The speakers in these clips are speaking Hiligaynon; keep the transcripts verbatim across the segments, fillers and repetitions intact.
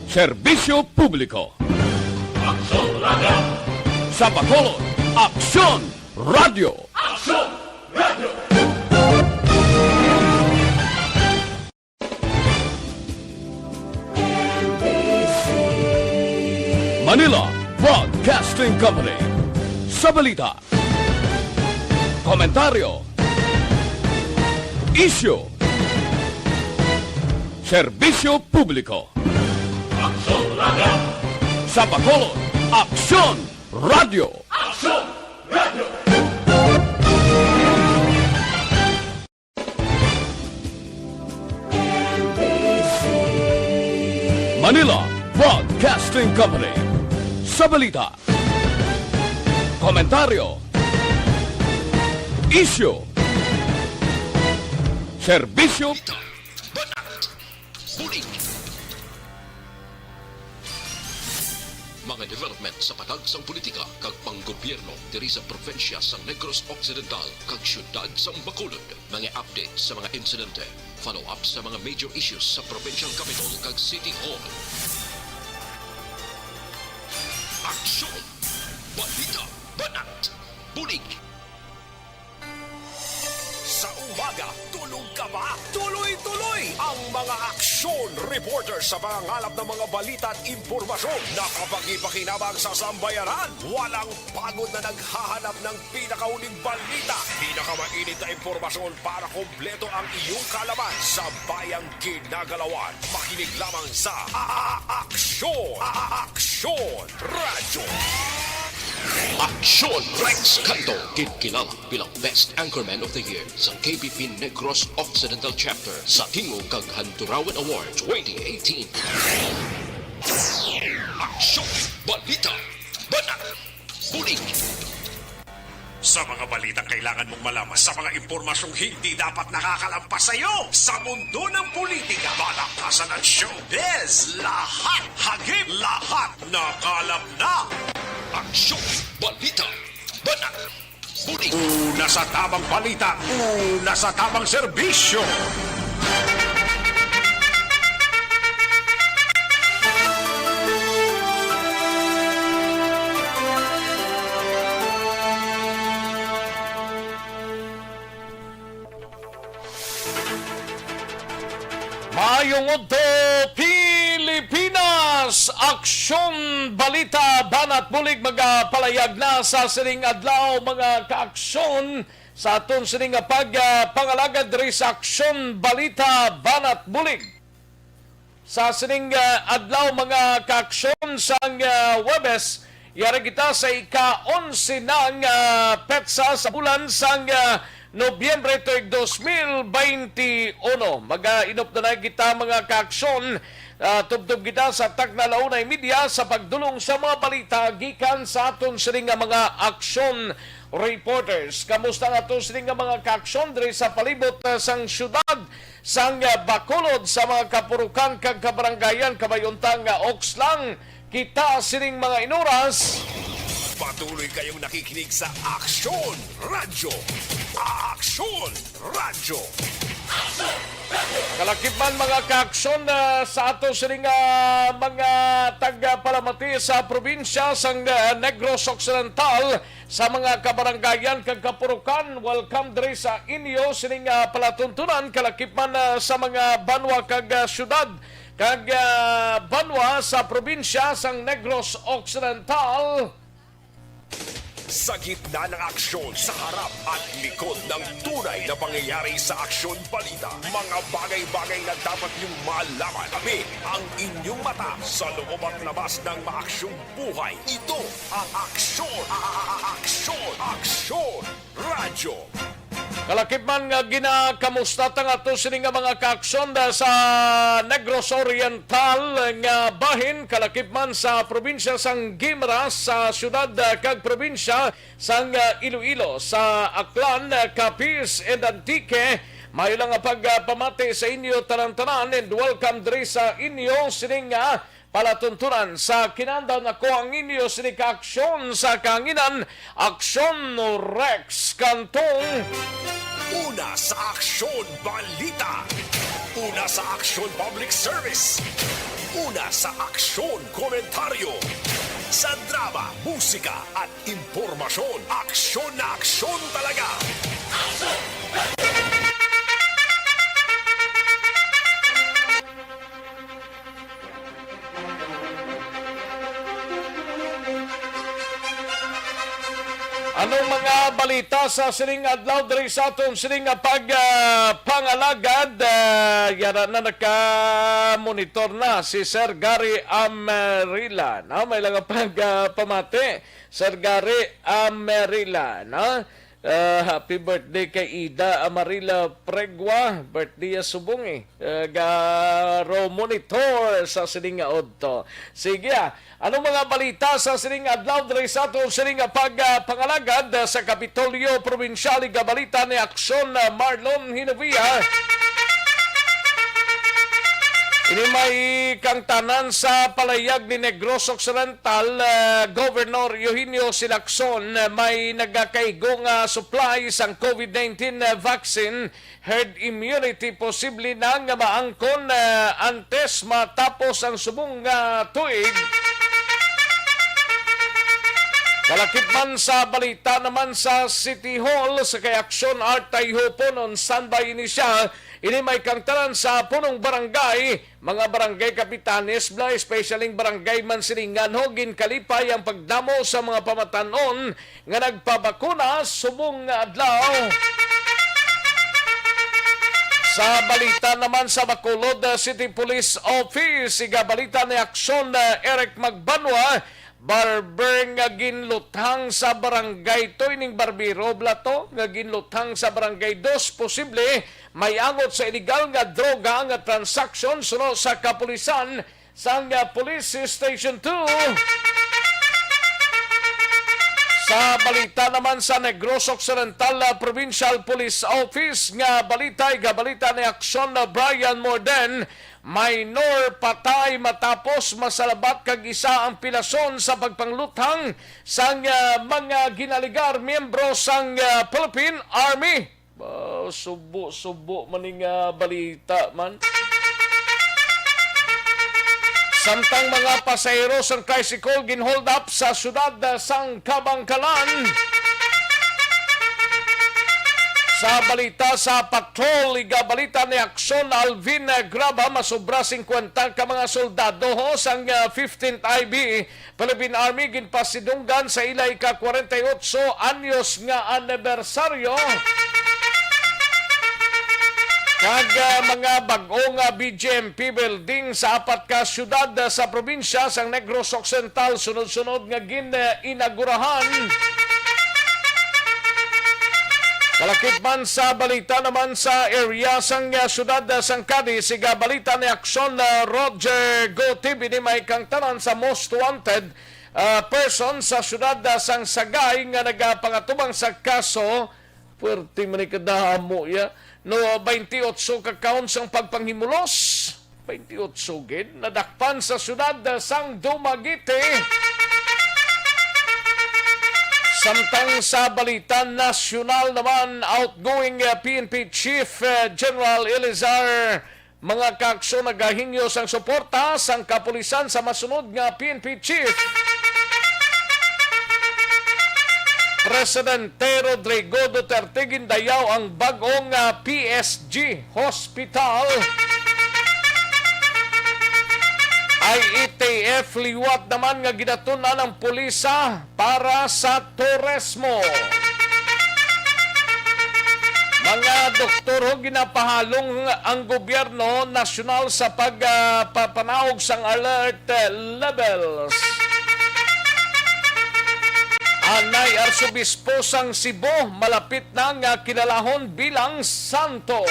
Serbisyo publiko. Aksyon Radyo. Sa Bacolod, Aksyon Radyo. Aksyon Radyo. Manila Broadcasting Company. Sa balita, komentaryo, isyu, serbisyo publiko. Aksyon Radyo. Sa Bacolod, Aksyon Radyo. Aksyon Radyo. Manila Broadcasting Company. Sa balita, komentaryo, isyu, serbisyo, balita, banat, bulig. Mga development sa patag sang politika kag panggobyerno diri sa probinsya sang Negros Occidental kag siyudad sang Bacolod. Mga update sa mga insidente, follow-up sa mga major issues sa provincial capital kag city hall. Aksyon! Balita! Banat! Bulig! Sa umaga, tulog ka ba? Tuloy-tuloy ang mga aksyon reporter sa pangangalap ng mga balita at impormasyon na kapakipakinabang sa sambayanan. Walang pagod na naghahanap ng pinakauling balita, pinakamainit na impormasyon para kompleto ang iyong kaalaman sa bayang ginagalawan. Makinig lamang sa A-, A-, Aksyon! A-, A-, Aksyon Radyo! Aksyon Rex Canto, ginkilala bilang Best Anchorman of the Year sa K B P Negros Occidental Chapter sa Tingog kag Handurawan Award twenty eighteen. Aksyon! Balita! Banat! Bulig! Sa mga balitang kailangan mong malaman, sa mga impormasyong hindi dapat nakakalampas sa iyo, sa mundo ng politika, balakasan at showbiz, lahat, hagip, lahat, nakalap na! Aksyon! Balita! Banat! Bulig! Una sa tamang balita, una sa tamang serbisyo. Maayong udto, Pilipinas! Aksyon, balita, banat, bulig magapalayag na sa sining adlaw, mga kaaksyon, sa aton sining nga pag, ah, pangalagad diri sa Aksyon, balita, banat, bulig. Sa sining, ah, adlaw, mga kaaksyon, sang, ah, Huwebes, yari kita sa ika-onse na nga petsa sa bulan sang, ah, Nobyembre tuig dos mil baynte uno. Magainop na na kita, mga kaaksyon. Ah, tubtob kita sa takna la una y media sa pagdulong sa mga balita gikan sa aton sini nga mga aksyon reporters. Kamusta ang aton sini nga mga kaaksyon diri sa palibot, ah, sang syudad sang, ah, Bacolod, sa mga kapurukan kag kabarangayan? Kabay-on ta nga oks lang kita sining mga inuras. Patuloy kayong nakikinig sa Aksyon Radyo. Aksyon Radyo. Kalakip man, mga kaaksyon, ah, sa ato sining, ah, mga tagapalamati sa probinsya sang, ah, Negros Occidental, sa mga kabarangayan kag kapurukan. Welcome diri sa inyo sining, ah, palatuntunan, kalakip man, ah, sa mga banwa kag, ah, syudad kag, ah, banwa sa probinsya sang Negros Occidental. Sa gitna ng aksyon, sa harap at likod ng tunay na pangyayari sa Aksyon Balita, mga bagay-bagay na dapat niyong malaman. Tabi ang inyong mata sa loob at labas ng maaksyong buhay. Ito ang Aksyon, A-, A-, A-, Aksyon, Aksyon Radyo. Kalakip man nga ginakamusta ta nga ato sini nga mga kaaksyon da sa Negros Oriental nga bahin, kalakip man sa probinsya sang Guimaras, sa syudad, ah, kag probinsya sang, ah, Iloilo, sa Aklan, ah, Capiz, and Antique. Maayo lang nga pagpamati sa inyo tanan-tanan, and welcome diri sa inyo sining, ah, palatuntunan. Sa kinaandan, ako ang inyo sini ka aksyon sa kahanginan, Aksyon Rex Cantong. Una sa Aksyon Balita. Una sa Aksyon Public Service. na sa aksyon, komentaryo, sa drama, musika, at impormasyon. Aksyon na aksyon talaga! Anong mga balita sa sining adlaw diri sa aton sining nga pag, ah, pangalagad? Ah, yara na, naka-monitor na si Sir Gary Amarila, no? May lang pag, ah, pamati, Sir Gary Amarila, no? Ah, happy birthday kay Ida Amarila Pregua. Birthday ya subong, eh. Ah, garo monitor sa sining nga udto. Sige, ah. Anong mga balita sa sining adlaw diri sa aton sining nga pag, ah, pangalagad, ah, sa Kapitolyo Probinsyal? Igabalita ni Aksyon, ah, Marlon Hinovia. Ini may kangtanan sa palayag ni Negros Occidental, ah, Governor Eugenio Silacson, ah, may nagakaigo nga supply sang COVID nineteen, ah, vaccine. Herd immunity posible na nga maangkon, ah, antes matapos ang subong nga tuig. Kalakip man sa balita naman sa City Hall, sa kay Aksyon Art Tayhupon, on standby ini siya. Ini may kangtanan sa punong barangay, mga barangay kapitanes, bla, especially ang barangay Mansilingan, ho, ginkalipay ang pagdamo sa mga pamatan-on nga nagpabakuna subong nga adlaw. Sa balita naman sa Bacolod, uh, City Police Office, igabalita ni Aksyon, uh, Eric Magbanwa, barber nga ginluthang sa Barangay Two, ining barbero bala to nga ginluthang sa Barangay Dos, posible may angot sa iligal nga droga nga transaksyon suno sa kapulisan sang, ah, Police Station Two. Sa balita naman sa Negros Occidental, ah, Provincial Police Office nga balita, igabalita ni Aksyon, ah, Brian Morden, minor patay matapos masalabat kag isa ang pilason sa pagpangluthang sang, ah, mga ginaligar miyembro sang, ah, Philippine Army. Ba, subo-subo man ni nga balita man. Samtang mga pasahero sang tricycle ginhold up sa siyudad sang Kabangkalan. Sa balita sa patrol, igabalita ni Aksyon Alvin Graba, masobra singkwenta ka mga soldado, ho, sang, ah, fifteenth I B Philippine Army ginpasidunggan sa ila ika-kwarenta y otso anyos nga anibersaryo. Kag, ah, mga bag-o nga B J M P building sa apat ka syudad, ah, sa probinsya sang Negros Occidental, sunod-sunod nga gin-inagurahan. Kalakip man sa balita naman sa area sang, ah, syudad, ah, sang Cadiz, igabalita ni Aksyon, ah, Roger Gutib, ini may kangtanan sa most wanted, ah, person sa syudad, ah, sang Sagay nga nagapangatubang sa kaso. Puwerte man ni kadamo, ya. No, twenty-eight ka counts ang pagpanghimulos. Twenty-eight gid nadakpan sa syudad sang Dumaguete. Samtang sa balita nasyonal naman, outgoing, uh, P N P Chief, uh, General Elizar, mga kaakso, nagahingyo sang suporta sang kapulisan sa masunod nga P N P chief. Presidente Rodrigo Duterte gindayaw ang bag-ong, ah, P S G Hospital. I E T F liwat naman nga ginatun-an ang pulisa para sa turismo. Mga doktor, ho, ginapahalong ang gobyerno nasyonal sa pag, ah, papanaog sang alert levels. Anay Arsobispo sang Cebu, malapit na nga kilalahon bilang santo.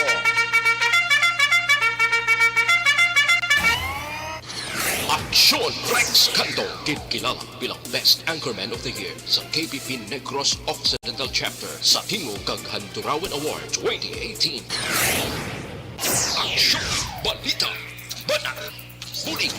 Aksyon Rex Canto, ginkilala bilang Best Anchorman of the Year sa K B P Negros Occidental Chapter sa Tingog kag Handurawan Award twenty eighteen. Aksyon, balita, banat, bulig.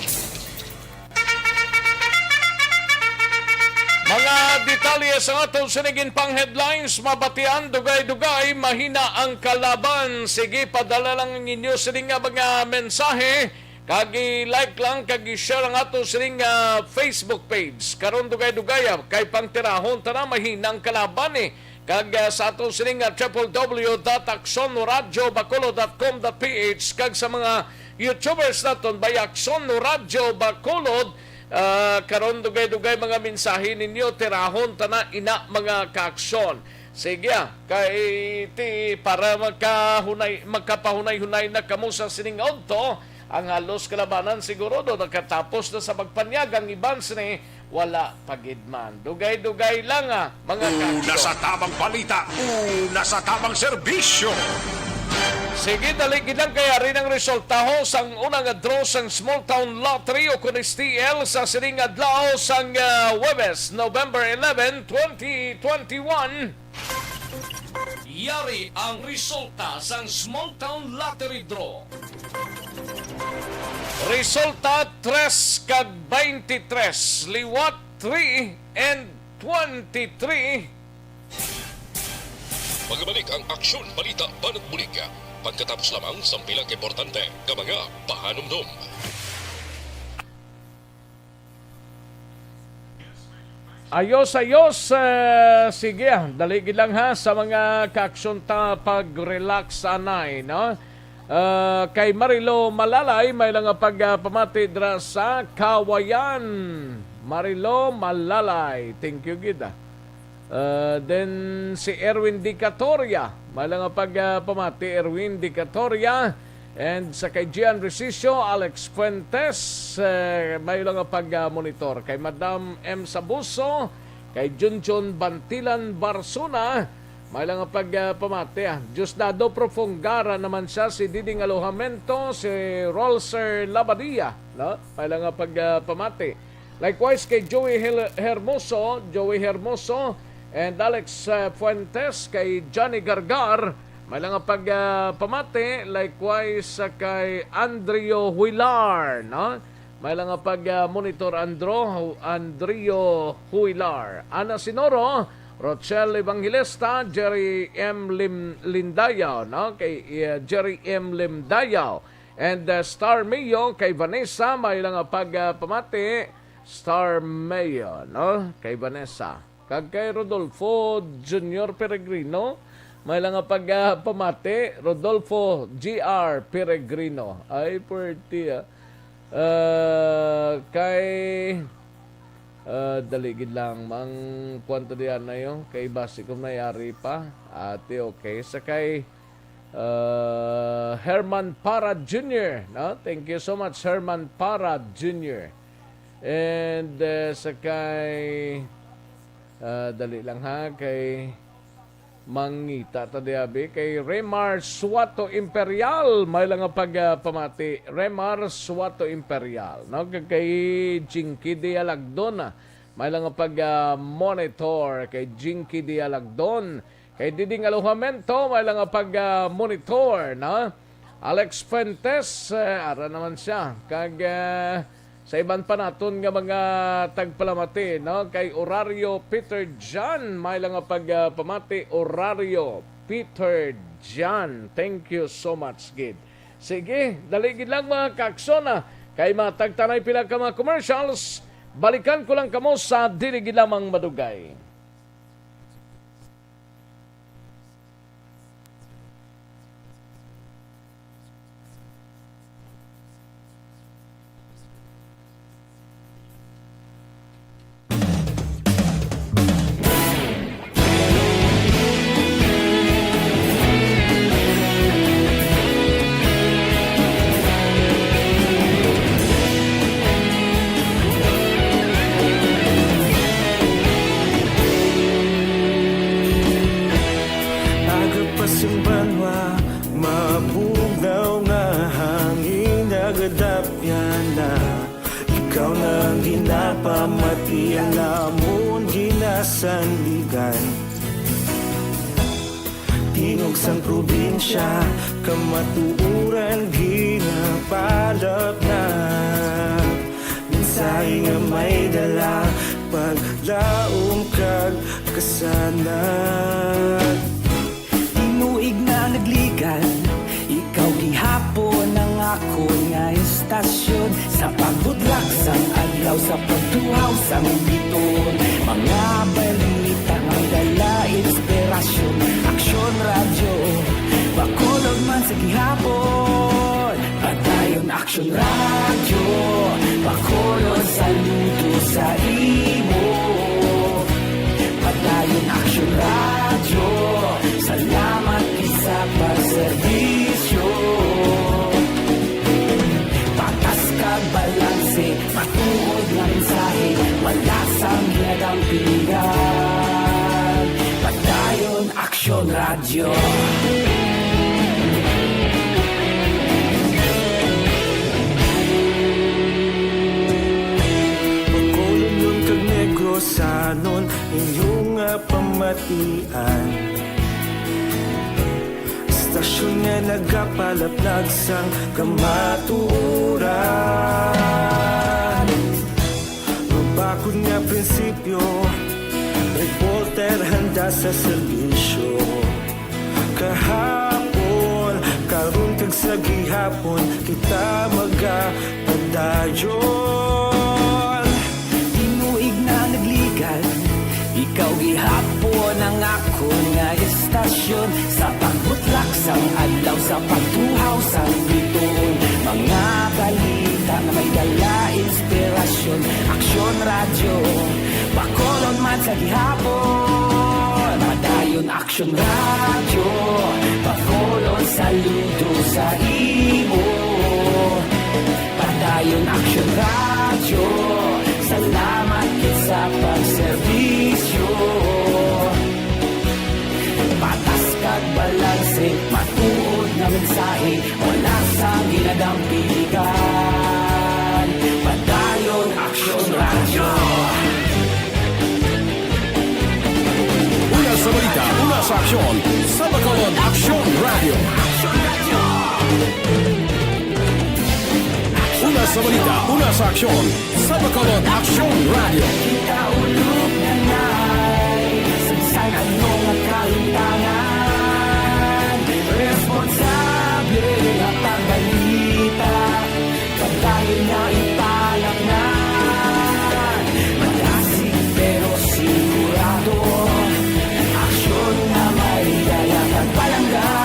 Mga detalye sa aton sining pang headlines, mabatian, dugay-dugay, mahina ang kalaban. Sige, padala lang ang inyo sining nga mga mensahe Kag i-like lang kag i-share ang ato sining, ah, Facebook page. Karon dugay-dugay, ah, kay pangtirahon ta na, mahina ang kalaban, eh. Kag, ah, sa ato sining, ah, triple W dot aksyon radio bacolod dot com dot P H kag sa mga YouTubers naton by Aksyon Radio Bacolod, ah, karon dugay-dugay mga mensahe ninyo, tirahon ta na ina, mga kaaksyon. Sige, ah, kay ti, para magkahunay, magkapahunay-hunay na kamo sa sining udto, ang halos kalabanan siguro do nakatapos na sa pagpanyag, ang iban sini wala pa gid man. Dugay-dugay lang, ah, mga Una kaaksyon. Sa tabang balita, una sa tabang serbisyo. Sige, dali gid lang kay ari ang resultaho sang unang draw sang Small Town Lottery o kun S T L sa sining adlaw sang, ah, Huwebes, November eleven, twenty twenty-one. Yari ang resulta sang Small Town Lottery Draw. Resulta, tres kag twenty-three, liwat three and twenty-three. Magabalik ang Aksyon Balita Banat Bulig pagkatapos lamang sang pila ka importante nga mga pahanumdom. Ayos, ayos. Eh, sige, ah, dali gid lang ha sa mga kaaksyon ta pag-relax anay, no? Ah, kay Marilo Malalay, may lang nga pagpamati dira sa Kawayan. Marilo Malalay, thank you gid, ah. Ah, then si Erwin Dicatoria, may lang nga pagpamati, Erwin Dicatoria. And sa kay Gian Resicio, Alex Fuentes, eh, may lang nga pag-monitor. Kay Madam M Sabuso, kay Junjun Bantilan Barsuna, may lang nga pagpamati, ah. Diosdado Profongara naman siya, si Diding Alojamento, si Rolser Labadia, no? May lang nga pagpamati. Likewise kay Joey Hel-, Hermoso, Joey Hermoso, and Alex, uh, Fuentes, kay Johnny Gargar, may lang nga pag, uh, pamati. Likewise, uh, kay Andrio Huilar, no? May lang nga pag, uh, monitor, Andro, Andrio Huilar. Ana Sinoro, Rochelle Evangelista, Jerry M. Lim-, Lindayaw, no? Kay, uh, Jerry M. Lindayaw, and, uh, Star Mayo, kay Vanessa, may lang nga pag, uh, pamati. Star Mayo, no? Kay Vanessa. Kag kay Rodolfo Junior Peregrino, may lang nga pagpamati, Rodolfo G R Peregrino. Ay, pwerte, ah. Ah, kay, ah, dali gid lang, mang kuwan to diyan na yun. Kay basi kung nayari pa. Ate, okay. Sa kay, ah, Herman Para Junior, no? Thank you so much, Herman Para Junior. And, uh, sa kay, uh, dali lang ha, kay mangita ta diabi, kay Remar Suato Imperial, may lang nga pag, uh, pamati. Remar Suato Imperial, no? Kag kay Jinky Dialagdon, ah, may lang nga pag, uh, monitor kay Jinky Dialagdon. Kay Diding Alojamento, may lang nga pag, ah, monitor, no? Alex Fuentes, eh, ara naman siya. Kag, eh, sa iban pa naton nga mga tagpalamati, no? Kay Orario Peter John, may lang nga pag, ah, pamati, Orario Peter John. Thank you so much, gid. Sige, dali gid lang, mga kaaksyon, ah. Kay matagtanay pila ka mga commercials, balikan ko lang kamo sa dili gid lamang madugay. Aga pa sing banwa, mabugnaw nga hangin nagadapyan na. Ikaw na ang ginapamati, ang amon ginasandigan. Tingog sang probinsya, kamatuoran ginapalapnat. Mensahe nga may dala, paglaom kag kasanag. Tinuig na nagligan, ikaw gihapon ang akon nga istasyon. Sa pagtuhaw sang biton, mga balita nga may dala inspirasyon. Aksyon Radyo, Bacolod man sa gihapon. Padayon Aksyon Radyo, Bacolod saludo sa imo. Padayon Aksyon Radyo, salamat gid sa pagserbisyo. Patas kag balanse, matuod nga mensahe, wala sang ginadampigan. Padayon Aksyon Radyo. Bacolodnon kag Negrosanon, inyo nga pamatian. Istasyon nga nagapalaplag sang kamatuoran. Mabakod nga prinsipyo, reporter handa sa serbisyo. Kahapon, karon kag sa gihapon, kita magapadayon. Tinuig na nagligad, ikaw gihapon ang akon nga istasyon. Sa pagbutlak sang adlaw, sa pagtuhaw sang bituon, mga balita nga may dala inspirasyon. Aksyon Radyo, Bacolod man sa gihapon. Padayon Aksyon Radyo, Bacolod saludo sa imo. Padayon Aksyon Radyo, salamat gid sa pagserbisyo. Patas kag balanse, matuod nga mensahe, wala sang ginadampigan. Padayon Aksyon Radyo. Una sa balita, una sa aksyon, sa Bacolod Aksyon Radyo. Una sa balita, una sa aksyon, sa Bacolod Aksyon Radyo. Kita ulog na nay, saysay ano nga kahimtangan. Responsable nga pagbalita, padayon nga ipalatnan. Malasig pero sigurado, aksyon nga may dala kag palangga.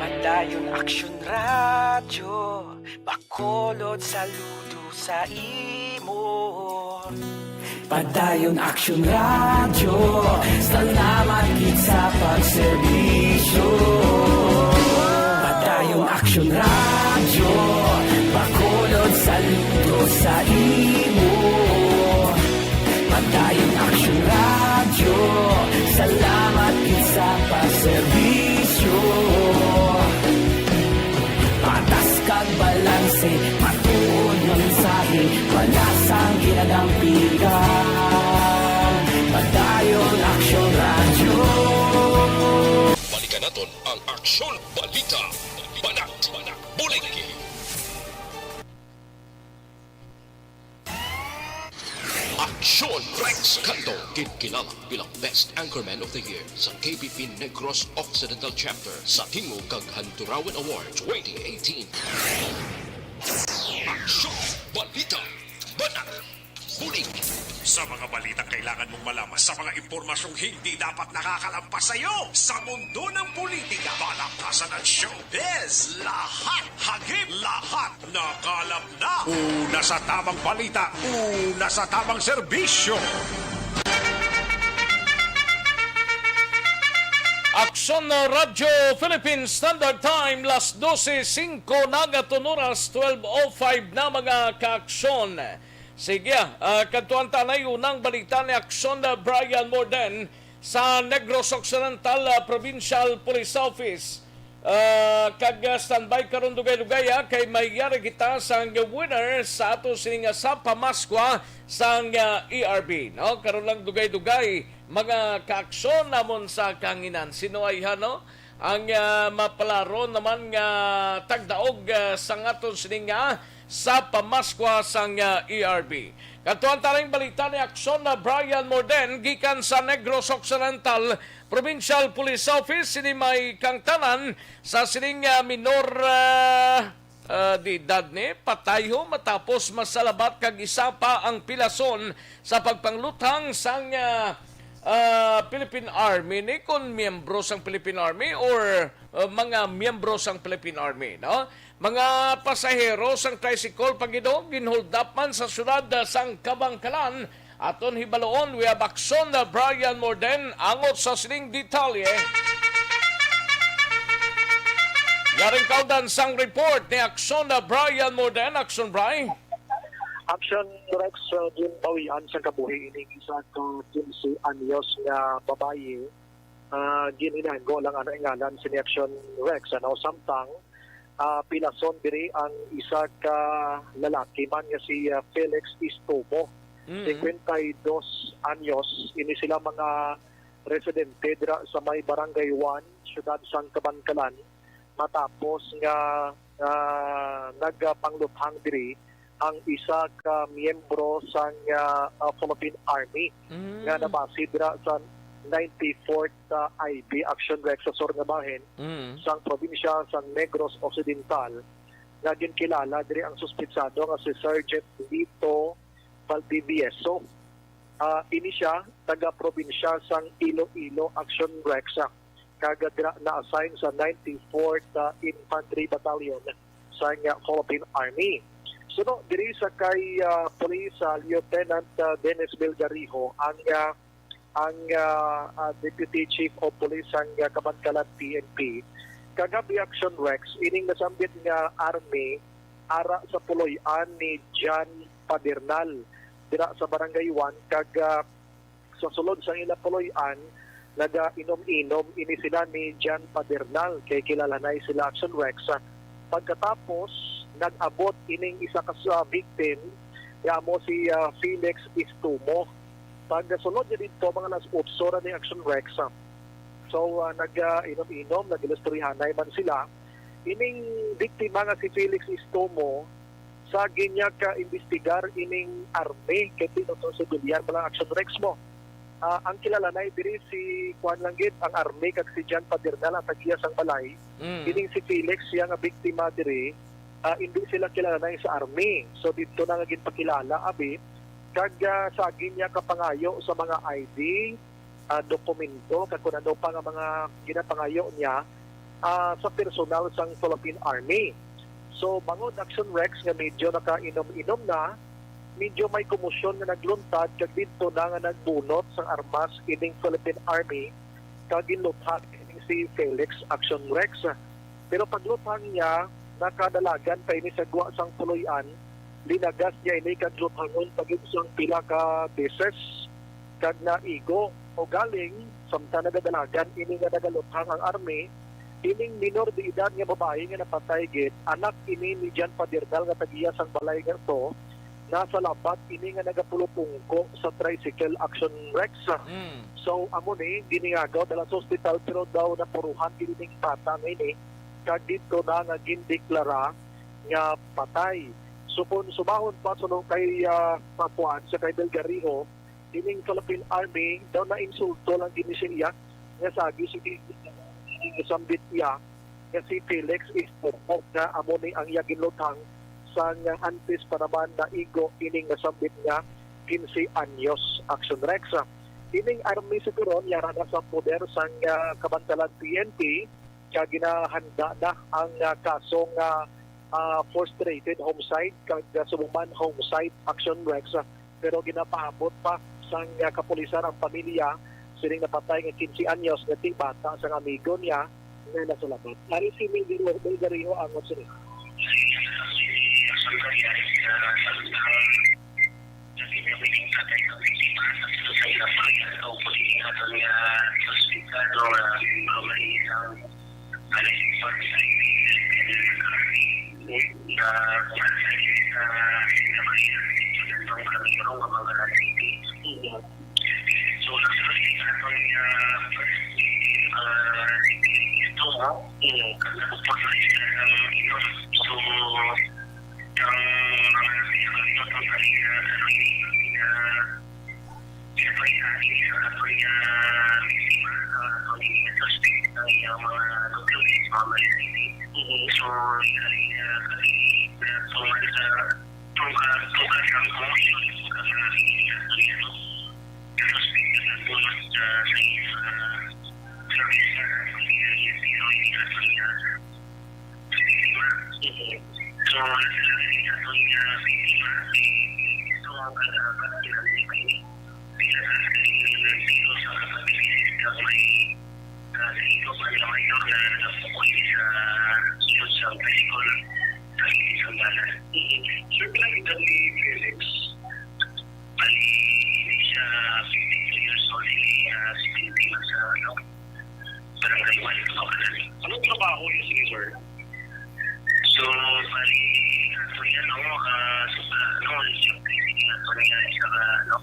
Padayon Aksyon Radyo, Bacolod saludo sa imo. Padayon Aksyon Radyo, salamat gid sa pagserbisyo. Padayon Aksyon Radyo, Bacolod saludo sa imo. Padayon Aksyon Radyo, salamat gid sa pagserbisyo. Patas kag balanse, matuod nga mensahe, wala sang ginadampigan. Padayon Aksyon Radyo. Balikan naton ang Aksyon Balita. Banat, bulig. Aksyon Rex Canto, ginkilala bilang Best Anchorman of the Year sa K B P Negros Occidental Chapter sa Tingog kag Handurawan Award twenty eighteen. Aksyon Balita. Banat. Bulig. Sa mga balitang kailangan mong malaman, sa mga impormasyong hindi dapat nakakalampas sa iyo, sa mundo ng politika, palakasan at showbiz, lahat hagip, lahat nakalap na. Una sa tamang balita, una sa tamang serbisyo. Aksyon na Radyo Philippine Standard Time, las dose singko na nga aton oras, twelve oh five na, mga kaaksyon. Sige, ah, kadtuan ta anay unang balita ni Aksyon na Brian Morden sa Negros Occidental, ah, Provincial Police Office. Ah, kag, ah, standby karon, dugay-dugay, ah, kay may yari kita sang winner sa ato sining, ah, sa pamaskwa sang, ah, E R B, no? Karon lang, dugay-dugay, mga kaaksyon namon sa kahanginan. Sino ay ha, no? ang, ah, mapalaro naman nga tagdaog, ah, sa ngaton sining nga sa pamaskwa sang, ah, E R B. Kadtuan ta ning balita ni Aksyon na Brian Morden gikan sa Negros Occidental Provincial Police Office. Sini may kangtanan sa sining, ah, minor, ah, ah, di edad ni patayho matapos masalabat kag isa pa ang pilason sa pagpangluthang sang, ah, ah, Philippine Army ni, kon miyembro sang Philippine Army or, ah, mga miyembro sang Philippine Army, no? Mga pasahero sang tricycle, Pagido, ginhold up man sa siyudad, ah, sang Kabankalan. Aton hibaloon, we have Aksyon na Brian Morden angot sa sining detalye. Yaring kaundan sang report ni Aksyon na Brian Morden. Aksyon, Bri. Aksyon, Rex, uh, ginbawian sang kabuhi ining isa ka quince anyos nga babayi. Ah, ginhinanggo lang ang ngalan sini, Aksyon, Rex, ano, samtang, ah, pilason diri ang isa ka lalaki man nga si, ah, Felix Istomo, Mm. cincuenta y dos anyos. Ini sila mga residente dira sa may Barangay One, siyudad sang Kabankalan, matapos nga, ah, nagapangluthang diri ang isa ka miyembro sang, ah, ah, Philippine Army Mm. nga nabase dira sa ninety-fourth, ah, I B Action Rex sa sur nga bahin Mm. sang probinsya sang Negros Occidental, nga ginkilala diri ang suspitsado nga si Sergeant Lito Valdivieso. Ah, ini sia taga probinsya sang Iloilo, Action Rex, ah, kag dira na-assign sa ninety-fourth, ah, Infantry Battalion sang, ah, Philippine Army. Suno diri sa kay, ah, Police, ah, Lieutenant, ah, Dennis Belgarijo ang, ah, ang, ah, ah, Deputy Chief of Police sang, ah, Kabankalan P N P. Kagabi, Action Rex, ining nasambit nga army ara sa puloy-an ni John Padernal dira sa Barangay One, kag, ah, sa sulod sang ila puloy-an, nagainom-inom ini sila ni John Padernal, kay kilala na sila, Action Rex. Pagkatapos, nag-abot ining isa ka sa victim, nga amo si, ah, Felix Istumo. Pagkasulod niya didto, mga alas otso ra ni, Action Rex. So, ah, nag-inom-inom, nag-ilusturyahanay man sila. Ining biktima nga si Felix Istomo, sa ginya ka-imbestigar ining army, kay di na to civilian, mga Action Rex mo. Ah, ang kilala na diri si kuan lang gid, ang army kag si John Padernal ang tag-iya sang balay. Mm. Ining si Felix, siya nga biktima diri, ah, hindi sila kilala na sa army. So, dito na nga ginpakilala, abi, kag, ah, sa ginya kapangayo sa mga I D, ah, dokumento, kag kung ano pa nga mga ginapangayo niya, ah, sa personal sang Philippine Army. So, bangod, Action Rex, nga medyo nakainom-inom na, medyo may komosyon nga nagluntad, kag didto na nga nagbunot sang armas ining Philippine Army, kag ginluthang ining si Felix, Action Rex. Pero pagluthang niya, nakadalagan pa ini sa gwa sang puloy-an, linagas niya ini kag luthangon pa gid sang pila ka beses, kag naigo. O galing, samtang nagadalagan ini nga nagaluthang ang army, ining minor de edad nga babayi nga napatay gid, anak ini ni John Padernal nga tag-iya sang balay nga to, nasalabat ini nga nagapulupungko sa tricycle, Action Rex. Mm. So, amo ni, giningagaw dala sa ospital, pero daw napuruhan gid ining bata nga ini, kag dito na nga gindeklara nga patay. So, kung sumahon pa suno kay, ah, Papuan sa kay Belgarijo, ining Philippine Army daw na insulto lang gini siya nga sagi si sambit iya nga si Felix Istomo, nga amo ni ang iya ginluthang sang antes pa naman naigo ining nasambit nga quince anyos, Action Rex. Ining army sa karon yara na sa poder sang, ah, Kabankalan P N P, kag ginahanda na ang, ah, kaso nga, ah, frustrated homicide kag, ah, subong man homicide, Action Rex. Pero ginapaabot pa sang, ah, kapulisan ang pamilya sining napatay nga quince anyos nga ti-, bata sang amigo niya nga nasalabat. Ari si Miguel Belgarijo angot sini. Oo. Mm. Kag tapos pa sa isa ang inom. So, ang mga sa inom, ang inom, ang inom, ang inom, Siyempre, ang isa ka niya, biktima, ang atuang suspect, ang iyang mga documents, mga mali. Mhm. So, ikaw niya, kami, na tunga sa, tunga, tunga sa commotion, sa mga suspect na nagbuhat sa, sa iya, ah, service na, pero hindi na, hindi na, Mhm. So, nasa lang sa aton nga biktima, ito ang kalaban, Sir, pila edad ni Felix? Bali, siya fifty-two years old, siya, ah, si Felix, ah, ano, Barangay one, Kababalan. Ano trabaho niya, sige, sir? So, bali, ato niya, no, ah, sa, ano, siyempre, ato niya, isa ka, ano,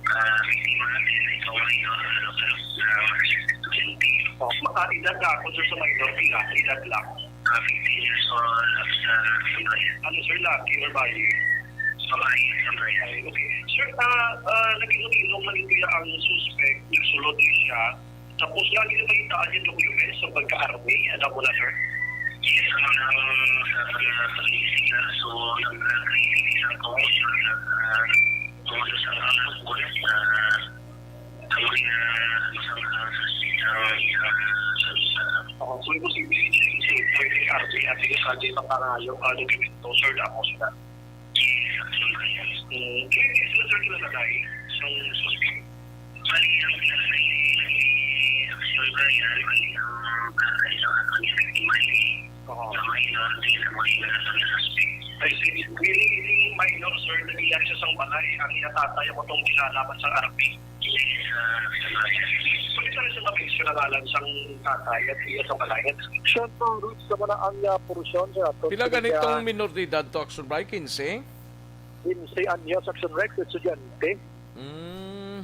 ah, biktima, ito, minor, ano, ano, na mga estudyante. Oh, makaedad ka ako, sir, sa minor, pila? Edad lang. Ah, fifteen years old, ah, sa, sa, Ano, sir, laki or bayi? Sa bayi, sa bayi. Ay, okay. Sir, ah, ah, nag-inom-inom man ito ya ang suspect, nagsulod ni siya. Tapos nga, ginabalitaan niya documents sa pagka-army. Ano mo na, sir? Yes, ang, ang, sa, sa, sa, so, nag-, nag-, sa commotion, nag-, ah, commotion sa, ah, ah, Ang mga masama sa sila, sa, sa, Oo, so, imposible. Pwede ka, ate, ate, sa di mapangayo, ah, dokumento, sir, damo sila. Yes, actually, yes. Mm, kaya di sila, sir, sila na dahil sa suspect. Bali, ang pinalagay ni, ni Action Brian, bali, ang kakailangan ko niya, victimize. Oo. Nga minor, di na mo rin na sa suspect. Ay, sige. Meaning, meaning minor, sir, nag-iyari siya sang balay, ang iya tatay, ang atong kinalaban sa army. Yes, ah, sa balay. Pwede na siya mag-mention ang ngalan sang tatay at iya sa balay. Siya ang root sa mga ang, ah, portion, sir, ato Pila sa ganitong mga minor de edad to, Action Bry? Quince? Quince anyos, Action Rex, estudyante. Mm.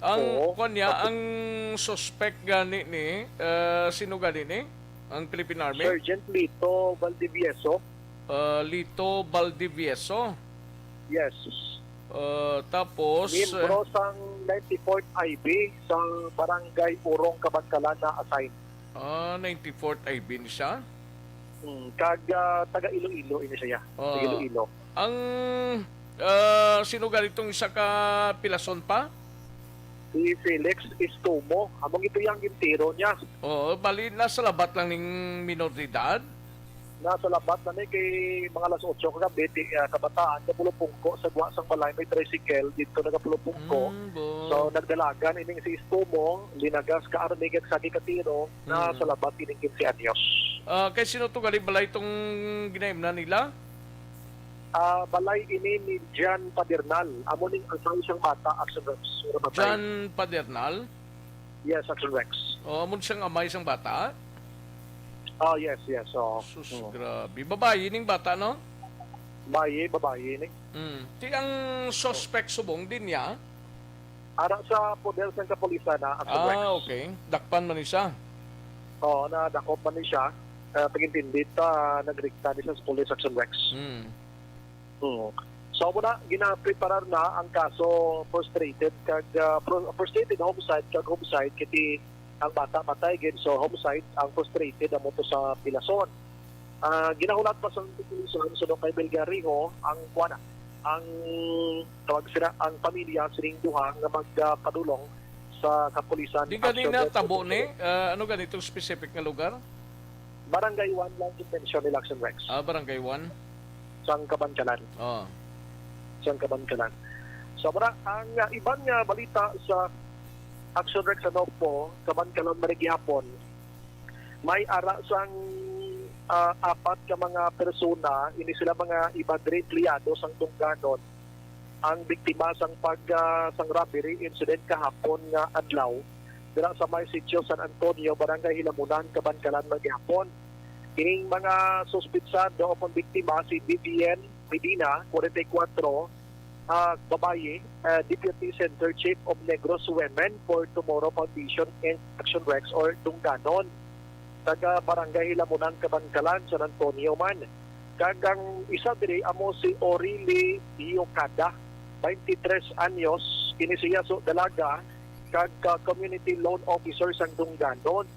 Ang, Oo. Kuwan niya, Tapos ang suspect gani ni, eh, sino gani ni? Ang Philippine Army? Sergeant Lito Valdivieso. Ah, Lito Valdivieso. Yes. Ah, tapos, Miyembro eh, sang ninety-fourth I B sa Barangay Urong, Kabankalan na assign. Ah, ninety-fourth I B ni siya? Hmm, kag, ah, taga Iloilo ini siya. Ah. Taga Iloilo. Ang, ah, sino ganitong isa ka pilason pa? Si Felix Estomo. Amo gito yang gintiro niya. Oo, bali, nasa labat lang ning minor de edad? Nasa labat na ni kay mga alas otso kagabi, ti, ah, kabataan, nagapulupungko sa gwa sang balay may tricycle, dito nagapulupungko. Mm, bo. So, nagdalagan ining si Estomo, linagas ka army, kag sagi ka tiro, Mm. nasa labat ining quince anyos. Ah, kay sino to gali balay tong ginaimnan nila? Ah, balay ini ni Jan Padernal. Amo ning asawa sang bata, Action Rex. Nga babae. Jan Padernal? Yes, Action Rex. Oh, amo siyang amay sang bata? Oh, yes, yes. Oh. Sus, Mm. grabe. Babayi ning bata, no? Bayi, babayi ni. Mm. Ti ang suspect subong din niya? Ara sa poder sang kapulisan na, Action Rex. Ah, okay. Dakpan man ni siya. Oo, nadakop man ni siya. Ah, pag-intindi ta, nagrikta ni siya sa police, Action Rex. Hmm. Hmm. So, muna, ginapreparar na ang kaso, frustrated kag, ah, fru-, frustrated homicide kag homicide, kiti ang bata patay gid. So, homicide ang frustrated amo to sa pilason. Ah, ginahulat pa sa kapulisan, suno kay Melgarejo, ang kuwan na, ang tawag sila, ang pamilya sining duha nga magpadulong sa kapulisan. Di gani Action na Rex tabo ni? Police. Ah, ano gani itong specific nga lugar? Barangay one lang yung mention nila, Action Rex. Ah, Barangay one? Sang Kabankalan. Oh. Sang Kabankalan. So, mura, ang, ah, iban nga balita sa Action Rex Anokpo, Kabankalan, man gihapon, may ara sang, ah, apat ka mga persona, ini sila mga iba diri empleyado sang Dunganon, ang biktima sang pag, ah, sang robbery incident kahapon nga adlaw dira sa may sitio San Antonio, Barangay Hilamunan, Kabankalan, man gihapon. Ining mga suspitsado o kon biktima si Vivian Medina, forty-four, ah, babayi, ah, Deputy Center Chief of Negros Women for Tomorrow Foundation and Action Rex or Dunganon. taga Barangay Hilamunan, Kabankalan, San Antonio man. Kag ang isa diri amo si Orili Yokada, twenty-three anyos, kini siya so dalaga kag, ah, community loan officer sang Dunganon,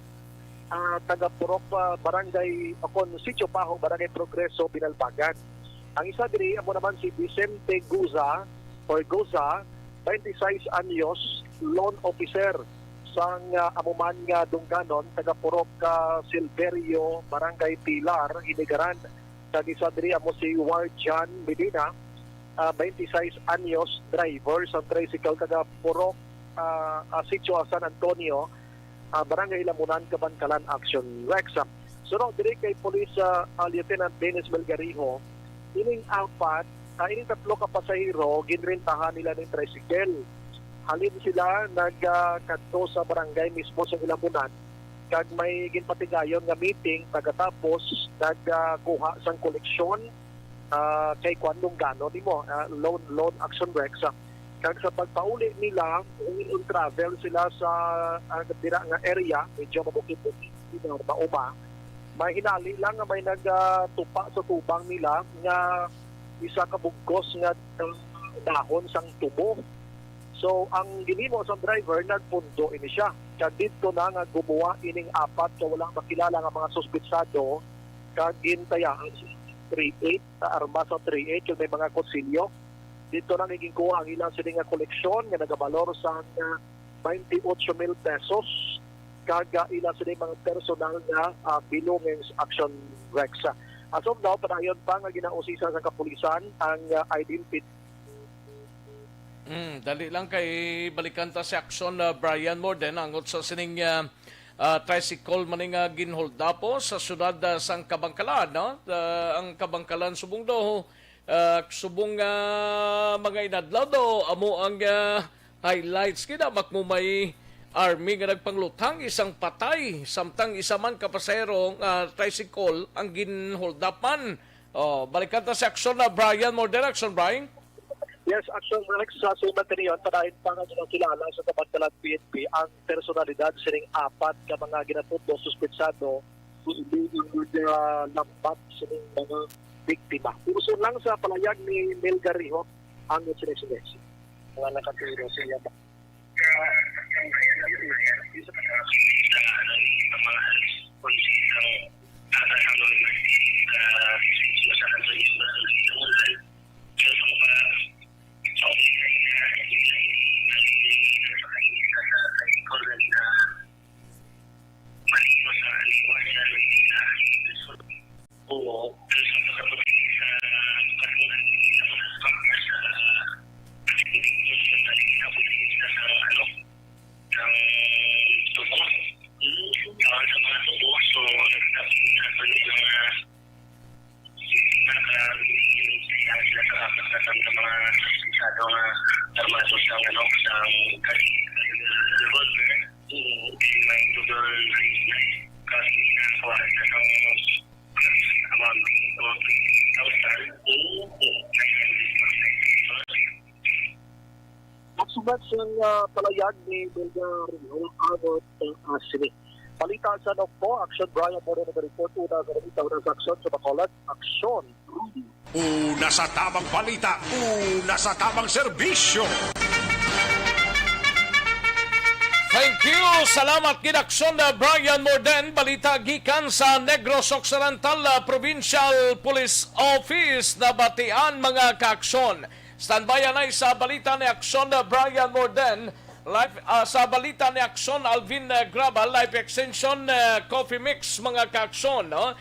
ah, taga Purok, ah, Barangay, o kon Sitio Paho, Barangay Progreso, Binalbagan. Ang isa diri amo naman si Vicente Guza or Goza, twenty-six anyos, loan officer sang, ah, amo man nga Dunganon, taga Purok, ah, Silverio, Barangay Pilar, Inigaran. Kag isa diri amo si Warjan Medina, ah, twenty-six anyos, driver sa tricycle, taga Purok, ah, ah, Sitio San Antonio, ah, Barangay Lamunan, Kabankalan, Action Rex. Suno diri kay Police, ah, ah, Lieutenant Dennis Melgarijo, ining apat, ah, ining tatlo ka pasahero ginrentahan nila ning tricycle. Halin sila nagkadto sa barangay mismo sa Ilamunan, kag may ginpatigayon nga meeting, pagkatapos nagkuha sang koleksyon, ah, kay kuan, Dunganon nimo, ah, loan, loan, Action Rex, ah. Kag sa pagpauli nila, in travel sila sa, ah, dira nga area, medyo mabukid-bukid, mauma. May hinali lang nga may nagtupa sa tubang nila nga isa ka bugkos nga, ah, dahon sang tubo. So, ang ginhimo sang driver, nagpundo ini siya. Kag didto na nga gumuha ining apat ka wala makilala nga mga suspitsado, kag gintayaan sa three eight, sa arma sa three eight, kag may mga kutsilyo. Didto na nga ginkuha ang ilang sini nga koleksyon nga nagabalor sa, ah, twenty-eight mil pesos, kag, ah, ilang sini mga personal nga, ah, belongings, Action Rex. As of now, padayon pa nga ginausisa sa kapulisan ang, ah, identity. Hmm, dali lang kay balikan ta si Action, ah, Brian Morden, angot sa sining, ah, ah, tricycle man ni nga ginholdapo sa siyudad, ah, sang Kabankalan, no? Ah, ang Kabankalan subong do, ah, subong, ah, mga inadlaw do, amo ang, ah, highlights gid, ah, makmo may army nga nagpangluthang, isang patay, samtang isa man ka pasahero nga tricycle ang ginholdapan. Oh, balikan ta si Action na Brian Morden. Action, Brian. Yes, Action Rex, sa sulat niyon, padayon pa nga ginakilala sa Kabankalan P N P ang personalidad sining apat ka mga ginatundo suspetsado nga lambat sining mga biktima. Puso lang sa palayag ni Mel Garriho ang sining silencio. Mga nakatiro sa iya. Magsulat sang, ah, palayag ni Belga Rino Agot, ah, sini. Balita sa Nokpo, Action Brian Moreno, report, una sa balita, una sa aksyon sa Bacolod, Action Rudy. Una sa tabang balita, una sa tabang serbisyo. Thank you. Salamat gid, Action na Brian Morden. Balita gikan sa Negros Occidental, ah, Provincial Police Office. Nabatian, mga kaaksyon. Standby anay sa balita ni Action na Brian Morden. Live, ah, sa balita ni Action Alvin, ah, Graba, live extension, ah, Coffee Mix, mga kaaksyon, no?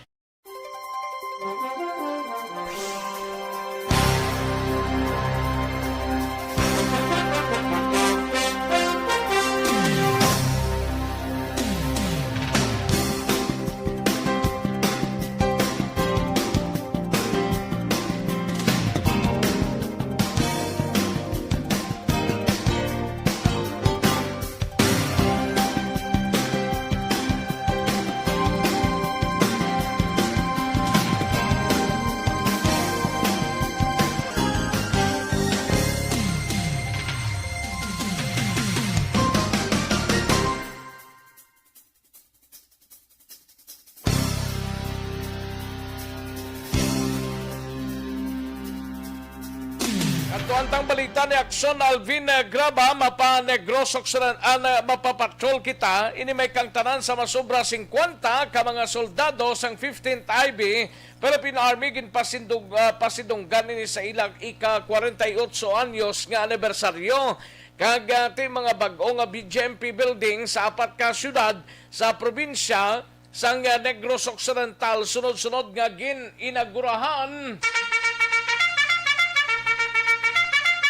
Ato ang tang balita ni Aksyon Alvin, eh, Graba, mapa Negros Occidental, ah, na mapapatrol kita. Ini may kangtanan sa masobra singkwenta ka mga soldado sang fifteenth I B, Philippine Army, ginpasindog-, ah, pasidunggan ini sa ilang ika kwarenta y otso anyos nga anibersaryo. Kag, ah, ti mga bag-o nga B J M P building sa apat ka syudad sa probinsya sang, ah, Negros Occidental, sunod-sunod nga gin-inagurahan.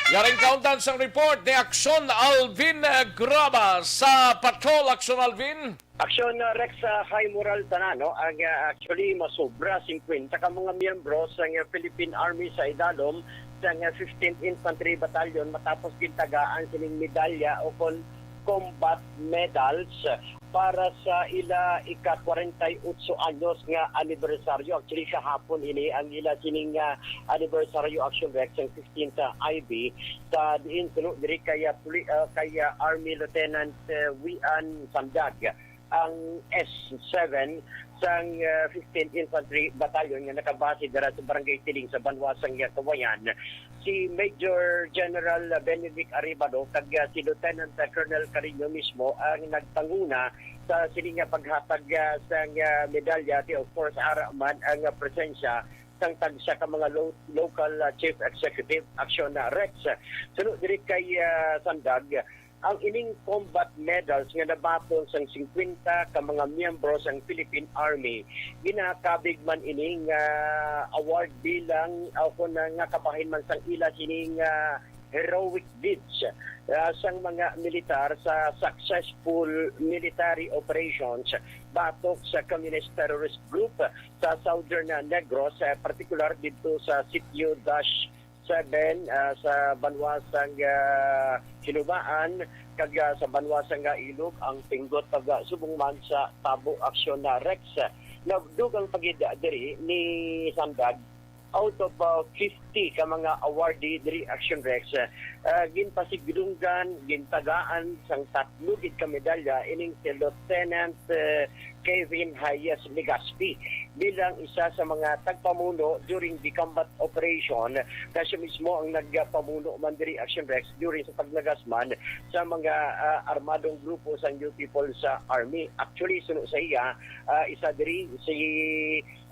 Yaring kaundan sang report ni Aksyon Alvin, ah, Graba sa Patrol. Aksyon Alvin. Aksyon, ah, Rex, ah, high moral tanan, no? Ang, ah, actually, masobra singkwenta ka mga miyembro sang, ah, Philippine Army sa idalom sang, ah, fifteenth Infantry Battalion matapos gintagaan sining medalya o kon combat medals para sa ila ika kwarenta y otso anyos nga anibersaryo. Actually, kahapon ini ang ila sining, ah, anibersaryo, Aksyon Rex, ang fifteenth I B, sa diin suno diri kay, ah, puli-, ah, kay, ah, Army Lieutenant, eh, Wian Sandag, ang S seven sang, ah, fifteenth Infantry Battalion nga nakabase dira sa Barangay Tiling sa banwa sang, ah, Cauayan. Si Major General Benedict Arevalo kag, ah, si Lieutenant, ah, Colonel Carino mismo ang nagpanguna sa sini nga paghatag, ah, sang, ah, medalya. Ti, of course, ara man ang, ah, presensya sang tagsa ka mga lo-, local, ah, chief executive. Aksyon na, Rex. Suno diri kay, ah, Sandag, ang ining combat medals nga nabaton sang singkwenta ka mga miyembro sang Philippine Army, ginakabig man ini nga award bilang, ah, kon, ah, nga kabahin man sang ila sining, ah, heroic deeds, ah, sang mga militar sa successful military operations batok sa communist terrorist group sa Southern, ah, Negros, ah, partikular didto sa Sitio Dash seven, ah, sa banwa sang, ah, Hinubaan, kag, ah, sa banwa sang, ah, Ilog, ang pinggot pag, ah, subong man sa Tabo Aksyon na, Rex. Nagdugang pa gid diri ni Sandag, out of, ah, fifty ka mga awardee diri, Aksyon Rex, ah, ginpasidunggan, gintagaan sang tatlo gid ka medalya ining si Lieutenant, eh, Kevin Hayes Legaspi bilang isa sa mga tagpamuno during the combat operation, nga siya mismo ang nagpamuno man diri, Action Rex, during sa paglagas man sa mga, ah, armadong grupo sang New People's, ah, Army. Actually, suno sa iya, ah, isa diri si,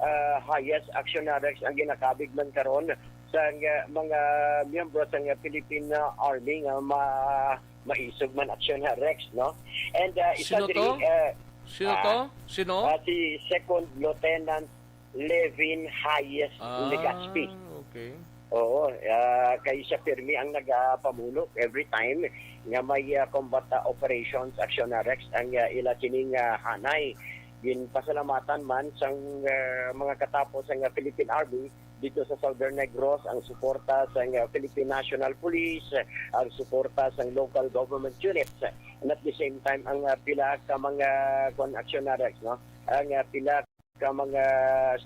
ah, Hayes, Action Rex, ang ginakabig man karon sa, ah, mga miyembro sa, ah, Philippine, ah, Army nga ma-, maisog man, Action Rex, no? And, ah, isa Sino diri, to? ah, Sino ah, to? Sino? ah, si Second Lieutenant Levin Hayes Ah, Legaspi. Okay. Oo, ah, kay siya pirmi ang nagapamuno every time nga may, ah, combat, ah, operations, Action Rex, ang, ah, ila sining, ah, hanay. Ginpasalamatan man sang, ah, mga katapo sang, ah, Philippine Army dito sa Southern Negros, ang suporta sang, ah, Philippine National Police, ang suporta sang local government units, and at the same time ang, ah, pila ka mga, kuwan, Action Rex, no? Ang, ah, pila ka mga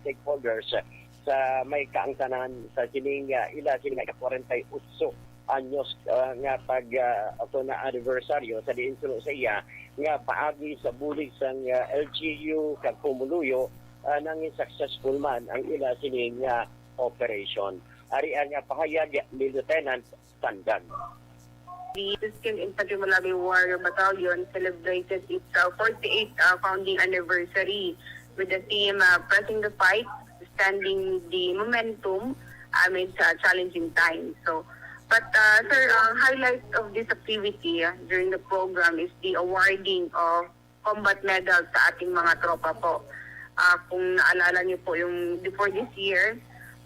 stakeholders sa may kaangtanan sa sining, ah, ila sining ika kwarenta y otso anyos, ah, nga pag, ah, ato na anibersaryo sa diin suno sa iya nga paagi sa bulig sang, ah, L G U kag pumuluyo, ah, nangin successful man ang ila sining, ah, operation. Ari ang, ah, pahayag ni Lieutenant Sandag. The Sixteenth Infantry Malawi Warrior Battalion celebrated its, uh, forty-eighth, uh, founding anniversary with the theme, uh, "Pressing the Fight, Standing the Momentum Amidst, uh, Challenging Times." So, but, uh, sir, ang highlight of this activity, uh, during the program is the awarding of combat medal sa ating mga tropa po. Ah, kung naalala niyo po yung before this year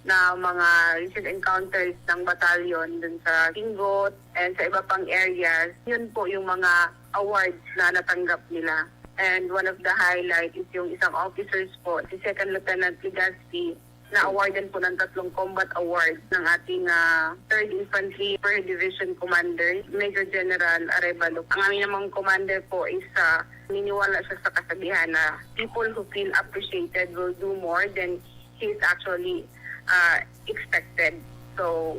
na mga recent encounters ng battalion dun sa Kingot and sa iba pang areas, yun po yung mga awards na natanggap nila. And one of the highlight is yung isang officers po, si Second Lieutenant Legaspi, na-awardan po ng tatlong combat award ng ating, ah, Third Infantry Per Division Commander, Major General Arevalo. Ang aming namang commander po is, ah, naniniwala siya sa kasabihan na people who feel appreciated will do more than he is actually, ah, expected. So,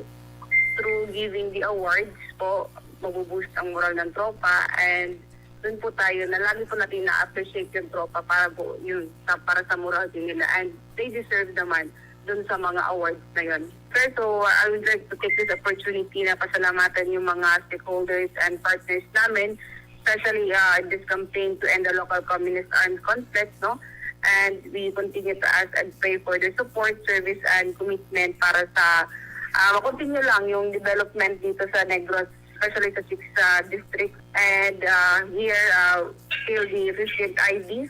through giving the awards po, mabuboost ang moral ng tropa and dun po tayo na lagi po natin na-appreciate yung tropa para po yun, sa, para sa moral din nila. And they deserve naman dun sa mga awards na yun. Sir, so I would like to take this opportunity na pasalamatan yung mga stakeholders and partners namin, especially uh, in this campaign to end the local communist armed conflict, no? And we continue to ask and pray for their support, service, and commitment para sa uh, makontinue lang yung development dito sa Negros, especially sa six uh, district. And uh, here, uh, till the recent I D,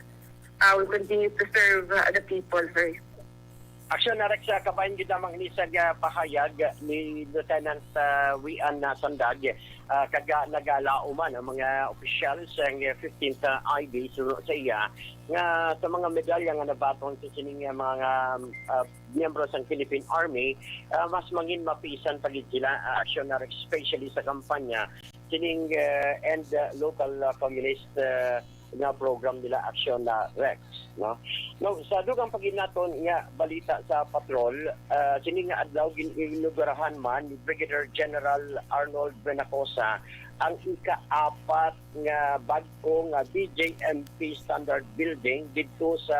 uh, we continue to serve uh, the people, sir. Aksyon na, Rex, ah, kabahin gid lamang ini sa, ah, pahayag ni Lieutenant, ah, Wian, ah, Sandag, ah, kag, ah, nagalauman ang mga opisyal sa, ah, fifteenth, ah, I B suno sa iya nga sa mga medalya nga nabaton sa sining, ah, mga, ah, miyembro sang Philippine Army, ah, mas mangin mapisan pa gid sila, ah, Aksyon na, Rex, especially sa kampanya sining, ah, End, ah, Local, ah, Communist, ah, nga program nila, Aksyon na, Rex, no? Now, sa dugang paginaton nga balita sa patrol, ah, sini nga adlaw gin-inaugurahan man ni Brigadier General Arnold Benacosa ang ika-apat nga bag-o nga B J M P standard building didto sa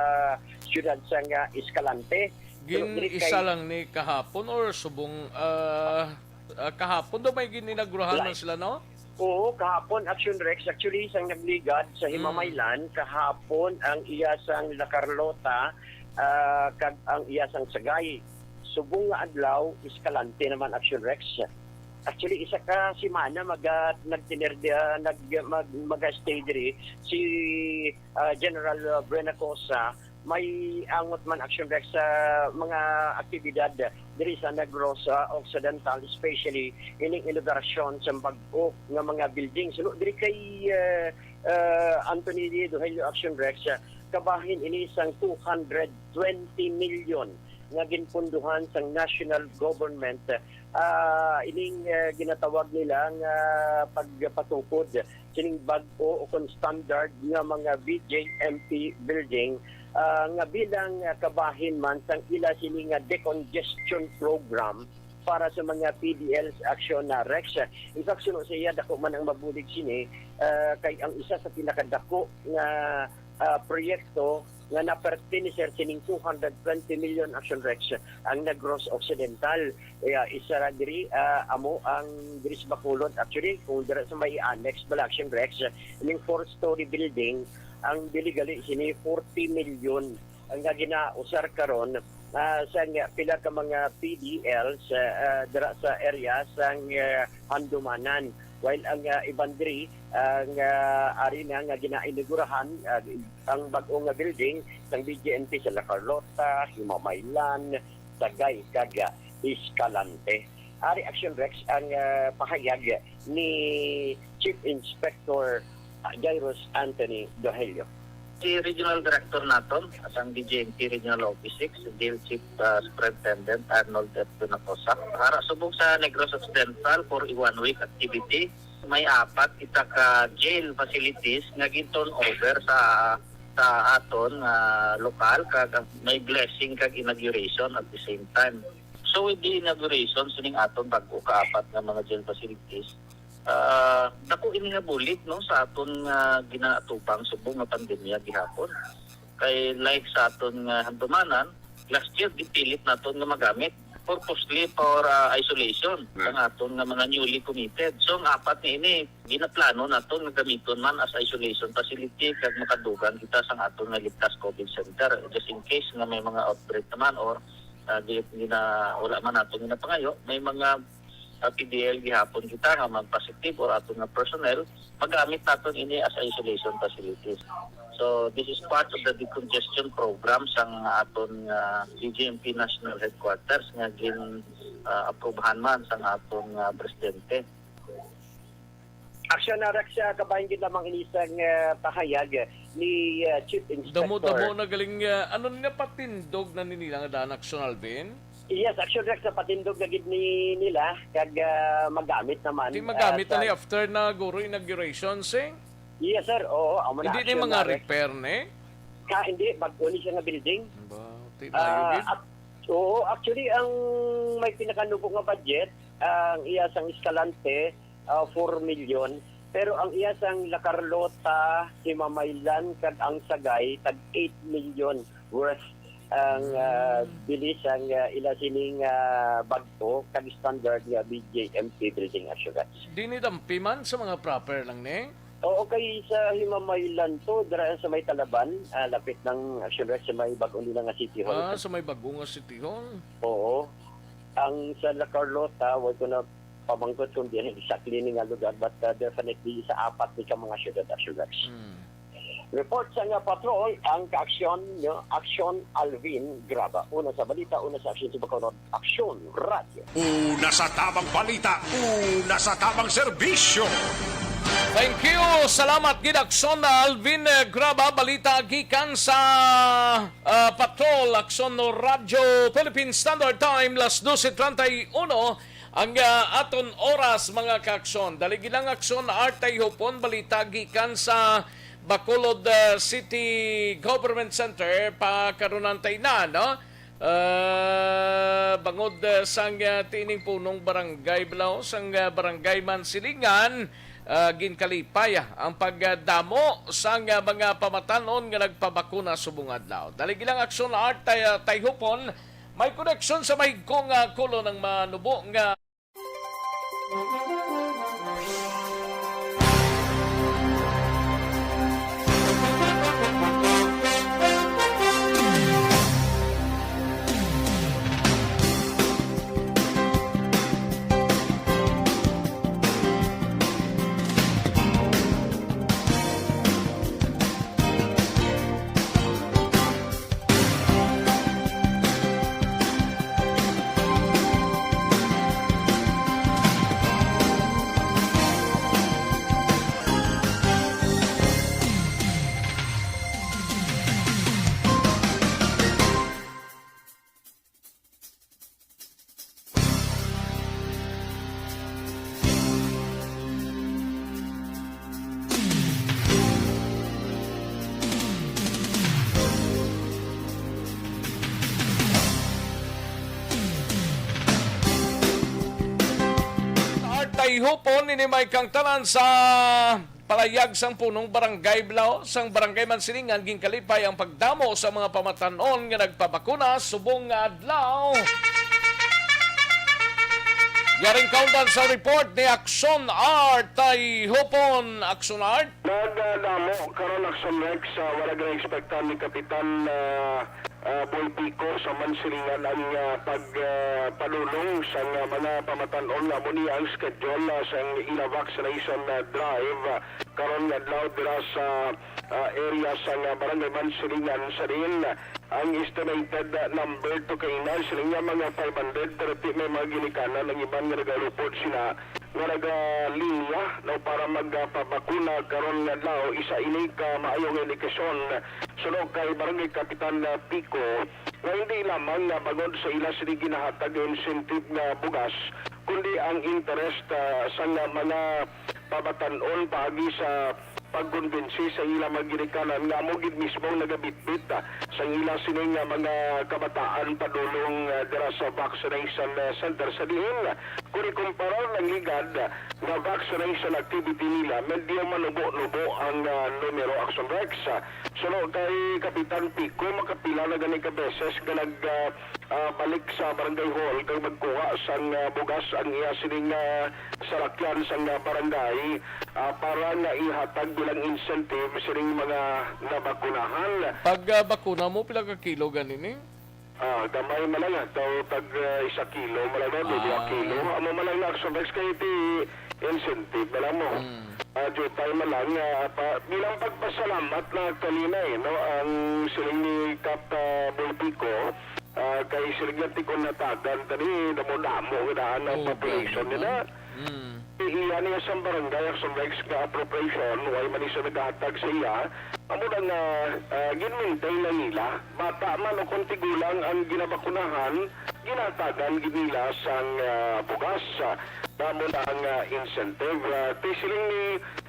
siyudad sang Escalante. Pero diri kay Gin-isa lang ni kahapon or subong, ah, ah, kahapon daw may gin-inaugurahan man sila, no? Oo, kahapon, Action Rex. Actually, sang nagligad sa Mm. Himamaylan, kahapon ang iya sang La Carlota, ah, kag ang iya sang Sagay. Subong nga adlaw, Escalante naman, Action Rex. Actually, isa ka semana maga nagtinir ah, nag mag, maga-stay diri si, ah, General, ah, Brenacosa. May angot man, Action Rex, sa mga aktibidad diri sa Negros, ah, Occidental, especially ining inaugurasyon sa bag-o nga mga building. Suno diri kay, ah, ah, Anthony Dohelio, Action Rex, ah, kabahin ini sang two hundred twenty million nga ginpunduhan sang national government, ah, ining, ah, ginatawag nila nga pagpatukod sining bag-o o kon standard nga mga B J M P building, ah, nga bilang, ah, kabahin man sang ila sini nga decongestion program para sa mga P D Ls, Action na, Rex. In fact, suno sa iya, dako man ang mabulig sini, ah, kay ang isa sa pinakadako nga, ah, proyekto nga napertenecer sining two hundred twenty million, Action Rex, ang Negros Occidental. Kaya isa ra diri, ah, amo ang diri sa Bacolod. Actually, kung dira sa may annex bala, Action Rex, ining four-story building, ang bili gali sini forty million ang nga ginausar karon, ah, sa nga pila ka mga P D Ls, ah, ah, dira sa area sang, ah, Handumanan. While ang, ah, iban diri, ang, ah, ari na nga ginainigurahan, ah, ang bag-o nga building sang B J M P sa La Carlota, Himamaylan, Sagay, kag, ah, Escalante. Ari, Action Rex, ang, ah, pahayag ni Chief Inspector, ah, Jairus Anthony Dohelio. Si Regional Director naton sang D J M P Regional Office six, Jail Chief, ah, Superintendent Arnold F. Donacosa. Para subong sa Negros Occidental for one week activity, may apat kita ka jail facilities nga gin-turn over sa, sa aton nga lokal, kag may blessing kag inauguration at the same time. So, with the inauguration sining aton bag-o kaapat nga mga jail facilities, ah, dako ini nga bulig, no, sa aton nga ginaatubang subong nga pandemya gihapon. Kay like sa aton nga Handumanan, last year gipilit naton nga magamit purposely for, ah, isolation Hmm. ang aton nga mga newly committed. So, ang apat nga ini, ginaplano naton nga gamiton man as isolation facility kag makadugang kita sang aton nga ligtas COVID center just in case nga may mga outbreak naman or, ah, di, di na, wala man naton ginapangayo, may mga, ah, P D L gihapon kita nga mag-positive or aton nga personnel, magamit naton ini as isolation facilities. So, this is part of the decongestion program sang aton, ah, D J M P National Headquarters nga gin, ah, aprubahan man sang aton, ah, presidente. Aksyon na, Rex, ah, kabahin gid lamang ini sang, ah, pahayag ni, ah, Chief Inspector. Damo-damo na galing, ah, ano ni, napatindog na ni nila nga daan, Aksyon, Alvin? Yes, Aksyon, Rex, napatindog na gid ni nila kag, ah, magamit naman, Di magamit ah, na ni sa after na guro inauguration, sing? Yes, sir. Oo, amo na, Hindi ni Aksyon mga na, Rex. Repair ni? Ka, hindi, bag-o ni siya nga building. Ba, ti layo Ah, gid. Ac-, oo, actually, ang may pinakanubo nga budget, ang iya sang Escalante, ah, four million. Pero ang iya sang La Carlota, Himamaylan, kag ang Sagay, tag eight million worth ang, ah, Mm. bilis ang, ah, ila sining, ah, bag-o kag standard nga B J M P building assurance. Dinidampi man sa mga proper lang ni? Oo, kay sa Himamaylan to, dira sa may Talaban, ah, lapit ng assurance sa may bag-o nila nga City Hall. Ah, sa may bag-o nga City Hall? Oo. Ang sa La Carlota, wag ko na pamangkot kung diyan exactly ni nga lugar, but, uh, definitely sa apat ni ka mga syudad assurance. Hmm. Report sa nga patrol ang kaaksyon, no? Aksyon Alvin Graba. Una sa balita, una sa aksyon sa Bacolod, Aksyon Radyo. Una sa tamang balita, una sa tamang serbisyo. Thank you. Salamat gid, Aksyon Alvin, eh, Graba. Balita gikan sa, ah, Patrol, Aksyon Radyo Philippine Standard Time, las doce treinta y uno. Ang, ah, aton oras, mga kaaksyon. Dali gilang, Aksyon Art, tay hupon balita gikan sa Bacolod, ah, City Government Center, pa karunan tay na, no? Ah, bangod, ah, sang, ah, tining punong barangay, balaw, sang, ah, barangay Mansilingan, ah, ginkalipay, ah, ang pagdamo sang, ah, mga pamatanon nga nagpabakuna subong adlaw. Dali gilang, Aksyon Art, tay, ah, tay hupon, may koneksyon sa mahigko nga kulo ng manubo nga Tay hupon, ini may kangtanan sa palayag sang punong barangay, balaw, sang Barangay Mansilingan, ginkalipay ang pagdamo sa mga pamatanon nga nagpabakuna subong nga adlaw. Yaring kaundan sa report ni Aksyon Art, tay hupon, Aksyon Art. Nagdamo karon, Aksyon Rex, ah, wala gina-expectan ni Kapitan, ah, ah, Boy Pico sa Mansilingan ang, ah, pag, ah, padulong sa, ah, mga pamatan-on nga amo ni ang schedule, ah, sang ila vaccination, ah, drive, ah, karon nga adlaw dira sa, ah, area sa, ah, Barangay Mansilingan sa diin ang estimated, ah, number to kay na sila nga mga five hundred, pero ti may mga ginikanan ang iban nga nagalupod sila nga nagalinya, no, para magpabakuna karon nga adlaw. Isa ini ka maayo nga indikasyon suno kay Barangay Kapitan, ah, Pico, nga hindi lamang nga bangod sa ila sini ginahatag nga incentive nga bugas, kundi ang interest, ah, sa nga mga pabatan-on paagi sa pagkumbinsi sa ila mga ginikanan nga amo gid mismo ang nagabitbit, ah, sa ila sini nga mga kabataan padulong, ah, dira sa vaccination, ah, center sa diin. Kung ikumparar lang ligad nga vaccination activity nila, medyo manubo-nubo ang, ah, numero, Action Rex. Suno kay Kapitan Pico, makapila na gani ka beses nga nag, ah, ah, balik sa barangay hall kag magkuha sang, ah, bugas ang iya sining, ah, salakyan sang, ah, barangay, ah, para nga ihatag bilang incentive sining mga nabakunahan. Pag, ah, bakuna mo, pila ka kilo gani ni? Ah, gamay man lang, ah, daw tag, ah, isa kilo man lang, no? Di, dua Ah. kilo. Amo man lang na, Action Rex, kay ti incentive man lang mo. Mm. Ah, jutay man lang, ah, pa, bilang pagpasalamat na kanina, eh, no? Ang siling ni Kap, ah, Boy Pico, ah, kay siling nga tikon natagan tani, damo-damo gid ang Oo, population grabe, nila. No? Mm. Iya niya sa barangay, Action Rex, nga appropriation, way man ni siya nagahatag sa iya, amo na nga, ah, ginmaintain na nila. Bata man o kung tigulang ang ginabakunahan, ginatagan gid nila sang, ah, bugas. Ah, amo na ang, ah, incentive. Ah, ti siling ni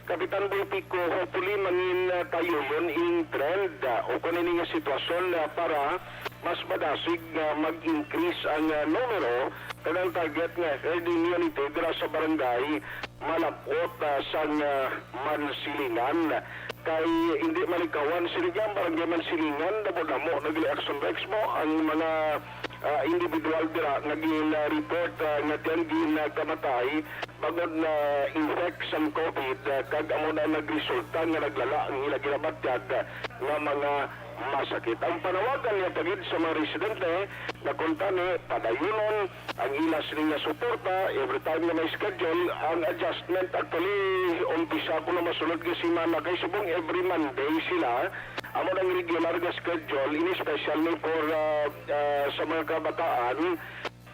Kapitan Boy Pico, hopefully mangin, ah, tayo yun in trend, ah, o kung ini nga sitwasyon, ah, para mas madasig nga mag-increase ang, ah, numero kag ang target nga herd immunity dira sa barangay Malapot, ah, sang, ah, Mansilingan. Kay hindi malikawan sini nga ang Barangay Mansilingan, damo-damo na gali, Action Rex, mo ang mga, ah, individual dira nga gin-report, ah, nga tiyan ginkamatay bangod na infect sang COVID, ah, kag amo na nagresulta nga naglala ang ila ginabatyag, ah, nga mga masakit. Ang panawagan niya pa gid sa mga residente nga kuntani padayunon ang ila sini nga suporta every time nga may schedule ang adjustment. Actually, umpisa ko na masunod nga semana kay subong every Monday sila amo nang regular nga schedule, in especially for, ah, ah, sa mga kabataan.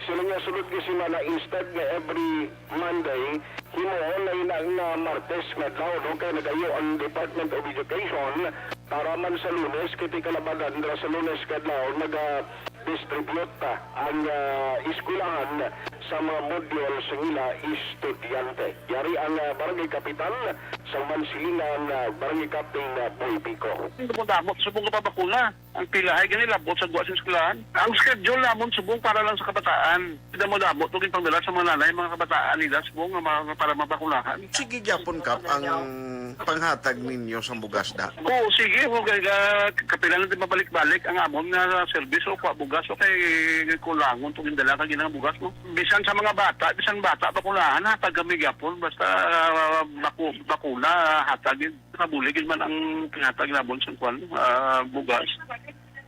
Sila nga sunod nga semana, instead nga every Monday, himuon na ina nga Martes nga adlaw, no? Kay nagayo ang Department of Education para man sa Lunes, kay ti kalabanan dira sa Lunes nga adlaw, naga-distribute pa ang, ah, eskwelahan sa mga module sa ila estudyante. Yari ang, ah, barangay kapitan sa Mansilingan, ah, Barangay Captain, ah, Boy Pico. Damo-damo subong nga pabakuna. Ang pila ay gani labot sa gwa sa eskwelahan. Ang schedule namon subong para lang sa kabataan. Damo-damo to ginpangdala sa mga nanay, mga kabataan nila subong nga ma-, para mabakunahan. Sige gyapon, Kap, ang panghatag ninyo sang bugas da? Oo, sige. Ho, kay, ah, kapilan na di mabalik-balik ang amon nga service o kwa bugas o kay kulangon to gindala kag ginang bugas mo. Bisan sa mga bata, bisan bata, bakunahan, hatag kami gyapon. Basta, ah, baku-, bakuna, hatag yun. Mabulig gid man ang panghatag namon sa kwan, ah, bugas.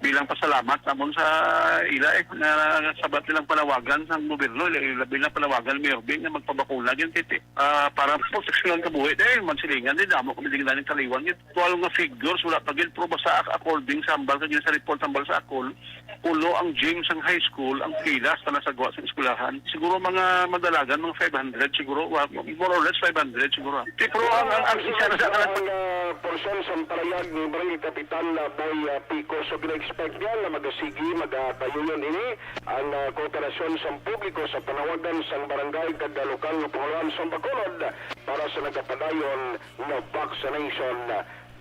Bilang pasalamat namon sa ila, eh, na sabat nilang panawagan sang gobyerno, ila, ila bilang panawagan ni Mayor Bing nga magpabakuna gyud, kay, ah, para proteksyonan kabuhi. Dahil Mansilingan, di damo kami din ganing kaliwan gyud. Tuwal nga figures, wala pa gid, pero basta ak-, according sa hambal kag sa report hambal sa akon, puno ang gym sang high school, ang pilas na nasagwa sa eskwelahan. Siguro mga madalagan, mga five hundred siguro, wa-, more or less five hundred siguro. Ti, pero ang, ang, ang isa na sa ang, ah, porsyon sang pahayag ni Barangay Kapitan, ah, Boy, ah, Pico. So, gina-expect niya nga magasigi, magapayuyon ini ang, ah, kooperasyon sang publiko sa panawagan sang barangay kag, ah, lokal nga pangulohan sa Bacolod para sa nagapadayon nga vaccination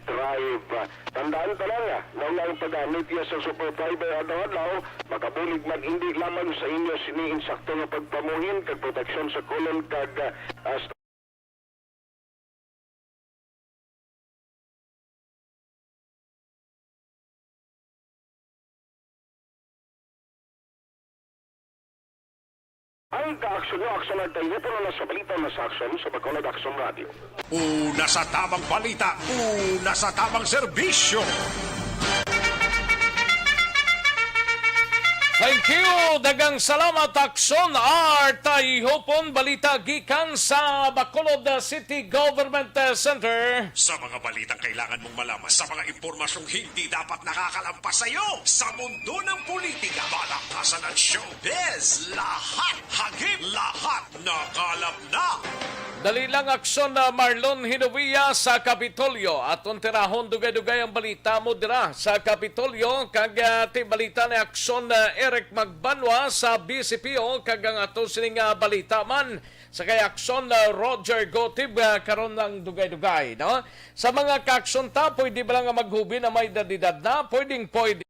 drive. Tandaan pa lang, ah, nga ang paggamit niya sa Super Fiber adlaw-adlaw makabulig man hindi lamang sa inyo sini insakto nga pagpamuhin kag proteksyon sa colon kag, ah, Ang kaaksyon nyo, aksyon ang tayo, puno na sa balita, na sa aksyon, sa Bacolod Aksyon Radio. Una sa tamang balita, una sa tamang serbisyo. Thank you. Daghang salamat, Aksyon Art Ihupon. Balita gikan sa Bacolod City Government Center. Sa mga balitang kailangan mong malaman, sa mga impormasyong hindi dapat nakakalampas sa iyo, sa mundo ng politika, balakasan at showbiz, lahat hagip, lahat nakalap na. Dali lang, Aksyon, ah, Marlon Hinovia sa Kapitolyo. Aton tirahon dugay-dugay ang balita mo dira sa Kapitolyo. Kag, ah, ti balita ni Aksyon, ah, Eric Magbanwa sa B C P O. Kag ang aton sining, ah, balita man sa kay Aksyon, ah, Roger Gotib, ah, karon ang dugay-dugay, no? Sa mga kaaksyon ta, pwede ba lang nga maghubi na may edad-edad na? Pwedeng pwede.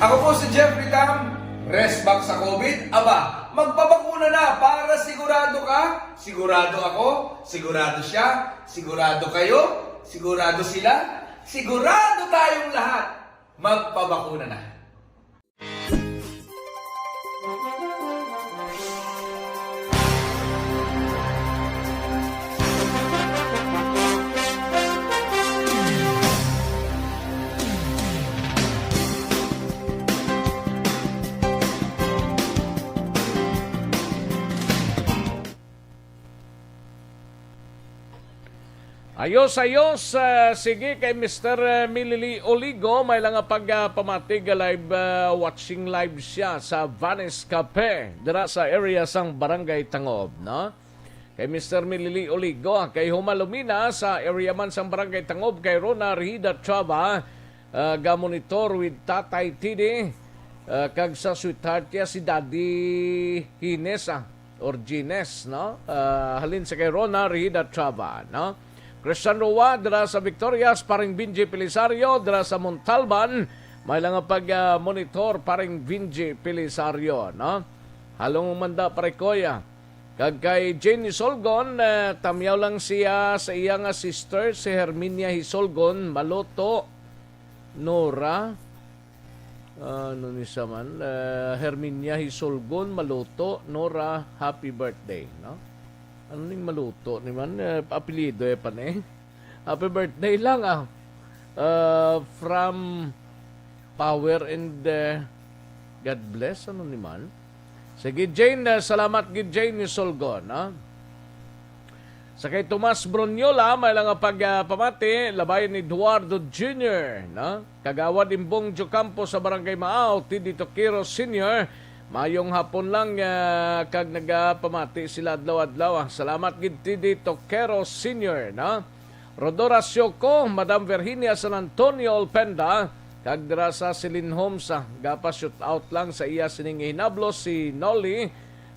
Ako po si Jeffrey Tam. Rest back sa COVID? Aba, magpabakuna na para sigurado ka, sigurado ako, sigurado siya, sigurado kayo, sigurado sila, sigurado tayong lahat. Magpabakuna na. Ayos, ayos. Ah, sige, kay Mister, ah, Milili Oligo, may lang nga pag, ah, pamati nga live, ah, watching live siya sa Vanice Cafe, dira sa area sang Barangay Tangob, no? Kay Mister Milili Oligo, kay Huma Lumina, sa area man sang Barangay Tangob, kay Rona Rihida Trava, ah, ga-monitor with Tatay T D, ah, kag sa sweetheart niya si Daddy Hines, ah, or Gines, no? Ah, halin sa kay Rona Rihida Trava, no? Christian Roa, dira sa Victorias, paring Benji Pelisario, dira sa Montalban, may lang nga pag, ah, monitor, paring Benji Pelisario, no? Halong manda, pare Koya. Kag kay Jane Hisolgon, eh, tamyaw lang siya sa iya nga sister, si Herminia Hisolgon, Maluto, Nora. Ano ni sa man? Eh, Herminia Hisolgon, Maluto, Nora, happy birthday, no? Ano ning Maluto ni man? Eh, apelyido eh pa ni. Happy birthday lang, ah. Uh, from Power and, uh, God bless, ano ni man? Sige, Jane, uh, salamat gid, Jane, ni Solgon, no? Sa kay Tomas Bronyola, may lang nga pag, uh, pamati, Labayan Eduardo Junior, no? Kagawad Imbong Jocampo sa Barangay Maaw, T D Toquero Senior, mayong hapon lang, uh, kag nagapamati sila adlaw-adlaw, ah. Salamat gid, T D Toquero Senior, no? Rodora Sioco, Madam Virginia San Antonio Olpenda, kag dira sa Celine Homes, ah, gapa-shoot out lang sa iya sining hinablo si Nolly,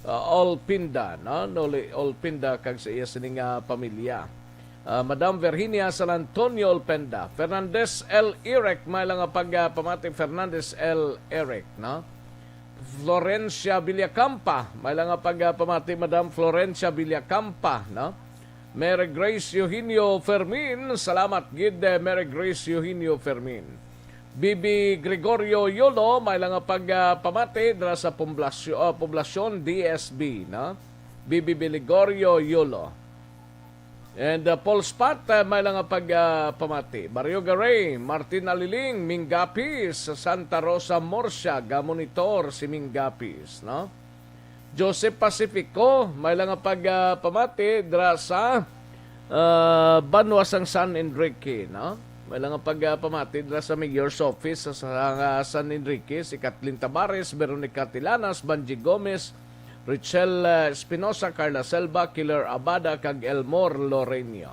ah, Olpinda, no? Nolly Olpinda kag sa iya sining, ah, pamilya. Ah, Madam Virginia San Antonio Olpenda, Fernandez L. Irek, may lang nga pag, ah, pamati, Fernandez L. Irek, no? Florencia Villacampa, may lang nga pag, ah, pamati, Madam Florencia Villacampa, no? Mary Grace Eugenio Fermin, salamat gid, eh, Mary Grace Eugenio Fermin. Bibi Gregorio Yolo, may lang nga pag, ah, pamati dira sa Poblasyo-, ah, Poblasyon D S B, no? Bibi Gregorio Yolo. And, uh, Paul Spot, uh, may lang nga pag, uh, pamati. Mario Garay, Martin Aliling, Mingapis, Santa Rosa, Murcia, ga-monitor si Mingapis, no? Joseph Pacifico, may lang nga pag, uh, pamati dira sa, uh, banwa sang San Enrique, no? May lang nga pag, uh, pamati dira sa Mayor's Office sa, sa, uh, San Enrique, si Kathleen Tabares, Veronica Tilanas, Banji Gomez, Richel, uh, Espinosa, Carla Selva, Killer Abada, kag Elmore Loreño.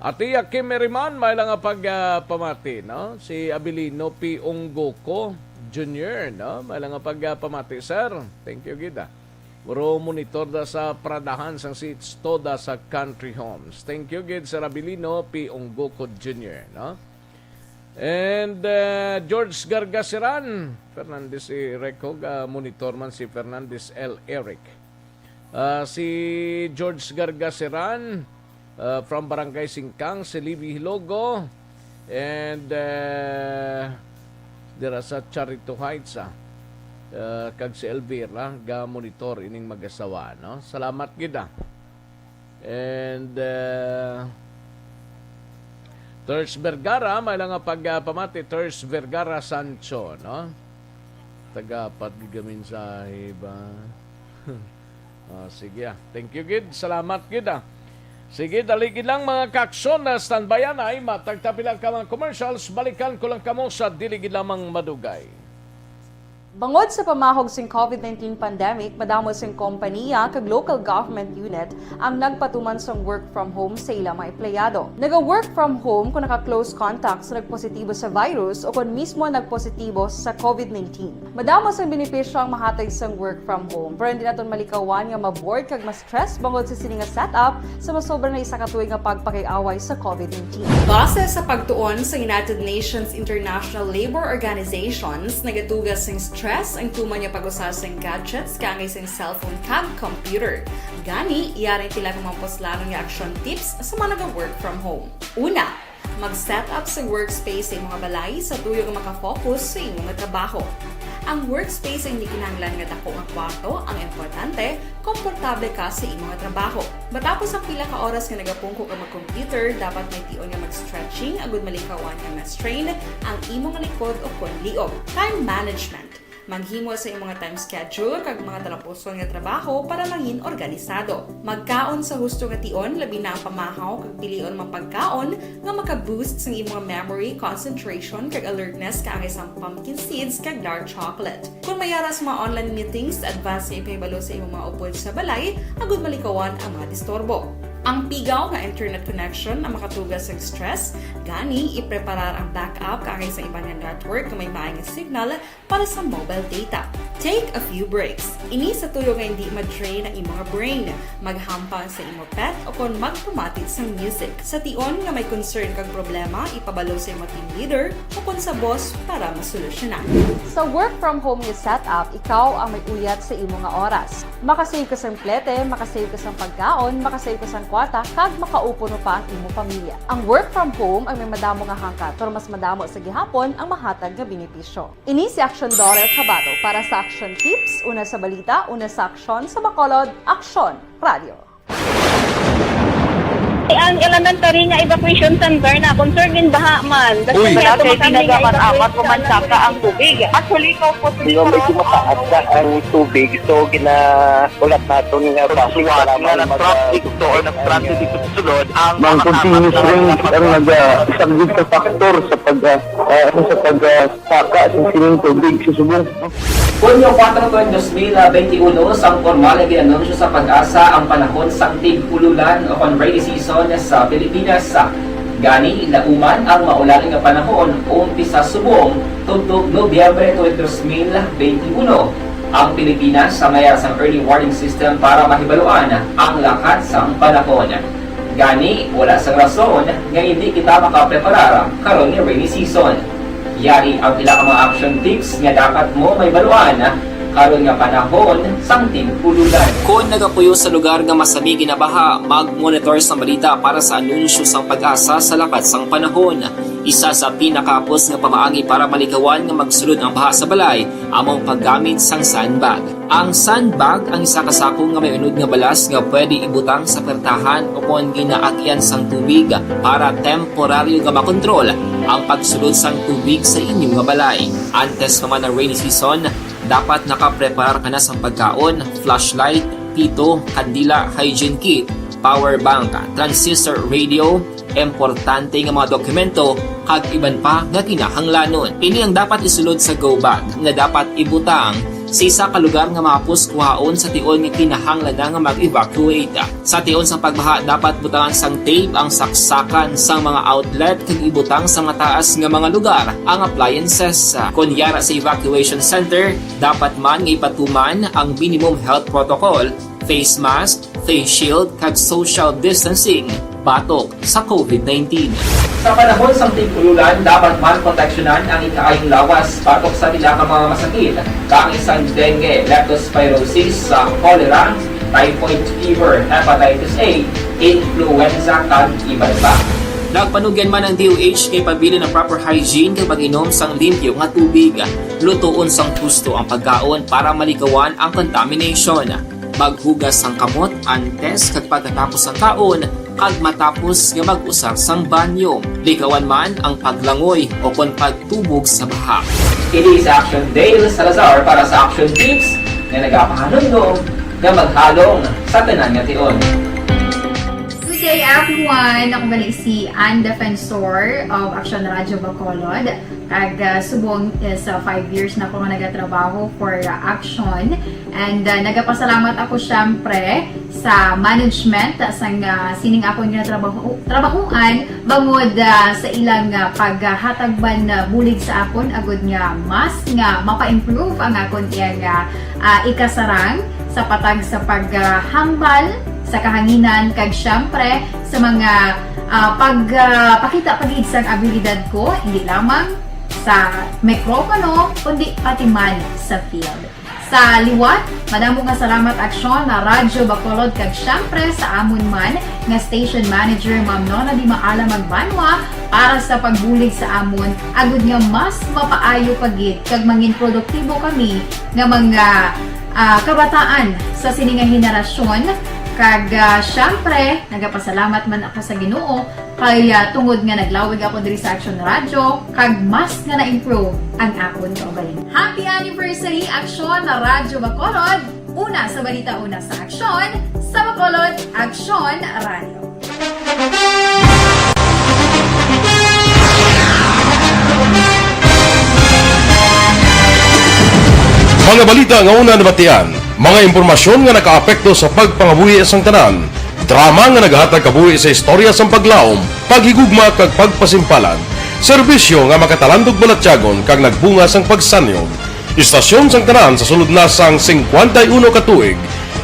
Atiya Kim Eriman, may lang nga pag, ah, pamati, no? Si Abilino P. Unggoco Junior, no? May lang nga pag, ah, pamati, sir. Thank you gid, ah. Puro monitor da sa pradahan sang seats toda sa Country Homes. Thank you gid, Sir Abilino P. Unggoco Junior, no? And, uh, George Gargasiran, Fernandez, eh, Recog, uh, monitor man si Fernandez L. Eric. Uh, si George Gargasiran, uh, from Barangay Singkang, si Libby Hilogo, and, uh, dira sa Charito Heights, ah, uh, kag si Elvira, ga-monitor ining mag-asawa, no? Salamat gid, ah. And, uh, Ters Vergara, may lang nga pag, uh, pamati, Ters Vergara Sancho, no? Tagapat gid ka mensahe ba? Ah, sige, ah. Thank you gid. Salamat gid, ah. Sige, dali gid lang, mga kakson, na standbyan ay matag ta pila ka mga commercials. Balikan ko lang kamo sa dili gid lamang madugay. Bangod sa pamahog sing COVID nineteen pandemic, madamo sing kompaniya kag local government unit ang nagpatuman sang work from home sa ila mga empleyado. Naga-work from home kung naka-close contact sa nagpositibo sa virus o kon mismo nagpositibo sa COVID nineteen. Madamo sang benepisyo ang mahatag sang work from home, pero hindi naton malikawan nga ma-bored kag ma-stress bangod sa sini nga setup sa masobra na isa ka tuig nga pagpakig-away sa COVID nineteen. Base sa pagtuon sa United Nations International Labour Organizations, nagatuga sing stress ang tuman nga pag-usa sing gadgets kaangay sing cellphone kag computer. Gani, yari pila ka mga puslanon nga action tips sa mga naga-work from home. Una, mag-set up sa workspace sa imong balay sa tuyo nga makafocus sa imong trabaho. Ang workspace ay hindi kinahanglan nga dako nga kwarto, ang importante, komportable ka sa imong trabaho. Matapos ang pila ka oras nga nagapungko ka mag-computer, dapat may tion nga mag-stretching agud malikawan nga ma-strain ang imong likod o kon liog. Time management. Maghimo sa imong time schedule kag mga talapuson nga trabaho para mangin organisado. Magkaon sa husto nga tion, labi na ang pamahaw kag pilion mga pagkaon nga maka-boost sang imong memory, concentration, kag alertness kaangay sang pumpkin seeds kag dark chocolate. Kung may ara sa mga online meetings, advance nga ipahibalo sa imong mga upod sa balay agud malikawan ang mga disturbo. Ang pigaw nga internet connection ang makatuga sa stress, gani ipreparar ang backup kaangay sa iban nga network nga may maay nga signal para sa mobile data. Take a few breaks. Ini sa tuyo nga hindi ma-drain ang imong brain. Maghampang sa imo pet o kon magpamati sang music. Sa tion nga may concern kag problema, ipabalo sa imo team leader o kon sa boss para masolusyonan. Sa work from home nga setup, ikaw ang may uyat sa imo nga oras. Makasave ka sang plete, makasave ka sang pagkaon, makasave ka sang kwarta, kag makaupod pa ang imo pamilya. Ang work from home ang may madamo nga hangkat, pero mas madamo sa gihapon ang mahatag nga benepisyo. Ini si Aksyon Dorel Cabato para sa Aksyon Tips, una sa balita, una sa aksyon, sa Bacolod, Aksyon Radio. Ang elementary nga evacuation center na concern din baha man. Uy. Wala kay tinaga man apat ko man saka ang tubig. Actually, ikaw po, di ba, medyo mataas na ang tubig, so ginaulat naton nga basi para nga mag- nag-traffic to or nag-transit dito sa sulod ang mga continuous rain ang nag-, ah, isang sa factor sa pag, ah, ah, ano, sa pag, ah, saka sa sining tubig sa subong. Hunyo kuwatro tuig dos mil benti uno, sang pormal nga gin-anunsyo sa PAGASA ang panahon sang tig-ululan o kon rainy season sa Pilipinas. Gani, lauman ang maulan nga panahon umpisa subong tubtob Nobyembre tuig dos mil benti uno. Ang Pilipinas may ara sang early warning system para mahibaluan ang lakat sang panahon. Gani, wala sang rason nga hindi kita makapreparar karon nga rainy season. Yari ang pila ka mga action tips nga dapat mo mahibaluan karon nga panahon sang tig-ululan. Kon nagapuyo sa lugar nga masami ginabaha, mag-monitor sang balita para sa anunsyo sang PAGASA sa lakat sang panahon. Isa sa pinakahapos nga pamaagi para malikawan nga magsulod ang baha sa balay amo ang paggamit sang sandbag. Ang sandbag ang isa ka sako nga may unod nga balas nga pwede ibutang sa pertahan o kon ginaagyan sang tubig para temporaryo nga makontrol ang pagsulod sang tubig sa inyo nga balay. Antes pa man ang rainy season, dapat nakapreparar ka na sang pagkaon, flashlight, pito, kandila, hygiene kit, power bank, transistor radio, importante nga mga dokumento, kag iban pa nga kinahanglanon. Ini ang dapat isulod sa go bag nga dapat ibutang sa isa ka lugar nga mahapos kuhaon sa tion nga kinahanglan na nga mag-evacuate. Sa tion sa pagbaha, dapat butangan sang tape ang saksakan sang mga outlet kag ibutang sa mataas nga mga lugar ang appliances. Kon yara sa evacuation center, dapat man nga ipatuman ang minimum health protocol, face mask, face shield, kag social distancing batok sa COVID nineteen. Sa panahon sang tig-ululan, dapat man proteksyonan ang ikaayong lawas batok sa pila ka mga masakit, kaangay sang dengue, leptospirosis, sa cholera, typhoid fever, hepatitis A, influenza, kag iban pa. Nagpanugyan man ang D O H kay pabilin ang proper hygiene kag pag-inom sang limpyo nga tubig. Lutoon sang husto ang pagkaon para malikawan ang contamination. Maghugas sang kamot antes kag pagkatapos sang kaon, kag matapos nga mag-usar sang banyo. Likawan man ang paglangoy o kon pagtubog sa baha. Ini si Action Dale Salazar para sa Action Tips nga nagapahanumdom nga maghalong sa tanan nga tion. Good day, everyone. Ako bali si Ann Defensor of Action Radio Bacolod. Kag, ah, subong, eh, sa five years na ko nga nagatrabaho for, ah, Aksyon. And, ah, nagapasalamat ako, syempre, sa management, ah, sang, ah, sining akon nga trabaho, trabahuan, bangod, ah, sa ilang, ah, paghatag man, ah, bulig sa akon, agud nga mas nga mapa-improve ang akon iyang, ah, ah, ikasarang sa patag sa paghambal sa kahanginan, kag, syempre, sa mga, ah, pag, ah, pakita pa gid sang abilidad ko, hindi lamang sa mikropono, kundi pati man sa field. Sa liwat, madamo nga salamat, Aksyon, na Radyo Bacolod, kag, syempre, sa amon man nga station manager, Ma'am Nona Di Maala Magbanwa, para sa pagbulig sa amon, agud nga mas mapaayo pa gid kag mangin produktibo kami nga mga, ah, kabataan sa sini nga henerasyon. Kag, ah, syempre, nagapasalamat man ako sa Ginoo kay, ah, tungod nga naglawig ako diri sa Aksyon Radyo, kag mas nga na-improve ang akon kaugalingon. Happy anniversary, Aksyon Radyo Bacolod! Una sa balita, una sa aksyon, sa Bacolod, Aksyon Radyo. Mga balita nga una nabatian, mga impormasyon nga nakaapekto sa pagpangabuhi sang tanan, drama nga nagahatag kabuhi sa istorya sang paglaom, paghigugma kag pagpasimpalan, serbisyo nga makatalandog balatyagon kag nagbunga sang pagsanyog. Istasyon sang tanan sa sulod na sang singkwenta y uno ka tuig.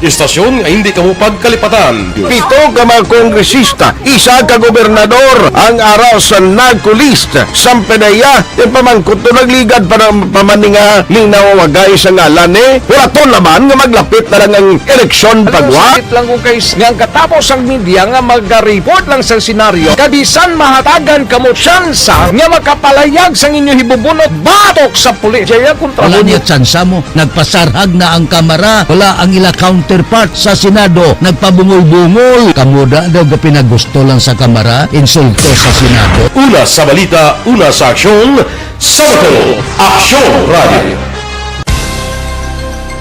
Istasyon nga hindi kamo pagkalipatan. Pito ka mga kongresista, isa ka gobernador ang ara sa NAGCO list. Sang PDEA, ti pamangkot to nagligad pa ng pamaninga ning nawawagay sa ngalan ni. Wala to laman nga maglapit na lang ang eleksyon pagwa. Sakit lang kung kay nga ang katapos ang media nga magareport lang sa senaryo, kabisan mahatagan kamo tsansa nga makapalayag sang inyo hibubunot batok sa pulis. Jaya kontra Wala mo niya tsansa mo. Nagpasarhag na ang Kamara. Wala ang ila counterpart sa Senado. Nagpabungol-bungol. Kamo da daw ga pinagusto lang sa Kamara, insulto sa Senado. Una sa balita, una sa aksyon, sa Bacolod, Aksyon Radio.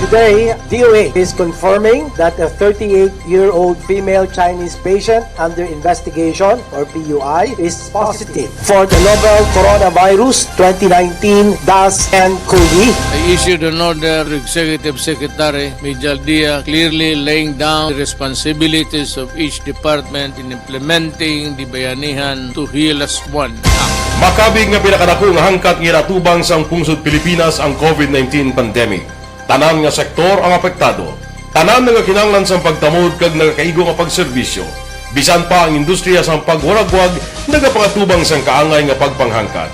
Today, D O H is confirming that a thirty-eight-year-old female Chinese patient under investigation, or P U I, is positive for the novel coronavirus twenty nineteen dash N cov. I issued an order to Executive Secretary Mijal Dia, clearly laying down the responsibilities of each department in implementing the Bayanihan to Heal Us One Act. Makabig nga pinakadako nga hangkat nga ginatubang sang pungsod Pilipinas ang COVID nineteen pandemic. Tanan nga sektor ang apektado. Tanan nagakinahanglan sang pagtamod kag nagakaigo nga pagserbisyo. Bisan pa ang industriya sang pagwaragwag nagapangatubang sang kaangay nga pagpanghangkat.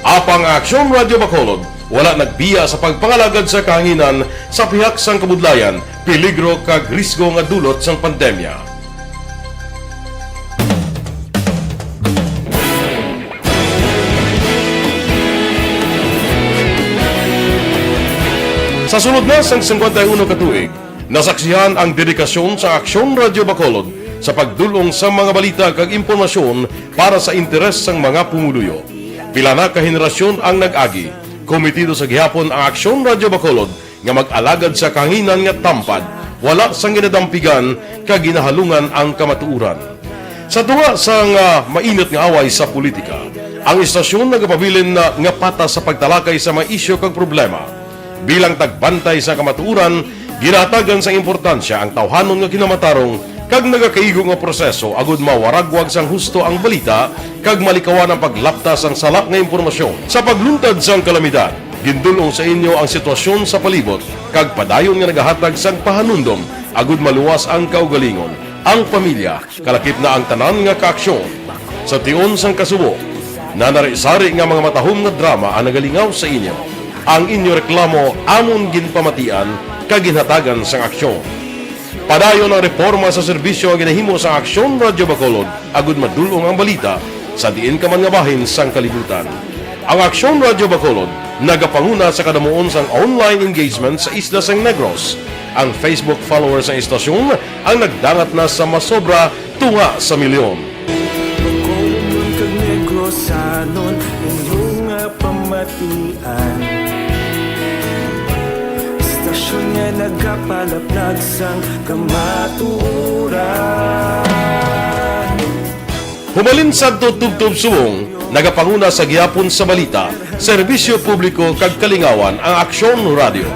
Apang ang Aksyon Radio Bacolod wala nagbiya sa pagpangalagad sa kahanginan sa pihak sang kabudlayan, peligro kag risgo nga dulot sang pandemya. Sa sulod na sang singkwenta y uno ka tuig, nasaksihan ang dedikasyon sa Aksyon Radio Bacolod sa pagdul-ong sa mga balita kag impormasyon para sa interes sang mga pumuluyo. Pila na ka henerasyon ang nag-agi. Komitido sa gihapon ang Aksyon Radio Bacolod nga mag-alagad sa kahanginan nga tampad, wala sang ginadampigan kag ginahalungan ang kamatuoran. Sa tunga sang, ah, mainit nga away sa politika, ang istasyon nagapabilin na nga patas sa pagtalakay sa mga isyu kag problema. Bilang tagbantay sa kamatuoran, ginahatagan sang importansya ang tawhanon nga kinamatarong kag nagakaigo nga proseso agud mawaragwag sang husto ang balita kag malikawan ang paglapta sang sala nga impormasyon. Sa pagluntad sang kalamidad, gindul-ong sa inyo ang sitwasyon sa palibot kag padayon nga nagahatag sang pahanumdom agud maluwas ang kaugalingon, ang pamilya, kalakip na ang tanan nga kaaksyon. Sa tion sang kasubo, nanari-sari nga mga matahom nga drama ang nagalingaw sa inyo. Ang inyo reklamo amon ginpamatian kag ginhatagan sang aksyon. Padayon ang reporma sa serbisyo nga ginahimo sa Aksyon Radyo Bacolod agud madul-ong ang balita sa diin ka man nga bahin sang kalibutan. Ang Aksyon Radyo Bacolod nagapanguna sa kadamuon sang online engagement sa isla sang Negros. Ang Facebook followers sang istasyon ang nagdangat na sa masobra tunga sa milyon. Bacolodnon kag Negrosanon, inyo nga pamatian. Istasyon nga nagapalaplag sang kamatuoran. Humalin sadto tubtob subong, nagapanguna sa gihapon sa balita, serbisyo publiko kag kalingawan ang Aksyon Radio.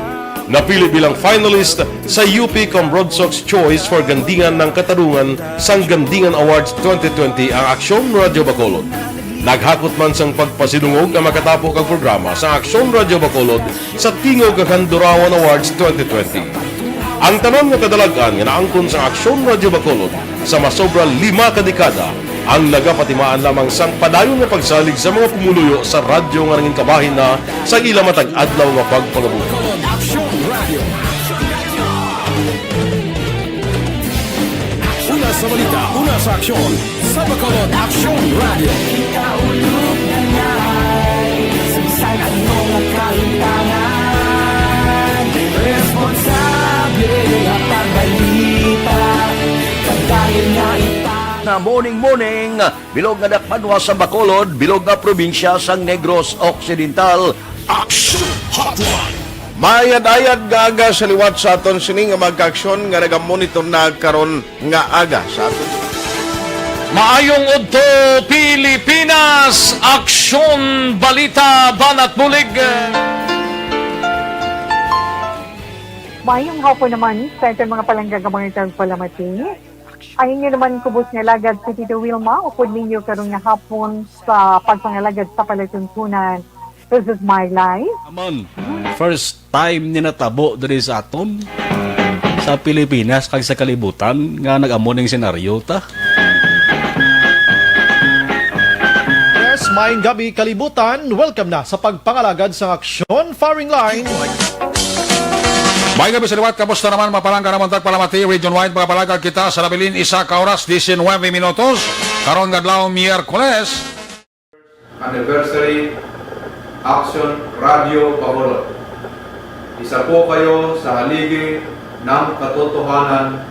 Napili bilang finalist sa U P Cambrodsoc's Choice for Gandingan ng Katarungan sang Gandingan Awards twenty twenty ang Aksyon Radio Bacolod. Naghakot man sang pagpasidungog ang makatapo kag programa sa Aksyon Radio Bacolod sa Tingog kag Handurawan Awards twenty twenty. Ang tanan nga kadalag-an nga naangkon sa Aksyon Radio Bacolod sa masobra lima ka dekada ang nagapatimaan lamang sang padayon nga pagsalig sa mga pumuluyo sa radyo nga nangin kabahin na sa ila matag adlaw nga pagpangabuhi. Aksyon Radio. Una sa balita, una sa aksyon, sa Bacolod Aksyon Radio. Kaulog na ngay, sa bisan ano nga kahimtangan, responsable nga pagbalita, pagdayon nga ita. Na morning, morning, bilog nga dakbanwa sa Bacolod, bilog nga probinsya sang Negros Occidental. Action Hotline. Mayad-ayad nga aga sa liwat sa aton sini nga mga kaaksyon nga nagamonitor na karon nga aga sa aton. Maayong udto, Pilipinas! Aksyon, balita, banat bulig. Maayong hapon naman sa aton mga palangga nga mga tagpalamati. Ang inyo naman kubos nga alagad si Tito Wilma, upod ninyo karon nga hapon sa pagpangalagad sa palatuntunan. This is my life. Amon, first time ni natabo diri sa aton, sa Pilipinas kag sa kalibutan, nga nag-amo ning senaryo ta. Yes, maayong gabi, kalibutan. Welcome na sa pagpangalagad sa Aksyon Firing Line. May gabi sa liwat, kamusta naman, mga palangga namon tagpalamati? Region wide, mga palangga kita sa nabilin, isa ka oras, diecinuebe minutos. Karon nga adlaw, Miyerkules. Anniversary, Aksyon Radio Bacolod. Isa po kayo sa haligi ng katotohanan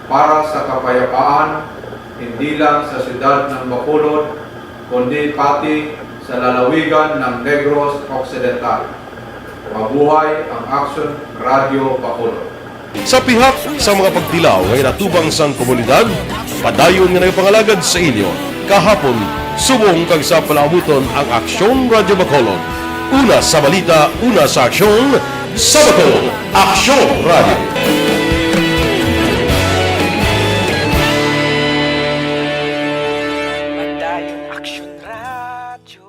para sa kapayapaan, hindi lang sa siyudad ng Bacolod, kundi pati sa lalawigan ng Negros Occidental. Mabuhay ang Aksyon Radio Bacolod. Sa pihak sa mga pagtilaw nga inatubang sang komunidad, padayon nga nagapangalagad sa inyo kahapon, subong kag sa palaabuton ang Aksyon Radio Bacolod. Una sa balita, una sa aksyon, sa Bacolod, Aksyon Radio. Padayon Aksyon Radio.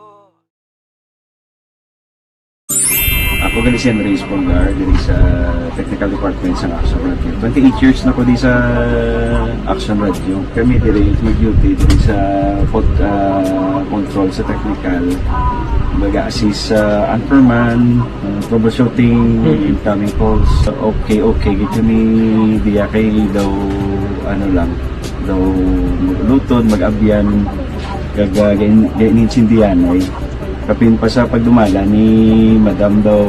Ako gali si Henry Espolgar, diri sa technical department sa Aksyon Radio. Twenty-eight years na ko di sa Aksyon Radio. Kami diri mag-duty diri sa pod-, ah, control sa technical. Mag-assist sa anchorman, ah, troubleshooting, Mm. incoming calls. Okay, okay, gid kami diya kay daw, ano lang, daw mag-uluton, mag-abyan, kag, ah, gain-, gain-insindihan ay. Kapin pa sa pagdumala ni Madam daw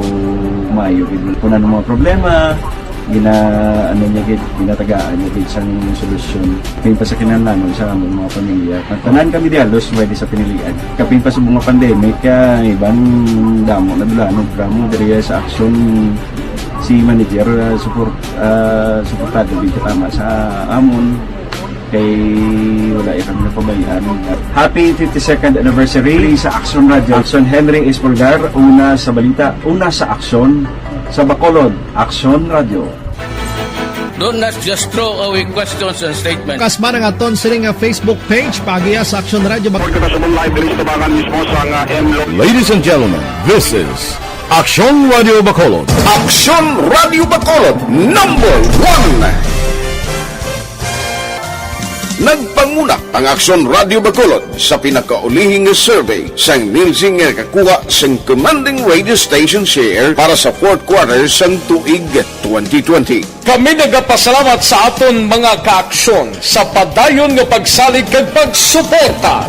maayo gid. Kung ano mga problema, gina-, ano niya gid, ginatagaan niya gid sang solusyon. Kapin pa sa kinahanglanon sa amon mga pamilya. Ang tanan kami di halos pwede sa pinilian. Kapin pa sa mga pandemic, kaya iban damo na dula, no, drama diri sa aksyon si manager, ah, support, ah, suportado gid tama sa amon. Kay wala ya kami napabayaan. Happy fifty-second anniversary sa Aksyon Radio. Aksyon Henry Espolgar, una sa balita, una sa aksyon, sa Bacolod, Aksyon Radio. Do not just throw away questions and statements. Kasma nga aton sini nga Facebook page, paagiya sa Aksyon Radio Bak- Report kita sa live diri sa tabangan mismo sa nga M Lo- Ladies and gentlemen, this is Aksyon Radio Bacolod. Aksyon Radio Bacolod, number one. Nagpanguna ang Aksyon Radio Bacolod sa pinakaulihi nga survey sang Nielsen nga nakakuha sang commanding radio station share para sa fourth quarter sang tuig twenty twenty. Kami nagapasalamat sa aton mga kaaksyon sa padayon nga pagsalig kag pagsuporta.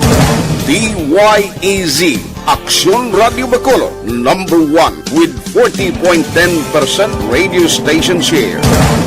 D Y E Z, Aksyon Radio Bacolod, number one with forty point ten percent radio station share.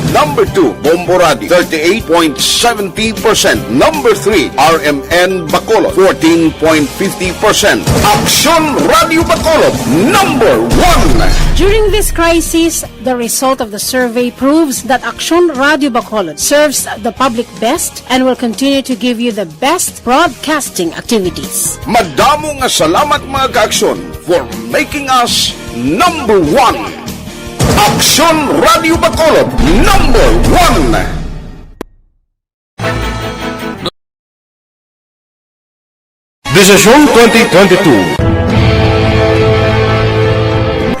Number two, Bombo Radio, thirty-eight point seventy percent. Number three, R M N Bacolod, fourteen point fifty percent. Aksyon Radio Bacolod, number one. During this crisis, the result of the survey proves that Aksyon Radio Bacolod serves the public best and will continue to give you the best broadcasting activities. Madamo nga salamat, mga ka-Aksyon, for making us number one. Aksyon Radio Bacolod, number one. Desisyon twenty twenty-two.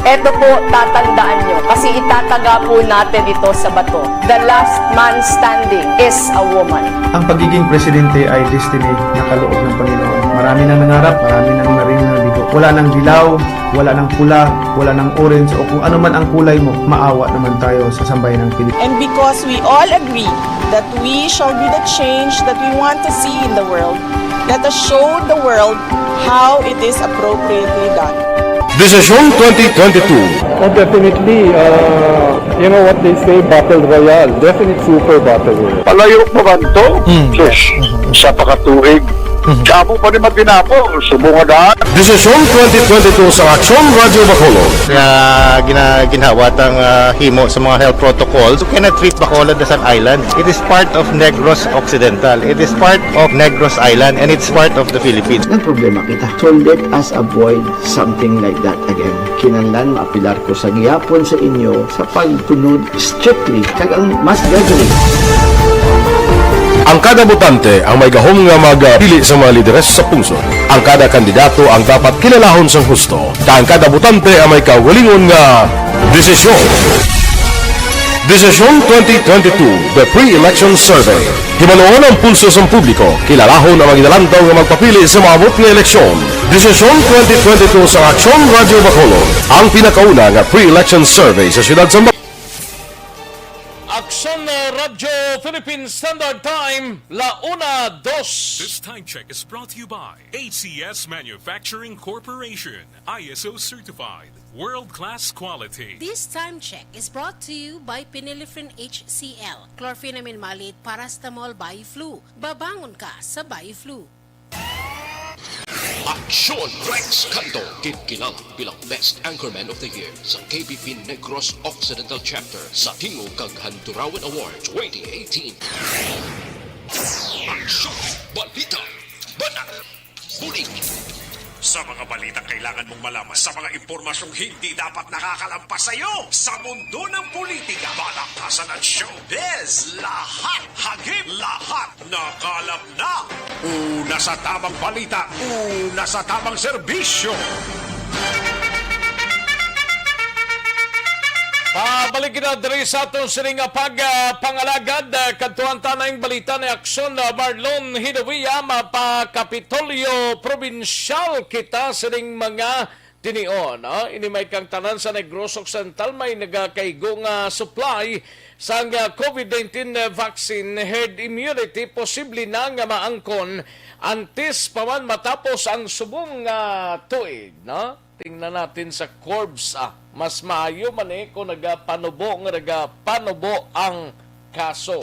Eto po, tatandaan nyo, kasi itataga po natin ito sa bato. The last man standing is a woman. Ang pagiging presidente ay destiny na kaloob ng Panginoon. Marami nang nangarap, marami nang naring nabigo. Wala nang dilaw, wala nang pula, wala nang orange, o kung ano man ang kulay mo, maawa naman tayo sa sambayan ng Pilipinas. And because we all agree that we shall be the change that we want to see in the world, let us show the world how it is appropriately done. Desisyon twenty twenty-two. Oh, definitely, uh, you know what they say, battle royale. Definite super battle royale. Palayo pa man to? Hmm. Sus, isa pa ka tuig. Mhm. Sa amo pa ni Matinapol, subong nga daan. Desisyon twenty twenty-two sa Aksyon Radio Bacolod. Nga gina-, ginhawa tang, ah, himo sa mga health protocols. You cannot treat Bacolod as an island. It is part of Negros Occidental. It is part of Negros Island, and it's part of the Philippines. Ang problema kita. So let us avoid something like that again. Kinahanglan maapilar ko sa gihapon sa inyo sa pagsunod strictly kag ang mass gathering. Ang kada botante ang may gahom nga magpili sa mga lideres sa pungsod. Ang kada kandidato ang dapat kilalahon sang husto, kag ang kada botante ang may kaugalingon nga desisyon. Desisyon twenty twenty-two, The Pre-Election Survey. Himaluon ang pulso sang publiko, kilalahon ang mga ginalantaw nga magpapili sa maabot nga eleksyon. Desisyon twenty twenty-two sa Aksyon Radio Bacolod, ang pinakauna nga pre-election survey sa siyudad sa Aksyon, uh, Radyo Philippine Standard Time, la una dos. This time check is brought to you by A C S Manufacturing Corporation, I S O certified, world-class quality. This time check is brought to you by Phenylephrine H C L, chlorphenamine maleate, paracetamol, Bioflu. Babangon ka sa Bioflu. Aksyon Rex Canto, ginkilag bilang Best Anchorman of the Year sa K B P Negros Occidental Chapter sa Tingog kag Handurawan Award twenty eighteen. Aksyon, balita, banat, bulig. Sa mga balitang kailangan mong malaman, sa mga impormasyong hindi dapat nakakalampas sa iyo, sa mundo ng politika, balakhasan at showbiz, lahat hagip, lahat nakalap na. Una sa tamang balita, una sa tamang serbisyo. Pabalik kita diri sa aton sini nga pag, ah, pangalagad, ah, kadtuan ta na ang balita ni Aksyon, ah, Marlon Hinovia, mapa Kapitolyo Probinsyal kita sining mga tinion, ah. Ini may kang tanan sa Negros Occidental may nagakaigo nga supply sang, ah, COVID nineteen vaccine. Herd immunity posible na nga maangkon antes pa man matapos ang subong nga tuig, no? Tingnan natin sa Forbes, ah. Mas maayo man, eh, kung nagapanubo nga nagapanubo ang kaso.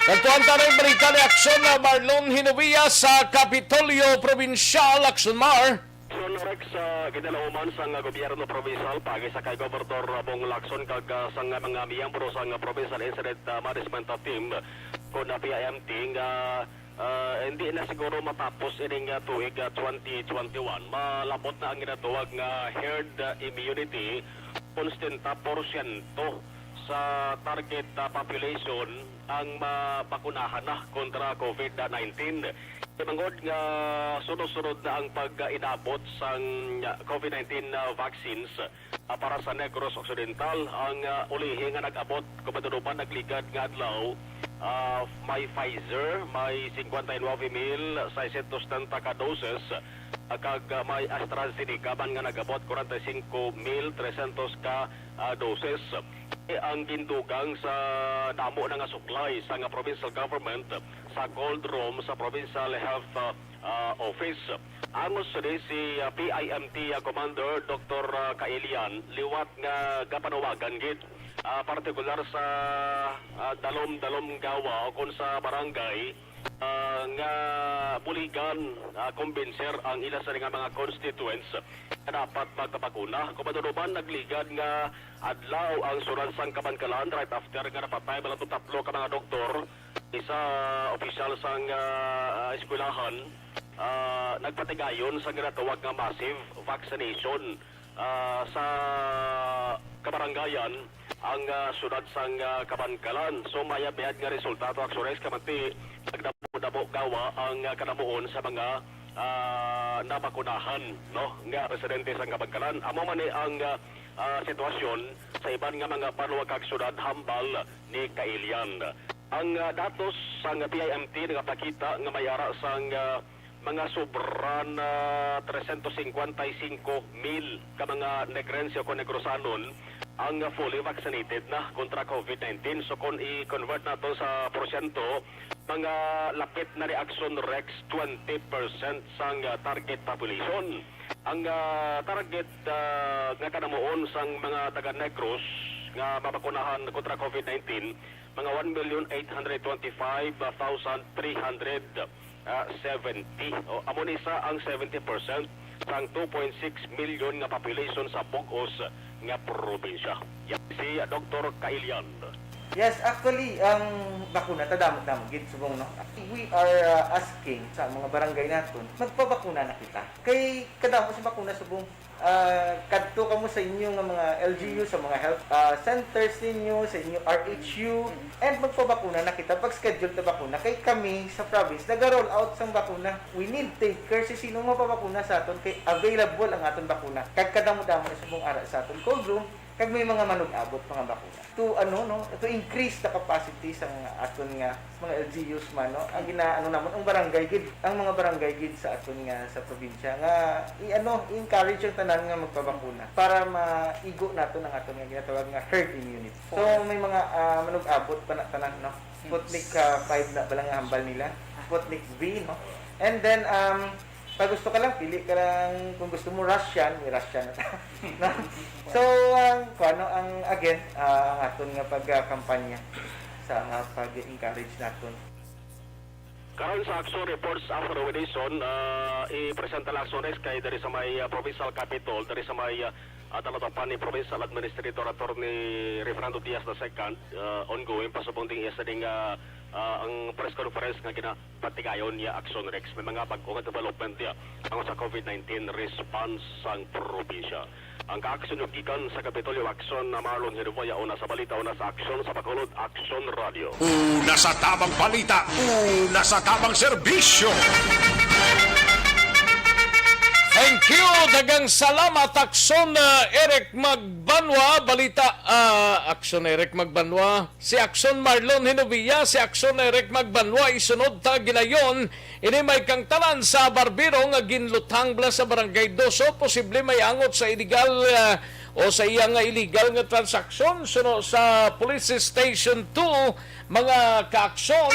Kadtuan ta na ang balita ni Aksyon, ah, Marlon Hinovia sa Kapitolyo Probinsyal. Aksyon, Mar. Aksyon, Rex, ah, ginalauman sang gobyerno provincial paagi sa kay Gobernador Bong Lacson kag, ah, sang mga miyembro sang Provincial Incident, ah, Management Team, kon, ah, P I M T, nga, ah, hindi na siguro matapos ining, ah, tuig, ah, twenty twenty-one. Malabot na ang ginatawag nga herd, ah, immunity, kon setenta porsyento sa target, ah, population ang mabakunahan na kontra COVID nineteen. Bangod nga sunod-sunod na ang pag-inabot sang COVID nineteen, ah, vaccines, ah, para sa Negros Occidental, ang, ah, ulihi nga nag-abot, kumadanuman nagligad nga adlaw, ah, may Pfizer, may cincuenta y nueve mil seiscientos setenta ka doses, ah, kag, ah, may AstraZeneca man nga nag-abot kwarenta y cinco mil trescientos ka, ah, doses. Eh, ang gindugang sa damo na nga supply sang provincial government sa cold room sa Provincial Health, ah, ah, Office. Angos sini si, ah, P I M T, ah, Commander Doktor, ah, Kailian, liwat nga gapanuwagan gid, ah, partikular sa, ah, Dalom-Dalom Gawa o kon sa barangay, ah, nga buligan, ah, kumbinser ang ila sila nga mga constituents nga dapat magpabakuna. Kumadunuman, nagligad nga adlaw ang sulod sang Kabankalan right after nga napatay bala to tatlo ka mga doktor, isa opisyal sang, ah, ah, eskwelahan, ah, nagpatigayon sa ginatawag nga massive vaccination, ah, sa kabarangayan ang, ah, siyudad sang, ah, Kabankalan. So, mayab-mayad nga resulta to, Action Rex, kay manti nagdamo-damo gawa ang, ah, kadamuon sa mga, ah, nabakunahan, no, nga residente sang Kabankalan. Amo man ni ang, ah, ah, sitwasyon sa iban nga mga banwa kag siyudad hambal ni Kailian. Ang, ah, datos sang P I M T nagapakita nga may ara sang, ah, mga sobra na trescientos cincuenta y cinco mil ka mga Negrense o kon Negrosanon ang fully vaccinated na kontra COVID nineteen. So, kung i-convert nato sa porsyento, mga lapit na ni Action Rex twenty percent sang, ah, target population. Ang, ah, target, ah, nga kanamuon sang mga taga Negros nga mabakunahan kontra COVID nineteen, mga one million eight hundred twenty-five thousand three hundred seventy. O, amo ni sa ang seventy percent sang two point six million nga population sa bug-os nga probinsya. Yan si Doktor Kailian. Yes, actually, ang bakuna, tadamo-damo gid subong, no? We are, uh, asking sa mga barangay naton, magpabakuna na kita. Kay kadamo sa bakuna subong, ah, kadto kamo sa inyo nga mga L G U, sa mga health, ah, centers ninyo, sa inyo R H U, and magpabakuna na kita, pag-schedule ta bakuna. Kay kami sa province, naga-roll out sang bakuna. We need takers, si sino mapabakuna sa aton, kay available ang aton bakuna. Kag kadamo-damo na subong ara sa aton cold room, kag may mga manug-abot pa nga bakuna. To, ano, no, to increase the capacity sa mga aton nga mga L G Us man, no? Ang ginaano namon, ang barangay gid, ang mga barangay gid sa aton nga, sa probinsya nga i-, ano, i-encourage ang tanan nga magpabakuna para maigo naton ang aton nga ginatawag nga herd immunity. So, may mga, ah, manug-abot pa na tanan, no? Sputnik, ah, five na ba lang nga hambal nila? Sputnik V, no? And then, um, pag gusto ka lang, pili ka lang. Kung gusto mo Russian, may Russian na ta-, no? So, ang, kung ano, ang, again, ah, ang aton nga pagkampanya sa, ah, pag-encourage naton. Karon sa Action Reports After Winison, ah, i-presenta lang, Action Rex, kay diri sa may, ah, Provincial Capitol, diri sa may, ah, ah, talatapan ni Provincial Administrator Attorney Referendo Diaz the second, ah, ongoing pa subong ding iya sa ding, ah, ah, ang press conference nga ginapatigayon niya, Action Rex. May mga bag-o nga development niya tungod sa COVID nineteen response sang probinsya. Ang kaaksyon gikan sa Kapitolyo Action na Marlon Hinuboya, una sa balita, una sa aksyon, sa Bacolod Action Radio. Una sa tabang balita, una sa tabang serbisyo. Thank you. Daghang salamat, Aksyon, uh, Eric Magbanwa. Balita, uh, Aksyon Eric Magbanwa. Si Aksyon Marlon Hinovia, si Aksyon Eric Magbanwa. Isunod ta gilayon, ini may kangtalan sa barbero nga ginluthang bala sa Barangay Doso. Posible may angot sa illegal, uh, o sa iya nga illegal nga transaksyon. Suno sa Police Station two, mga kaaksyon.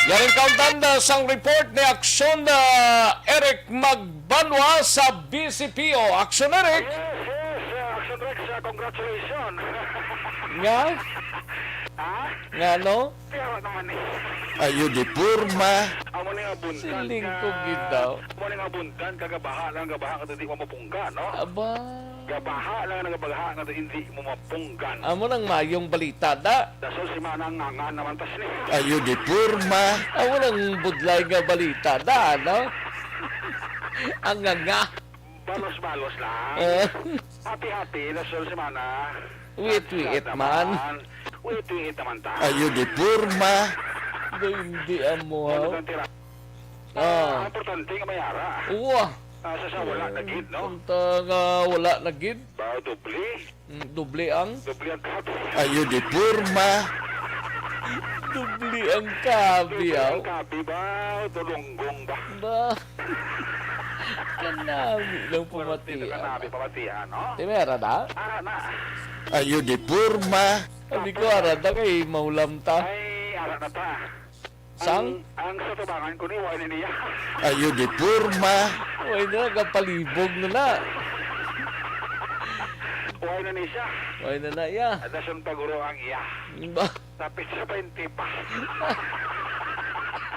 Yaring kaundan na sang report ni Aksyon, ah, Eric Magbanwa sa B C P O. Aksyon, Eric. Yes, yes, uh, Action Rex, uh, congratulations. Nga? Ha? Nga, no? Pero naman eh. Ayo di porma. Amo ni abundan. Siling ko ka gid daw. Amo ni abundan, kagabaha lang, gabaha ka, di mo mapunggan, no? Aba. Gabaha lang, nagabaha nga hindi mo mapunggan. Amo nang mayong balita, da. Dasol si Manang Ngangan naman tas ni. Ayo di porma. Amo nang budlay nga balita, da, ano? Ang nganga. Balos-balos lang. Eh. Happy-happy, dasol si Mana. Wait, wait, man. Wait-wait naman ta. Ayo di porma. Ba, hindi amo, Ano haw? Ang tira? Ah. Ah, importante nga may ara. Uwa. Ah, sa, sa wala na gid, no? Punta nga wala na gid. Ba, doble? Mm, doble ang? Doble ang cup. Ayo di porma. Dubli ang kabi, Dubli ang ah. kabi ba? O tulunggong ba? Ba? Kanami lang Pero pamatian. Dito kanami pamatian, no? Ti may ara na? Ara na. Ayo di porma. Sabi ko, ara na kay mahulam ta. Ay, ara na ta. Sang? Ang, ang sa tubangan ko ni, wala na niya. Ayo di porma. Wala na, kapalibog na na. Wala na ni siya. Wala na na, iya. Dason paguro ang iya. Ba? Tapit sa baynte pa.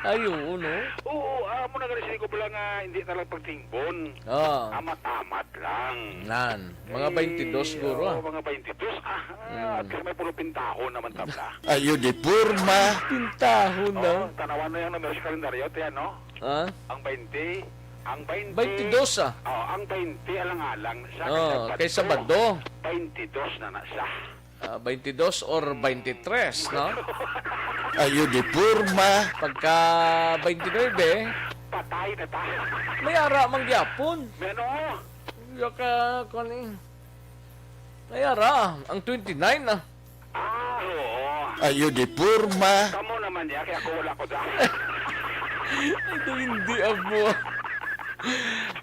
Ay, oo, no? Oo, amo na gani sini ko pala nga hindi na lang pagtingbon. Ah. Amat-amat lang. Nan, mga Eh, baynte dos siguro, oo, ah. mga baynte dos. Ah, Mm. at least may pulo pintahon naman tabla. Ayo di porma. Pintahon na. Oo, tanawan na yung numero sa kalendaryo, tiyan, no? Ah? Ang baynte, ang baynte, Baynte dos, ah. Oh, ang baynte alang-alang siya Oh, kay kay Sabado. Sabado. Baynte dos na na siya. Ah, baynte dos or baynte tres, no? Ayo di porma. Pagka baynte nuebe, Patay na ta. may ara man gyapon. May ano? Yaka, kuwan eh. May ara, ang twenty-nine na. Ah, oo. Ayo di porma. Kamo naman niya, kaya ako wala ko dyan. Ito hindi amo.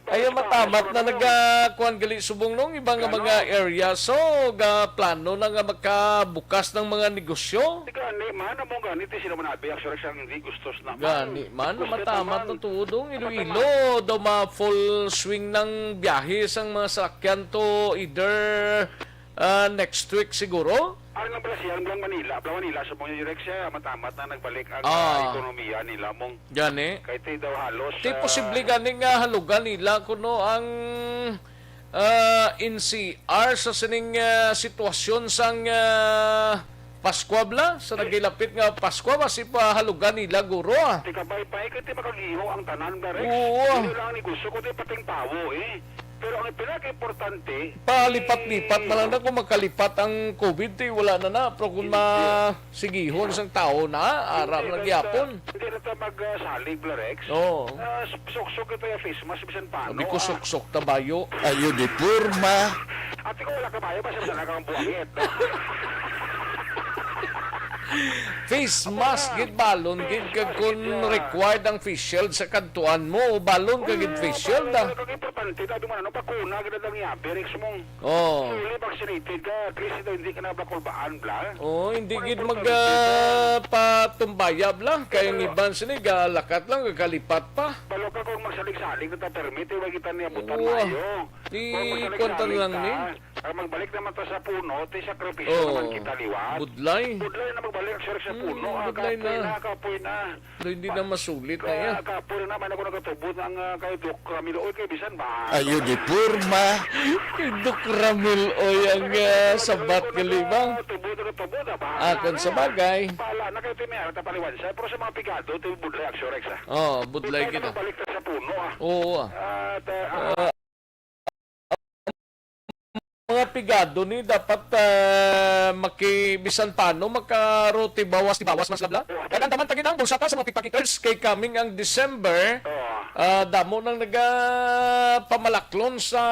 Ay, matamat na nagakuan gali subong nung iba nga mga area. So, ga plano na nga makabukas ng mga negosyo. Gani man, amo gani, ti sila manabi, actually, siyang hindi gustos na man. Gani man, Gustos matamat naman. na tuod, dong. Iloilo daw ma-full swing ng biyahe sang mga sakyan to either, ah, next week siguro. Ano lang pala siya, lang Manila, lang Manila, sa mga direct siya, matamat na nagbalik ang, Ah. ah, ekonomiya nila mong Gani. Kay ti daw halos, Ti ah, posible gani nga halugan nila kuno ang, ah, N C R sa sining, ah, sitwasyon sang, ah, Paskwa bala, sa nagilapit nga Paskwa, basi pa halugan nila guro, ah. Ti kabay pa, eh, kay ti makagiho ang tanan, Rex. Oo, ah. Dili lang ang negosyo, kundi pating tawo, eh. Pero ang pinaka-importante, Palipat-lipat eh, man lang na kung makalipat ang covid, ti wala na na. Pero kung Hindi. ma-, sigihon sang tawo na, ara Hindi man na lang ta, gyapon. hindi na ta mag, ah, salig, Bla Rex. Oo. Ah, s-, suksok kita yung face mask, bisan paano, Sabi ko, ah. suksok ta bayo. Ayo di porma. Ate ko, wala ka bayo, basta wala kang buwangit. Face mask, gid balon, gid kag kung required ang face shield sa kadtuan mo, balon ka gid face shield, ah. Ang importante, sabi mo na, no, bakuna, gid ang yabi, Rex, mong Oh. Fully vaccinated ka, at least ito, hindi ka na bakulbaan, bla. Oh, hindi Ang gid importante mag, ah, patumbaya, bla. Kay ang Pero iban sini, galakat lang, gakalipat pa. Balo ka kung magsalig-salig na ta permit, eh, wag kita niya butan Oo. mayo. Di Kung magsalig-salig kwan ta lang ka, ni. ah, magbalik naman ta sa puno, ti sakripisyo Oh. naman kita liwat. Budlay. Budlay na magbalik, sir, sa Hmm, puno, ah, budlay kapoy na. na, kapoy na. Lo, hindi na masulit na yan. Kaya kapoy na naman ako nakatubod ang, ah, kay Doc Ramil. Oy, kay bisan ba? Ayo di porma. Kay Doc Ramil, oy, ang, ah, sabat ka, libang. Tubod, nakatubod, ah, bahala Ah, kung na. sa bagay. Bahala na kayo, Timmy, ah, tapaliwan siya. Pero sa mga pigado, ito yung budlay, Axorex, ah. Oh, budlay Budlay na kita. magbalik na sa puno, ah. Oo, ah. At, ah, Ah, mga pigado ni dapat, ah, maki-, bisan paano makarote bawas-bawas man sila. Kaya ang taman tagid ang bulsa ta sa mga pickpocketers kay coming ang December, Oo. ah, damo nang nagapamalaklon sa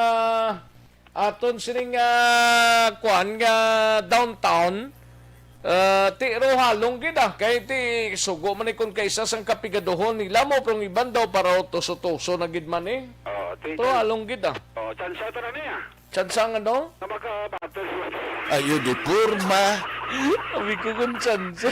aton sining, ah, kuan nga downtown. Ah, ti ro halong gid, ah, kay ti sugo man ni kon kaisa sang kapigaduhon nila mo, pero ang iban daw para tuso-tuso na gid man, eh. Oo, ti-, Pero halong gid, ah. Oo, tsansa ta na niya. Tsansa nga, no? Na makabatos. Ayo di porma. Sabi ko kung tsansa.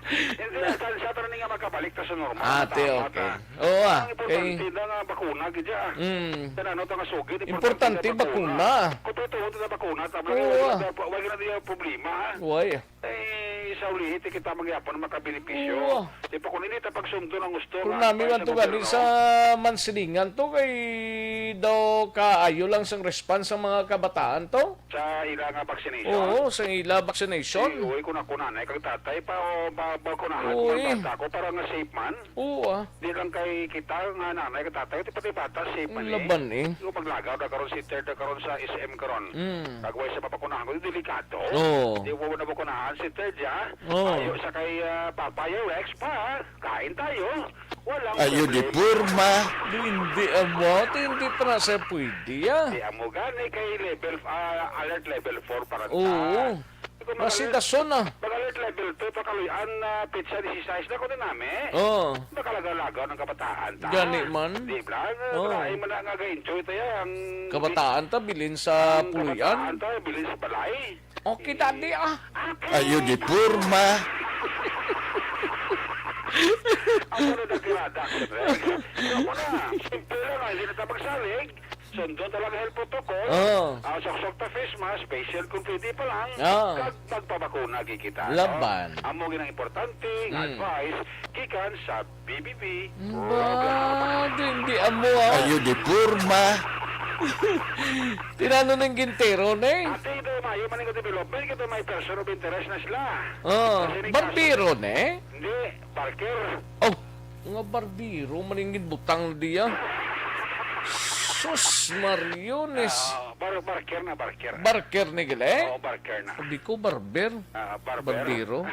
Hindi, tsansa ta na niya makabalik ta sa normal. Ah, ti, Tama okay. ta. Oo, ah. Ang importante Kay na nga bakuna, gid, ah. Mm. Kaya ano, ta nga sugid, Importante importante na bakuna. bakuna. Kung totoo na bakuna, tama Oo, na, ah. wala na, wala na niya problema, ah. Why? Eh, sa ulihi, ti kita mangyapon makabenepisyo. Oo. Di pa kung hindi ta pagsundo ng gusto Kung nga, nami kaya man sa to gani gobyerno. sa Mansilingan to, kay daw kaayo lang sang response sa mga kabataan to. Sa ila nga vaccination? Oo, sa ila vaccination. Eh, uy, kung ako nanay, kag tatay, pa, o, pa, pa, kunahan, Uy. kung bata ko, para nga safe man. Oo, ah. Di lang kay kita nga nanay, kag tatay, ti pati bata, safe man, Ang eh. laban, eh. Yung maglagaw na karon si third na karon sa S M karon. Mm. Kag way sa papakunahan ko, delikado. Oo. Di mo na makunahan si third, ya. Oo. Ayo sa kay, ah, Papa, yo, Rex pa, kain tayo. Walang Ayo di problema. porma. Di, hindi, amo. Di, hindi pa na siya pwede, ah. Di, amo gani kay level, ah, alert level four pa rin Oo. ta. Kung mag-alert, Masidason na. Mag-alert level two, pakaluy-an na petsa disisais na, kuno nami. Oh. Makalagaw-lagaw ng kabataan ta. Gani man. Di ba? Oh. Lain man na nga ga-enjoy tayo ang Kabataan ta, bilin sa ang puloy-an. Kabataan ta, bilin sa balay. Okay, daddy, ah. Okay. Ayo di porma. Ako na nagkirada, siyempre. So, muna, simple lang, ah, hindi na ta magsalig. Sundon talaga health protocol. Oh. Ah, suksok ta face mask, facial kung pwede pa lang. Oh. Kag magpabakuna gid kita, no? Laban. Amo gid ang importante nga Mm. advice gikan sa B B B Ba, program. Hindi amo, ah. Ayo di porma. Tinano ng gintero, ne? Ate, ito, mayo man ang development, ito may person of interest na sila. Oh, Kasi ni barbero, ne? Hindi, barker. Oh, nga barbero, maningin butang diya. Sus, Mariones. Ah, bar-, barker na, barker. Barker ni gali? Oo, barker na. Sabi ko, barber. Ah, barber. Barbero.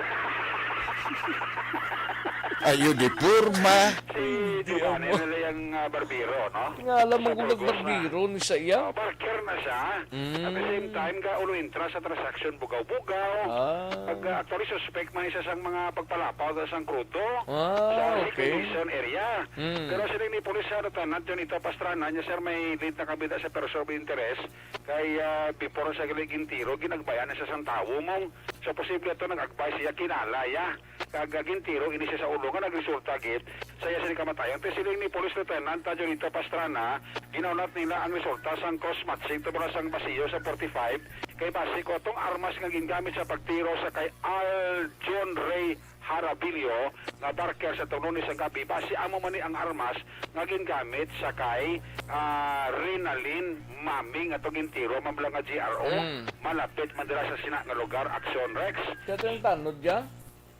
Ayo di porma. Si Hindi Giovanni amo. na lang ang, ah, barbero, no? Nga alam Sa mo kung Burgos na. nagbarbero ni sa iya? Oh, barker na siya. Mm. At the same time, ga ulo intra sa transaksyon bugaw-bugaw. Ah. Pag, ah, actually, suspect man siya sang mga pagpalapaw sa sang krudo. Ah, Sa okay. Recreation area. Mm. Pero siling ni Police, ah, Lieutenant Jonito Pastrana, niya, "Sir, may lead na kami sa person of interest. Kay, ah, before sa gali gintiro, ginagbayan na siya sang tawo, mong. So, posible ato nag-agbay siya, kinala, ya. Kag, ah, gintiro ini siya sa ulo nga nagresulta gid sa iya sini kamatayon." Te siling ni Police Lieutenant, ah, Jonito Pastrana, ginaunat nila ang resulta sang cross-matching tubod na sang basiyo sa forty-five kay base ko atong armas nga gingamit sa pagtiro sa kay Al John Ray Harabillo nga barker sa tungod ni sang gabi. Base amo man ni ang armas nga gingamit sa kay, ah, Renalyn Maming nga atong gintiro, ma'am, lang nga G R O. Mm. Malapit man dira sa sina nga lugar, Aksyon Rex. Kaya ito yung tanod dyan?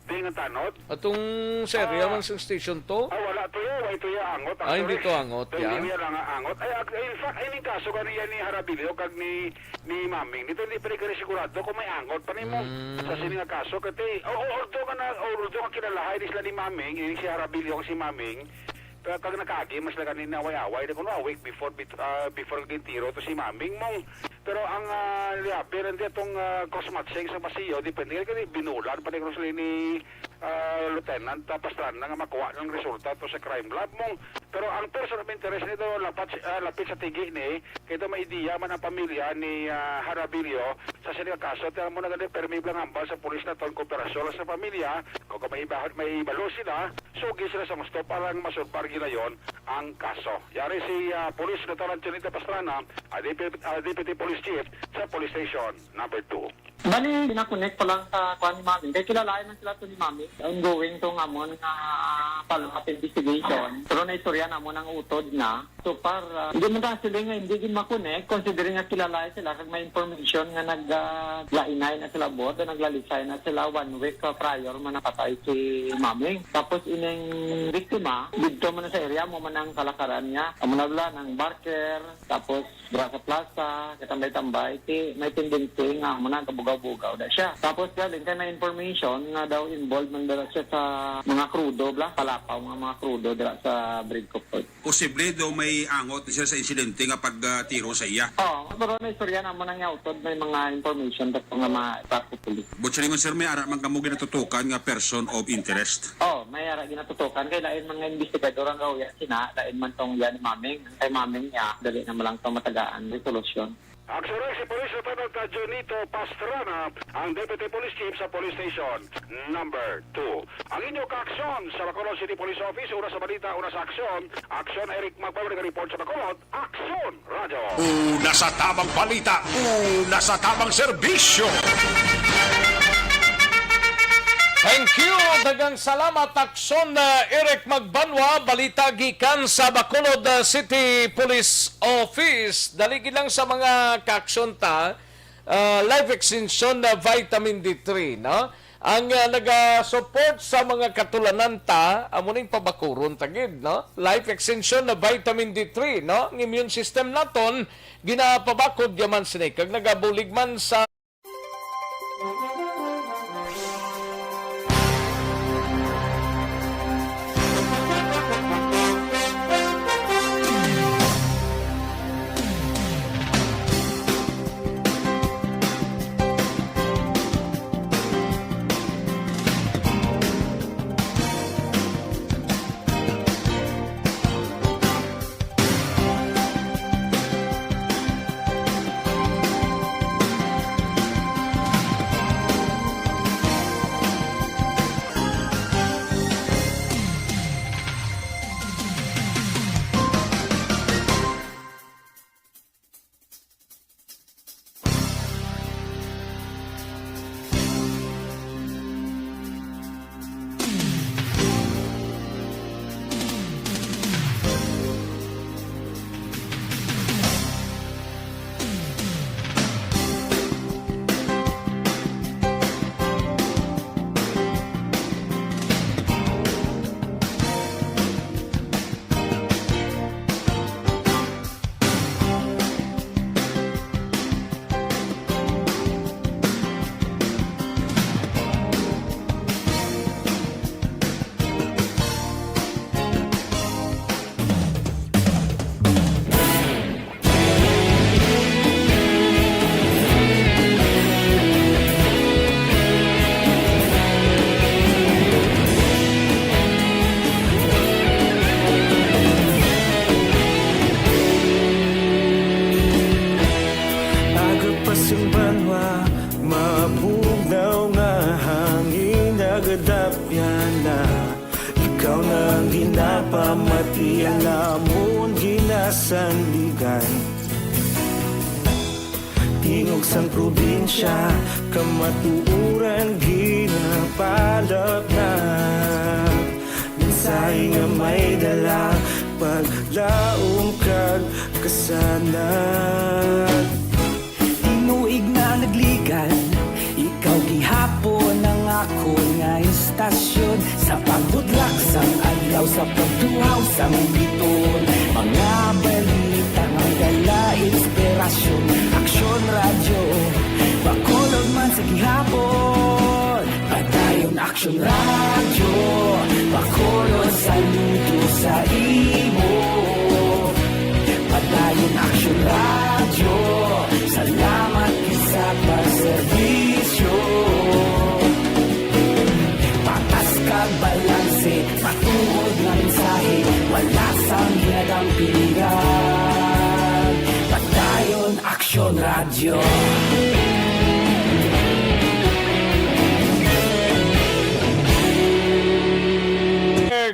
Di nga tanod? Atong serya Ah. man sa Station two? Ah, wala to yun. Wala to yung angot. Ah, hindi Actually, to angot, hindi yan? Yan ang angot. Ay, ag-, in fact, ay, ning kaso ka niya ni Harabillo kag ni, ni Maming. Dito hindi pa rin sigurado kung may angot pa nimo Mm. sa sini nga kaso. Kati, o, o, although nga na, although nga kilalahay ni sila ni Maming, ni si Harabillo kag si Maming, pero kag nakaagi, mas nagani na away-away. Di ko na, a week before, bit-, ah, before gintiro to si Maming mong. Pero ang, ah, liabi, hindi itong, ah, cross-matching sa basiyo, depende kay binulan pa ni Cruz ni, ah, Lieutenant, ah, Pastrana nga makuha ng resulta to sa crime lab mong. Pero ang person of interest nito, lapat, ah, lapit sa tigi ni, kay ito may ideya man ang pamilya ni, ah, Harabillo sa sini nga kaso. Tiyan mo na gani, permi lang hambal sa pulis na to ang kooperasyon sa pamilya. Kung may iba-, may ibalo sila, sugi sila sa gusto para lang masulbar gilayon ang kaso. Yari si, ah, Police Lieutenant Junita Pastrana, ah, Deputy, ah, Deputy Police Chief sa Police Station Number Two. Bali, gina-connect pa lang sa kuan ni Mami. Kay kilalain man sila to ni Mami. Ongoing to nga amon nga follow-up investigation. Pero naistorya namon ang utod na. So far, ah, hindi man ta sila nga hindi gid ma-connect, considering nga kilalain sila kag may information nga nag, ah, lainay na sila both, naglalisay na sila one week, ah, prior man napatay si Mami. Tapos ining biktima, didto man sa area mo man ang kalakaran niya. Amo na bala ng barker, tapos Bra sa plaza, katambay-tambay, ti may tendency nga amo na gabugaw-bugaw da siya. Tapos galing kay may information nga daw involved man dira siya sa mga krudo, bla, palapaw nga mga krudo dira sa Bridco Port. Posible daw may angot siya sa insidente nga pagtiro sa iya. Oh, pero na istorya namo nang yautod may mga information daw nga ma-, sa pulis. But siya naman, sir, may ara man kamo ginatutukan nga person of interest? Oh, may ara ginatutukan kay lain man nga investigador ang gauya sina, lain man tong yan ni Maming. Kay Maming niya, dali na lang to matagaan resolusyon. Aksyon si Police Lieutenant Junito Pastrana, ang Deputy Police Chief sa Police Station Number Two. Ang inyo kaaksyon sa Bacolod City Police Office, una sa balita, una sa aksyon. Aksyon, Eric Magbaw, nag-report sa Bacolod. Aksyon, Radyo. Una sa tamang balita, una sa tamang serbisyo. Thank you. Daghang salamat, Aksyon, uh, Eric Magbanwa. Balita gikan sa Bacolod, uh, City Police Office. Dali gid lang sa mga kaaksyon ta, uh, life extension na vitamin D three, no? Ang, uh, naga-support sa mga katulanan ta, amo ning pabakuron ta gid, no? Life extension na vitamin D three, no? Ang immune system naton ginapabakod yaman sini, kag nagabulig man sa Sandigan. Tingog sang probinsya, kamatuoran ginapalapnap. Mensahe nga may dala, paglaom kag kasanag. Tinuig na nagligan, ikaw gihapon ang akon nga istasyon. Sa pagbudlak sang adlaw, sa pagtuhaw sang biton, mga balita nga dala inspirasyon. Aksyon Radyo, Bacolod man sa gihapon. Padayon Aksyon Radyo, Bacolod, saludo sa imo. Padayon Aksyon Radyo, salamat gid sa pagserbisyo. Patas kag balanse, matuod nga mensahe, wala sang ginadampigan. Padayon Aksyon Radyo.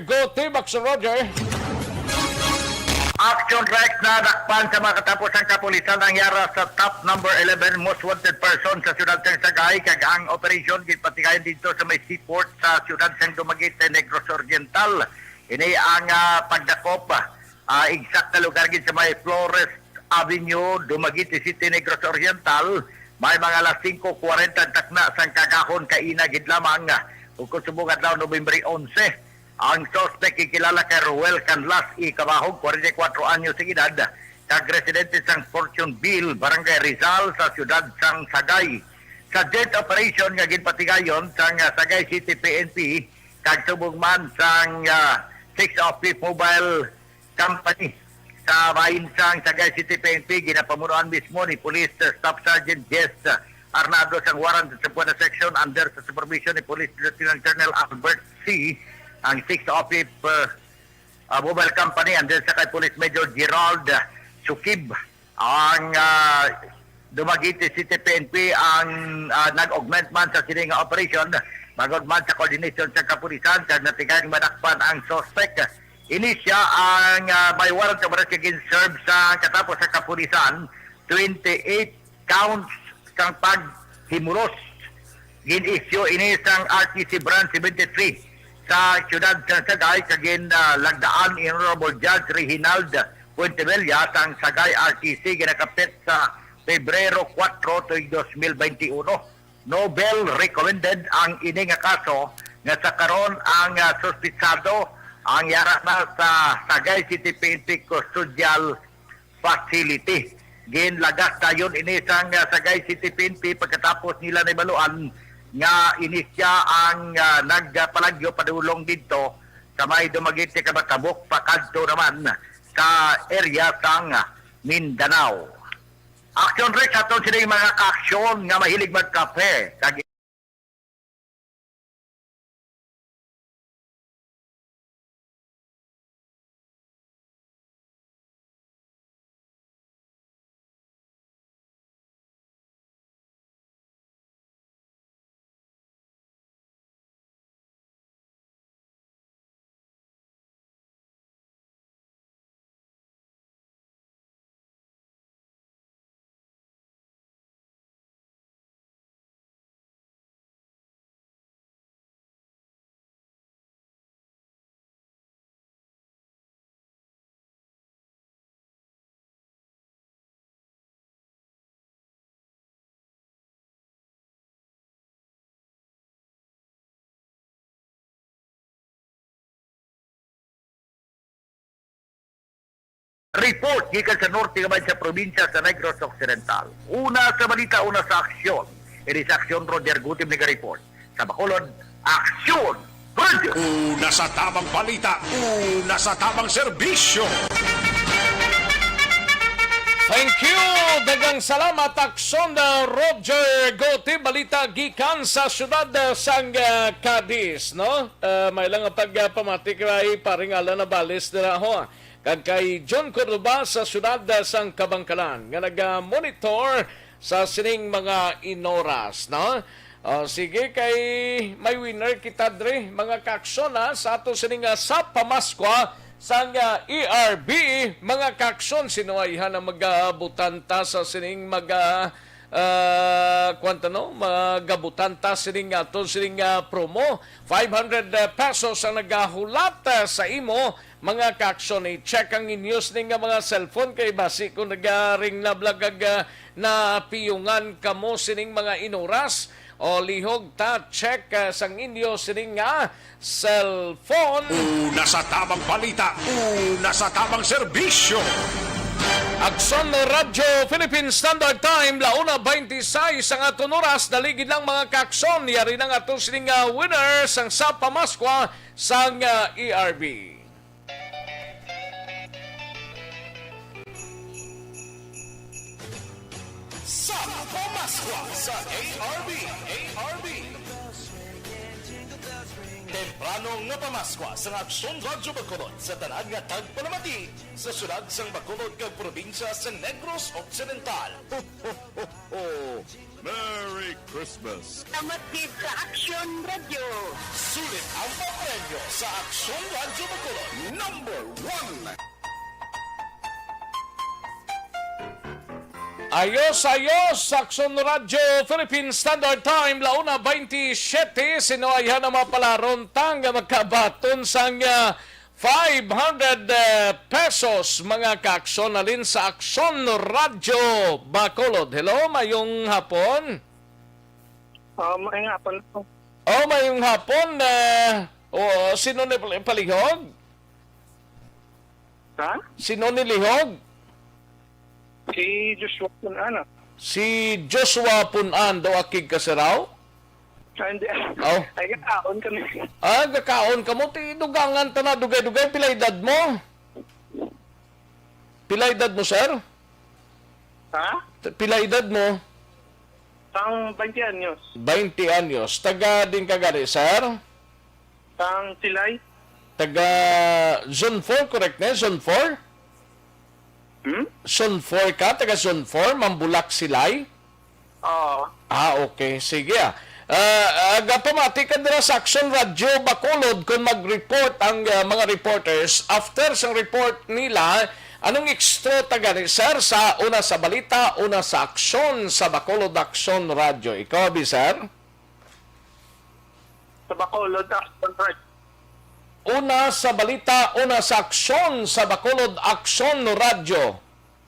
Go, Team Action Roger. Action Rex, nadakpan sa mga katapusang kapulisan ang yara sa top number eleven most wanted person sa siyudad sang Sagay, kag ang operasyon ginpatigayon didto sa may seaport sa siyudad sang Dumaguete, Negros Oriental. Ini ang, ah, pagdakop, ah, exact na lugar gid sa may Flores Avenue, Dumaguete City, Negros Oriental. May mga alas singko kwarenta ang takna sang kagahon kaina gid lamang, ah, ug kung subong adlaw, Nobyembre onse. Ang suspect gikilala kay Ruel Canlas E. Cabahog, kwarenta y kuwatro anyos ang edad, kag residente sang Fortune Ville, Barangay Rizal, sa siyudad sang Sagay. Sa joint operation nga ginpatigayon sang, ah, Sagay City P N P kag subong man sang, ah, Six Off Fifth Mobile Company, sa bahin sang Sagay City P N P, ginapamunuan mismo ni Police Staff Sergeant Jess Arnado sang Warrant of Section under sa supervision ni Police Lieutenant Colonel Albert C. Ang Six Off Fifth, uh, uh, Mobile Company, under sa kay Police Major Gerald Sukib. Ang, uh, Dumaguete City P N P ang, uh, nag-augment man sa sini nga operation, bangod man sa coordination sa kapulisan, kag natigay madakpan ang suspect. Ini sia ang, ah, may warrant of arrest nga gin-serve sa katapos sa kapulisan, twenty-eight counts sang paghimuros. Gin-issue ini sang R T C Branch seventy-three sa siyudad sa Sagay, kag gin, ah, lagdaan ni Honorable Judge Reginald Fuentebella sang Sagay R T C, ginakapit sa Pebrero kuwatro tuig dos mil bente uno. Nobel recommended ang ini nga kaso, nga sa karon ang, ah, suspitsado ang yara na sa Sagay City P N P Custodial Facility. Ginlagas dayon ini sang, ah, Sagay City P N P pagkatapos nila nahibaluan nga ini sia ang, ah, nagpalagyo padulong didto sa may Dumaguete, Catabok, pakadto naman sa area sang Mindanao. Action Rex, aton sini mga kaaksyon nga mahilig magkape. Kag Report gikan sa norte nga bahin sa probinsya sa Negros Occidental. Una sa balita, una sa aksyon. Ini sa aksyon, Roger Gutim naga-report. Sa Bacolod, Aksyon Radyo. Una sa tamang balita, una sa tamang serbisyo. Thank you. Daghang salamat, Aksyon, uh, Roger Gutim. Balita gikan sa siyudad, uh, sang, uh, Cadiz, no? Uh, may lang ang pagpamati kay paring Alan Navales dira, ho. Kag kay John Cordoba sa siyudad, ah, sang Kabankalan nga naga-monitor sa sining mga inoras, no? O, sige, kay may winner kita dre, mga kaaksyon, ha, sa ato sining, ah, sa Pamaskwa sang, ah, E R B, mga kaaksyon, sino ay han ang magabutanta sa sining maga-, ah, kwan ta, no? Magabutanta sining aton sining, ah, promo. Five hundred pesos ang nagahulat, ah, sa imo, mga kaaksyon. I-check ang inyo sining nga mga cellphone kay basi kung nagaring na blagag, ah, napiyungan kamo sining mga inuras. O lihog ta, check, ah, sang inyo sining nga cellphone. Una sa tabang balita, una sa tabang serbisyo. Aksyon Radyo Philippine Standard Time, la una beintiseis ang aton oras. Dali gid lang, mga kaaksyon, yari na nga aton sining, ah, winner sang sa pamaskwa sang, ah, E R B. Sa pamaskwa sa A R B, A R B. Temprano nga pamaskwa sa Aksyon Radyo Bacolod sa tanan nga tagpalamati sa syudad sang Bacolod kag probinsya sa Negros Occidental. Ho, ho, ho, ho. Merry Christmas! Salamat gid sa Aksyon Radyo. Sulit ang papremyo sa Aksyon Radyo Bacolod. Number one. Ayos, ayos, Aksyon Radyo Philippine Standard Time, la una beintisyete, sino ay han ang mga palaron ta nga makabaton sang, ah, five hundred, eh, pesos, mga kaaksyon, halin sa Aksyon Radyo Bacolod. Hello, mayong hapon. Ah, maayong hapon po. Oh, mayong hapon. Eh, oh, sino ni pal-, palihog? Ha? Sino ni lihog? Si Joshua Punan. Si Joshua Punan daw, akig ka siraw? Ah, hindi. Oh. Ay, gakaon kami. Ah, gakaon kamo. Ti, dugangan ta na, dugay-dugay. Pila edad mo? Pila edad mo, sir? Ha? T-, pila edad mo? Sang twenty anyos. Twenty anyos. Taga din ka gani, sir? Sang Silay. Taga Zone four, correct na? Zone four? Hmm? Zone four ka? Taga Zone four, Mambulak, Silay? Oo. Ah, okay. Sige, ah. Ah, ah, gapamati ka dira sa Aksyon Radyo Bacolod kung mag-report ang, ah, mga reporters. After sang report nila, anong extra ta gani, sir, sa una sa balita, una sa aksyon sa Bacolod Aksyon Radyo? Ikaw, abi, sir? Sa Bacolod Aksyon Radyo. Una sa balita, una sa aksyon sa Bacolod Aksyon Radyo.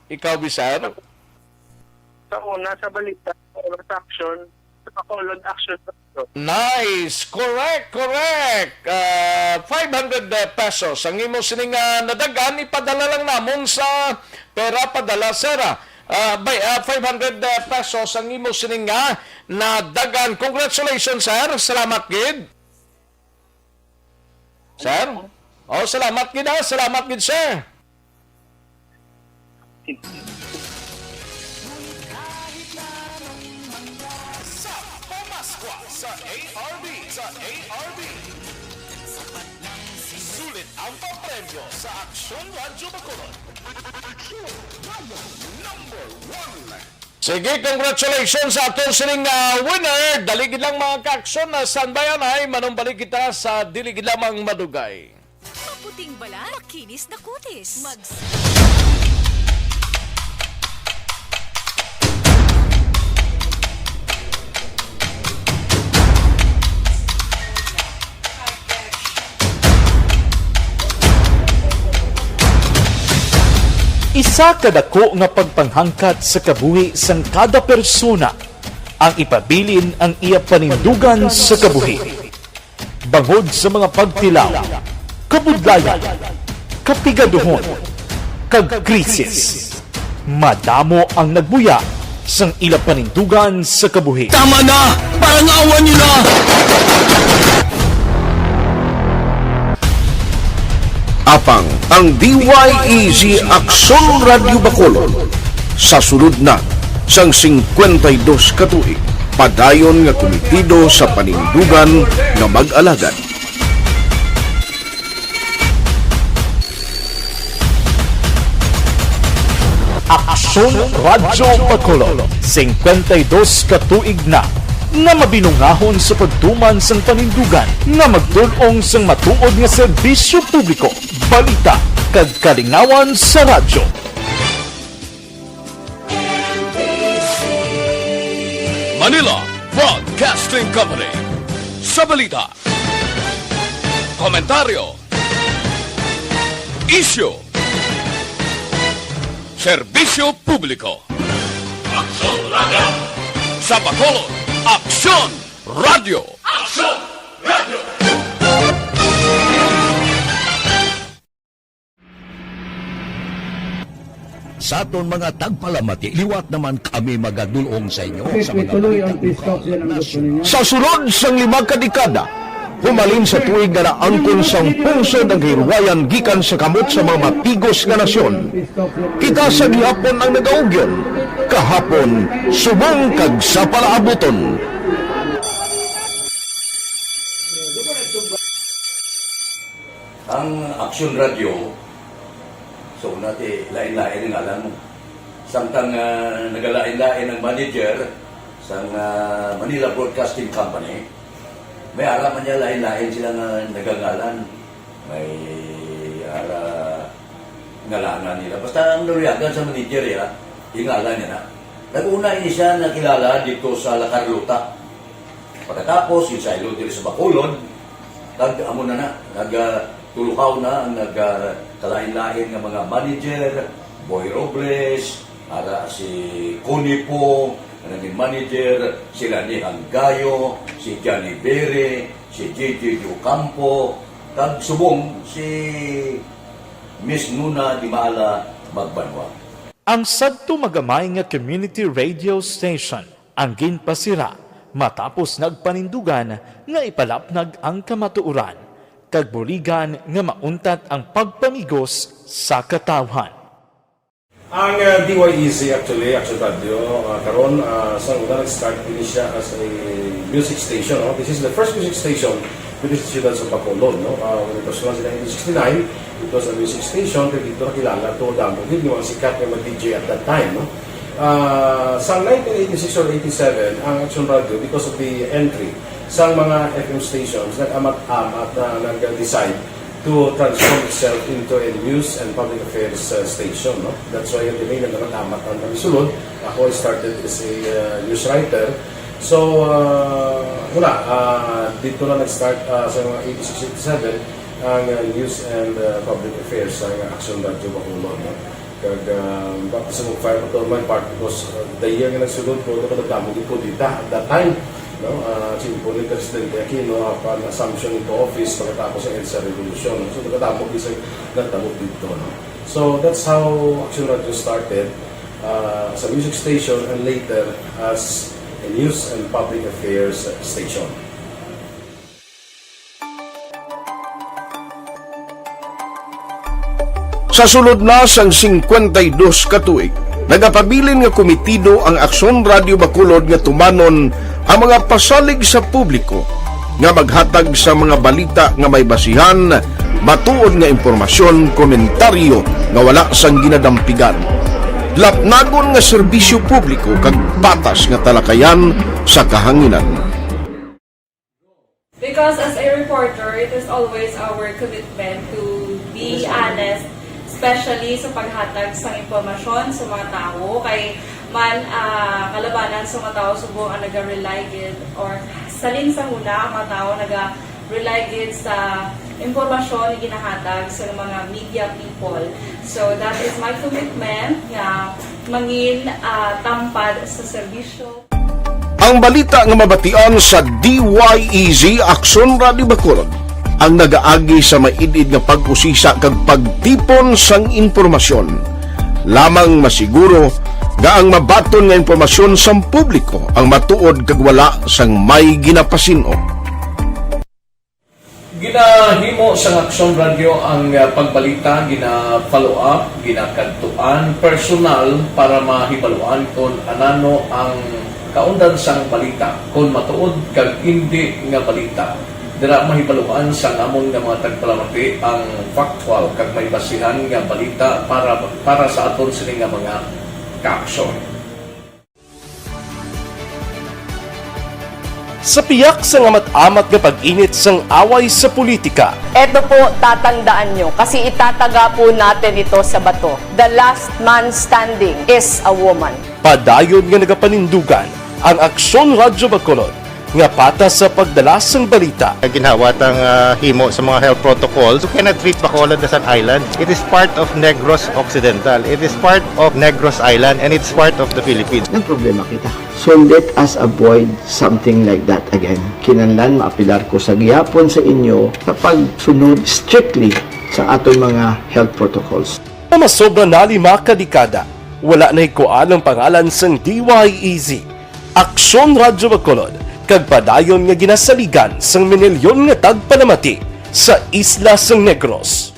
Ikaw, abi, sir? Sa una sa balita, sa una sa aksyon, sa Bacolod Aksyon Radyo. Nice! Correct, correct! Ah, five hundred pesos ang imo sining, ah, nadagan, ipadala lang namon sa pera padala, sir, ah. Ah, bay-, ah, five hundred pesos ang imo sining, ah, nadagan. Congratulations, sir. Salamat gid. Sir? Oh, salamat gid, ah. Salamat gid, sir. Sa pamaskwa sa A R B, sa A R B. Sulit ang papremyo sa Aksyon Radyo Bacolod. Aksyon Radyo number one. Sige, congratulations sa aton sining, ah, winner. Dali gid lang, mga kaaksyon, na standby anay, manumbalik kita sa dili gid lamang madugay. Maputing balat, makinis na kutis. Mag- Isa ka dako nga pagpanghangkat sa kabuhi sang kada persona ang ipabilin ang iya panindugan sa kabuhi. Bangod sa mga pagtilaw, kabudlayan, kapigaduhon, kag krisis, madamo ang nagbuya sang ila panindugan sa kabuhi. Tama na! Parang awa niyo na! Apang ang D Y E G Aksyon Radyo Bacolod sa sulod na sang singkwenta y dos ka tuig, padayon nga kumitido sa panindugan nga mag-alagad. Aksyon Radyo Bacolod, singkwenta y dos ka tuig na. nga mabinungahon sa pagtuman sang panindugan nga magdul-ong sang matuod nga serbisyo publiko, balita, kag kalingawan sa radyo. Manila Broadcasting Company. Sa balita, komentaryo, isyu, serbisyo publiko. Aksyon Radio. Sa Bacolod, Aksyon Radio. Aksyon Radio. Sa aton mga tagpalamati, liwat naman kami magadul-ong sa inyo sa mga balita. Sa sulod sang lima ka dekada, humalin sa tuig nga naangkon sang pungsod ang kahilwayan gikan sa kamot sa mga matigos nga nasyon, kita sa gihapon ang nagaugyon, kahapon, subong kag sa palaabuton. Ang Aksyon Radio, so, una ti, lain-lain ang ngalan mo. Samtang, ah, nagalain-lain ang manager sang, ah, Manila Broadcasting Company, may ara man niya lain-lain sila nga nagangalan. May ara ngalanan nila. Basta ang naluyagan sa manager, ya, yung ngalan niya na. Nag-una ini siya nakilala dito sa La Carlota. Pagkatapos, yung saylo diri sa Bacolod, nag-, amo na na, nag, ah, tulukaw na ang nag, ah, kalain-lain nga mga manager, Boy Robles, ara si Connie Pong, nga naging manager, sila ni Hanggayo, si Johnny Bere, si J J Ocampo, kag subong si Miss Nuna Dimala Magbanwa. Ang sadto magamay nga community radio station ang ginpasira matapos nagpanindugan nga ipalapnag ang kamatuoran kag buligan nga mauntat ang pagpamigos sa katawhan. Ang, uh, D Y E Z actually, Action Radio, uh, karon, uh, sa una nag-start ini siya as a music station, no? This is the first music station with the Siyudad sa Bacolod, no? Uh, when it was launched in nineteen sixty-nine, it was a music station, kay dito nakilala to, damo gid yung mga sikat nga mag-D J at that time, no? Ah, sa nineteen eighty-six or eighty-seven, ang Action Radio, because of the entry sa mga F M stations, nag-amat-amat na nag-decide to transform itself into a news and public affairs, uh, station, no? That's why yung dinay nag-amat-amat ang kami sulod. Ako, I started as a, uh, news writer. So, uh, wala, uh, dito na nag-start, uh, sa mga eighty-six, eighty-seven, ang, uh, news and, uh, public affairs sa Action Radio Bacolod, no? Kag, ah, baka sa mag-fire pa to my part because, ah, the year nga nagsulod ko, ito kadamo gid ko dita at that time, no? Ah, simple ni Presidente Aquino, upon assumption into office, pagkatapos ang EDSA Revolution, no? So, kadamo gid sa nagtabo dito, no? So, that's how Action Radio started, ah, as a music station and later as a news and public affairs station. Sa sulod na sang singkwenta y dos ka tuig, nagapabilin nga komitido ang Aksyon Radio Bacolod nga tumanon ang mga pasalig sa publiko nga maghatag sa mga balita nga may basihan, matuod nga impormasyon, komentaryo nga wala sang ginadampigan, lapnagon nga serbisyo publiko kag patas nga talakayan sa kahanginan. Because as a reporter, it is always our commitment to be honest, especially sa paghatag sa impormasyon sa mga tawo. Kay man, ah, kalabanan sa mga tawo subong ang naga-rely gid, or salin sa huna ang mga tawo naga-rely gid sa impormasyon nga ginahatag sa mga media people. So that is my commitment nga mangin, ah, tampad sa serbisyo. Ang balita nga mabatian sa D Y E Z Aksyon Radio Bacolod ang nagaagi sa maid-id nga pag-usisa kag pagtipon sang impormasyon. Lamang masiguro nga ang mabaton nga impormasyon sang publiko ang matuod kag wala sang may ginapasin-o. Ginahimo sang Aksyon Radio ang, ah, pagbalita, gina-follow up, ginakadtuan personal para mahibaluan kon anano ang kaundan sang balita, kon matuod kag indi nga balita. Dira mahibaluan sang amon nga mga tagpalamati ang factual kag may basihan nga balita para, para sa aton sini nga mga kaaksyon. Sa piyak sang amat-amat nga pag-init sang away sa politika, Eto po, tatandaan nyo, kasi itataga po natin ito sa bato. The last man standing is a woman. Padayon nga nagapanindugan ang Aksyon Radyo Bacolod nga patas sa pagdala sang balita. Ginhawat ang, ah, himo sa mga health protocols. You cannot treat Bacolod as an island. It is part of Negros Occidental. It is part of Negros Island, and it's part of the Philippines. Nagproblema kita. So let us avoid something like that again. Kinahanglan maapilar ko sa gihapon sa inyo sa pagsunod strictly sa aton mga health protocols. Nga masobra na lima ka dekada, wala nahikuan ang pangalan sang D Y E Z, Aksyon Radyo Bacolod, kag padayon nga ginasaligan sang minilyon nga tagpalamati sa isla sang Negros.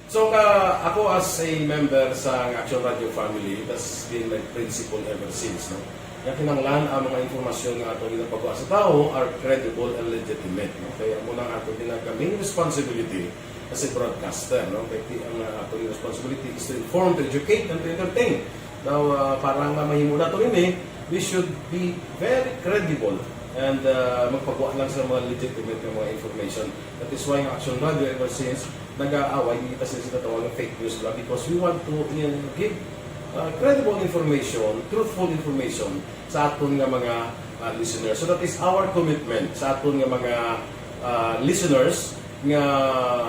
So, ka, ako as a member sa Action Radio family, that's been my principle ever since, no? Nga kinahanglan ang mga impormasyon nga ato ginapagawa sa tawo are credible and legitimate, no? Kaya amo na ang ato ginag-, main responsibility as a broadcaster, no? Kaya ti-, ang, uh, ato responsibility is to inform, to educate, and to entertain. Now, uh, para nga mahimo nato ini, we should be very credible and, uh, magpagawa lang sa mga legitimate nga mga information. That is why ang Action Radio ever since nag-aaway, kita sila sa tawag ng fake news lang because we want to, uh, give, uh, credible information, truthful information sa aton nga mga, uh, listeners. So that is our commitment sa aton nga mga, uh, listeners nga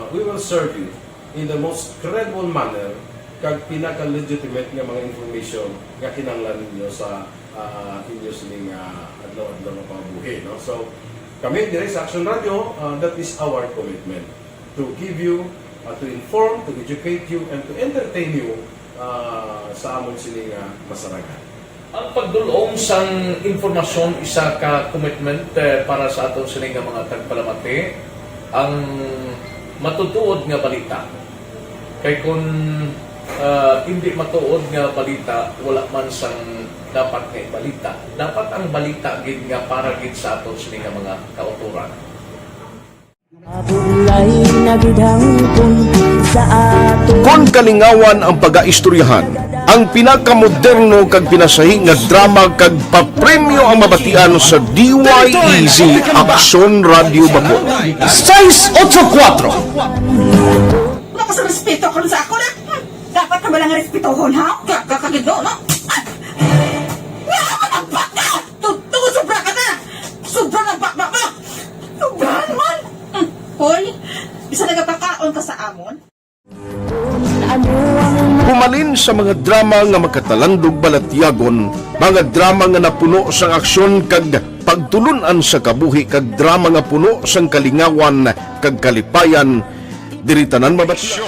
we will serve you in the most credible manner kag pinaka-legitimate nga mga information nga kinahanglan ninyo sa, ah, inyo sining, ah, adlaw-adlaw nga pangabuhi, no? So, kami diri sa Action Radio, ah, that is our commitment to give you, ah, to inform, to educate you, and to entertain you, ah, sa amon sining, ah, masarangan. Ang pagdul-ong sang impormasyon isa ka commitment, eh, para sa aton sini nga mga tagpalamati, ang matutuod nga balita. Kay kun, ah, indi matuod nga balita, wala man sang dapat nga ibalita. Dapat ang balita gid nga para gid sa aton sini nga mga kautoran. Mabudlay na gid hangpon sa aton. Kon kalingawan ang pagaistoryahan, ang pinakamoderno kag pinasahi nga drama kag papremyo ang mabatian sa D Y E Z Aksyon Radio Bacolod. Sais otso kuwatro. Wala ka sa respeto karon sa ako na. Hmm. Dapat ka ba lang respetohon, ha? Ka, ka, ka, no? Ah! Wala ka ng baka! Totoo, sobra ka na! Sobra ng baka mo! Sobra naman! Hmm. Hoy, isa nagapakaon ka sa amon? Humalin sa mga drama nga makatalandog balatyagon, mga drama nga napuno sang aksyon kag pagtulon-an sa kabuhi kag drama nga puno sang kalingawan kag kalipayan, diri tanan mabat-.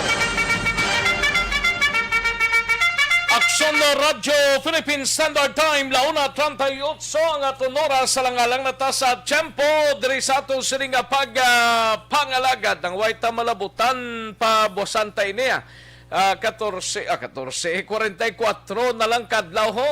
Aksyon Radyo Philippine Standard Time, la una treinta y ocho ang aton oras. Alang-alang na ta sa tiyempo diri sa aton sini nga pag, ah, pangalagad. Ang way ta malabutan pa, buwasan ta ini, ah, ah, katorse, ah, katorse, kwarenta y kuwatro na lang kadlaw, ho.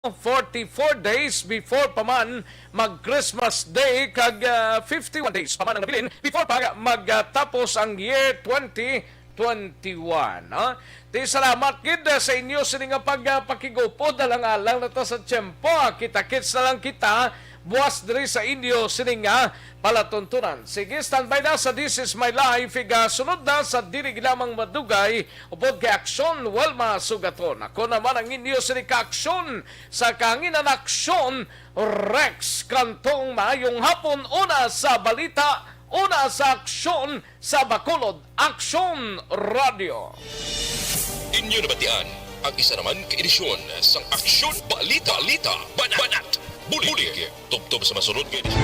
Forty-four days before pa man mag Christmas Day kag, ah, fifty-one days pa man ang nabilin before pa magtapos ang year twenty twenty-one, no? Ti salamat gid, ah, sa inyo sini nga pag, ah, pakigupod. Alang-alang na ta sa tiyempo. Ah, kita-kits na lang kita buwas diri sa inyo sini nga palatuntunan. Sige, standby na sa This Is My Life. Igasunod na sa dili lamang madugay upod kay Aksyon Wilma Sugaton. Ako naman ang inyo sini ka aksyon sa kahanginan, Aksyon Rex Cantong. Maayong hapon, una sa balita, una sa aksyon sa Bacolod, Aksyon Radio. Inyo nabatian ang isa naman ka edisyon sang Aksyon Balita, Balita, Banat, Banat, Bulig, Bulig. Tubtob sa masunod nga edisyon.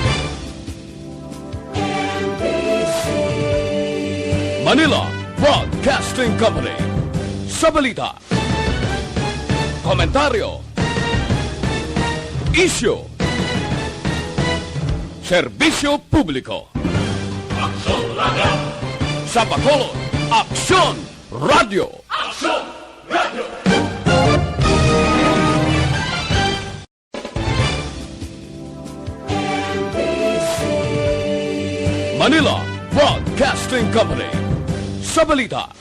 Manila Broadcasting Company. Sa balita, komentaryo, isyu, serbisyo publiko. Aksyon Radio. Sa Bacolod, Aksyon Radio. Aksyon Radio. Manila Broadcasting Company. Sa balita,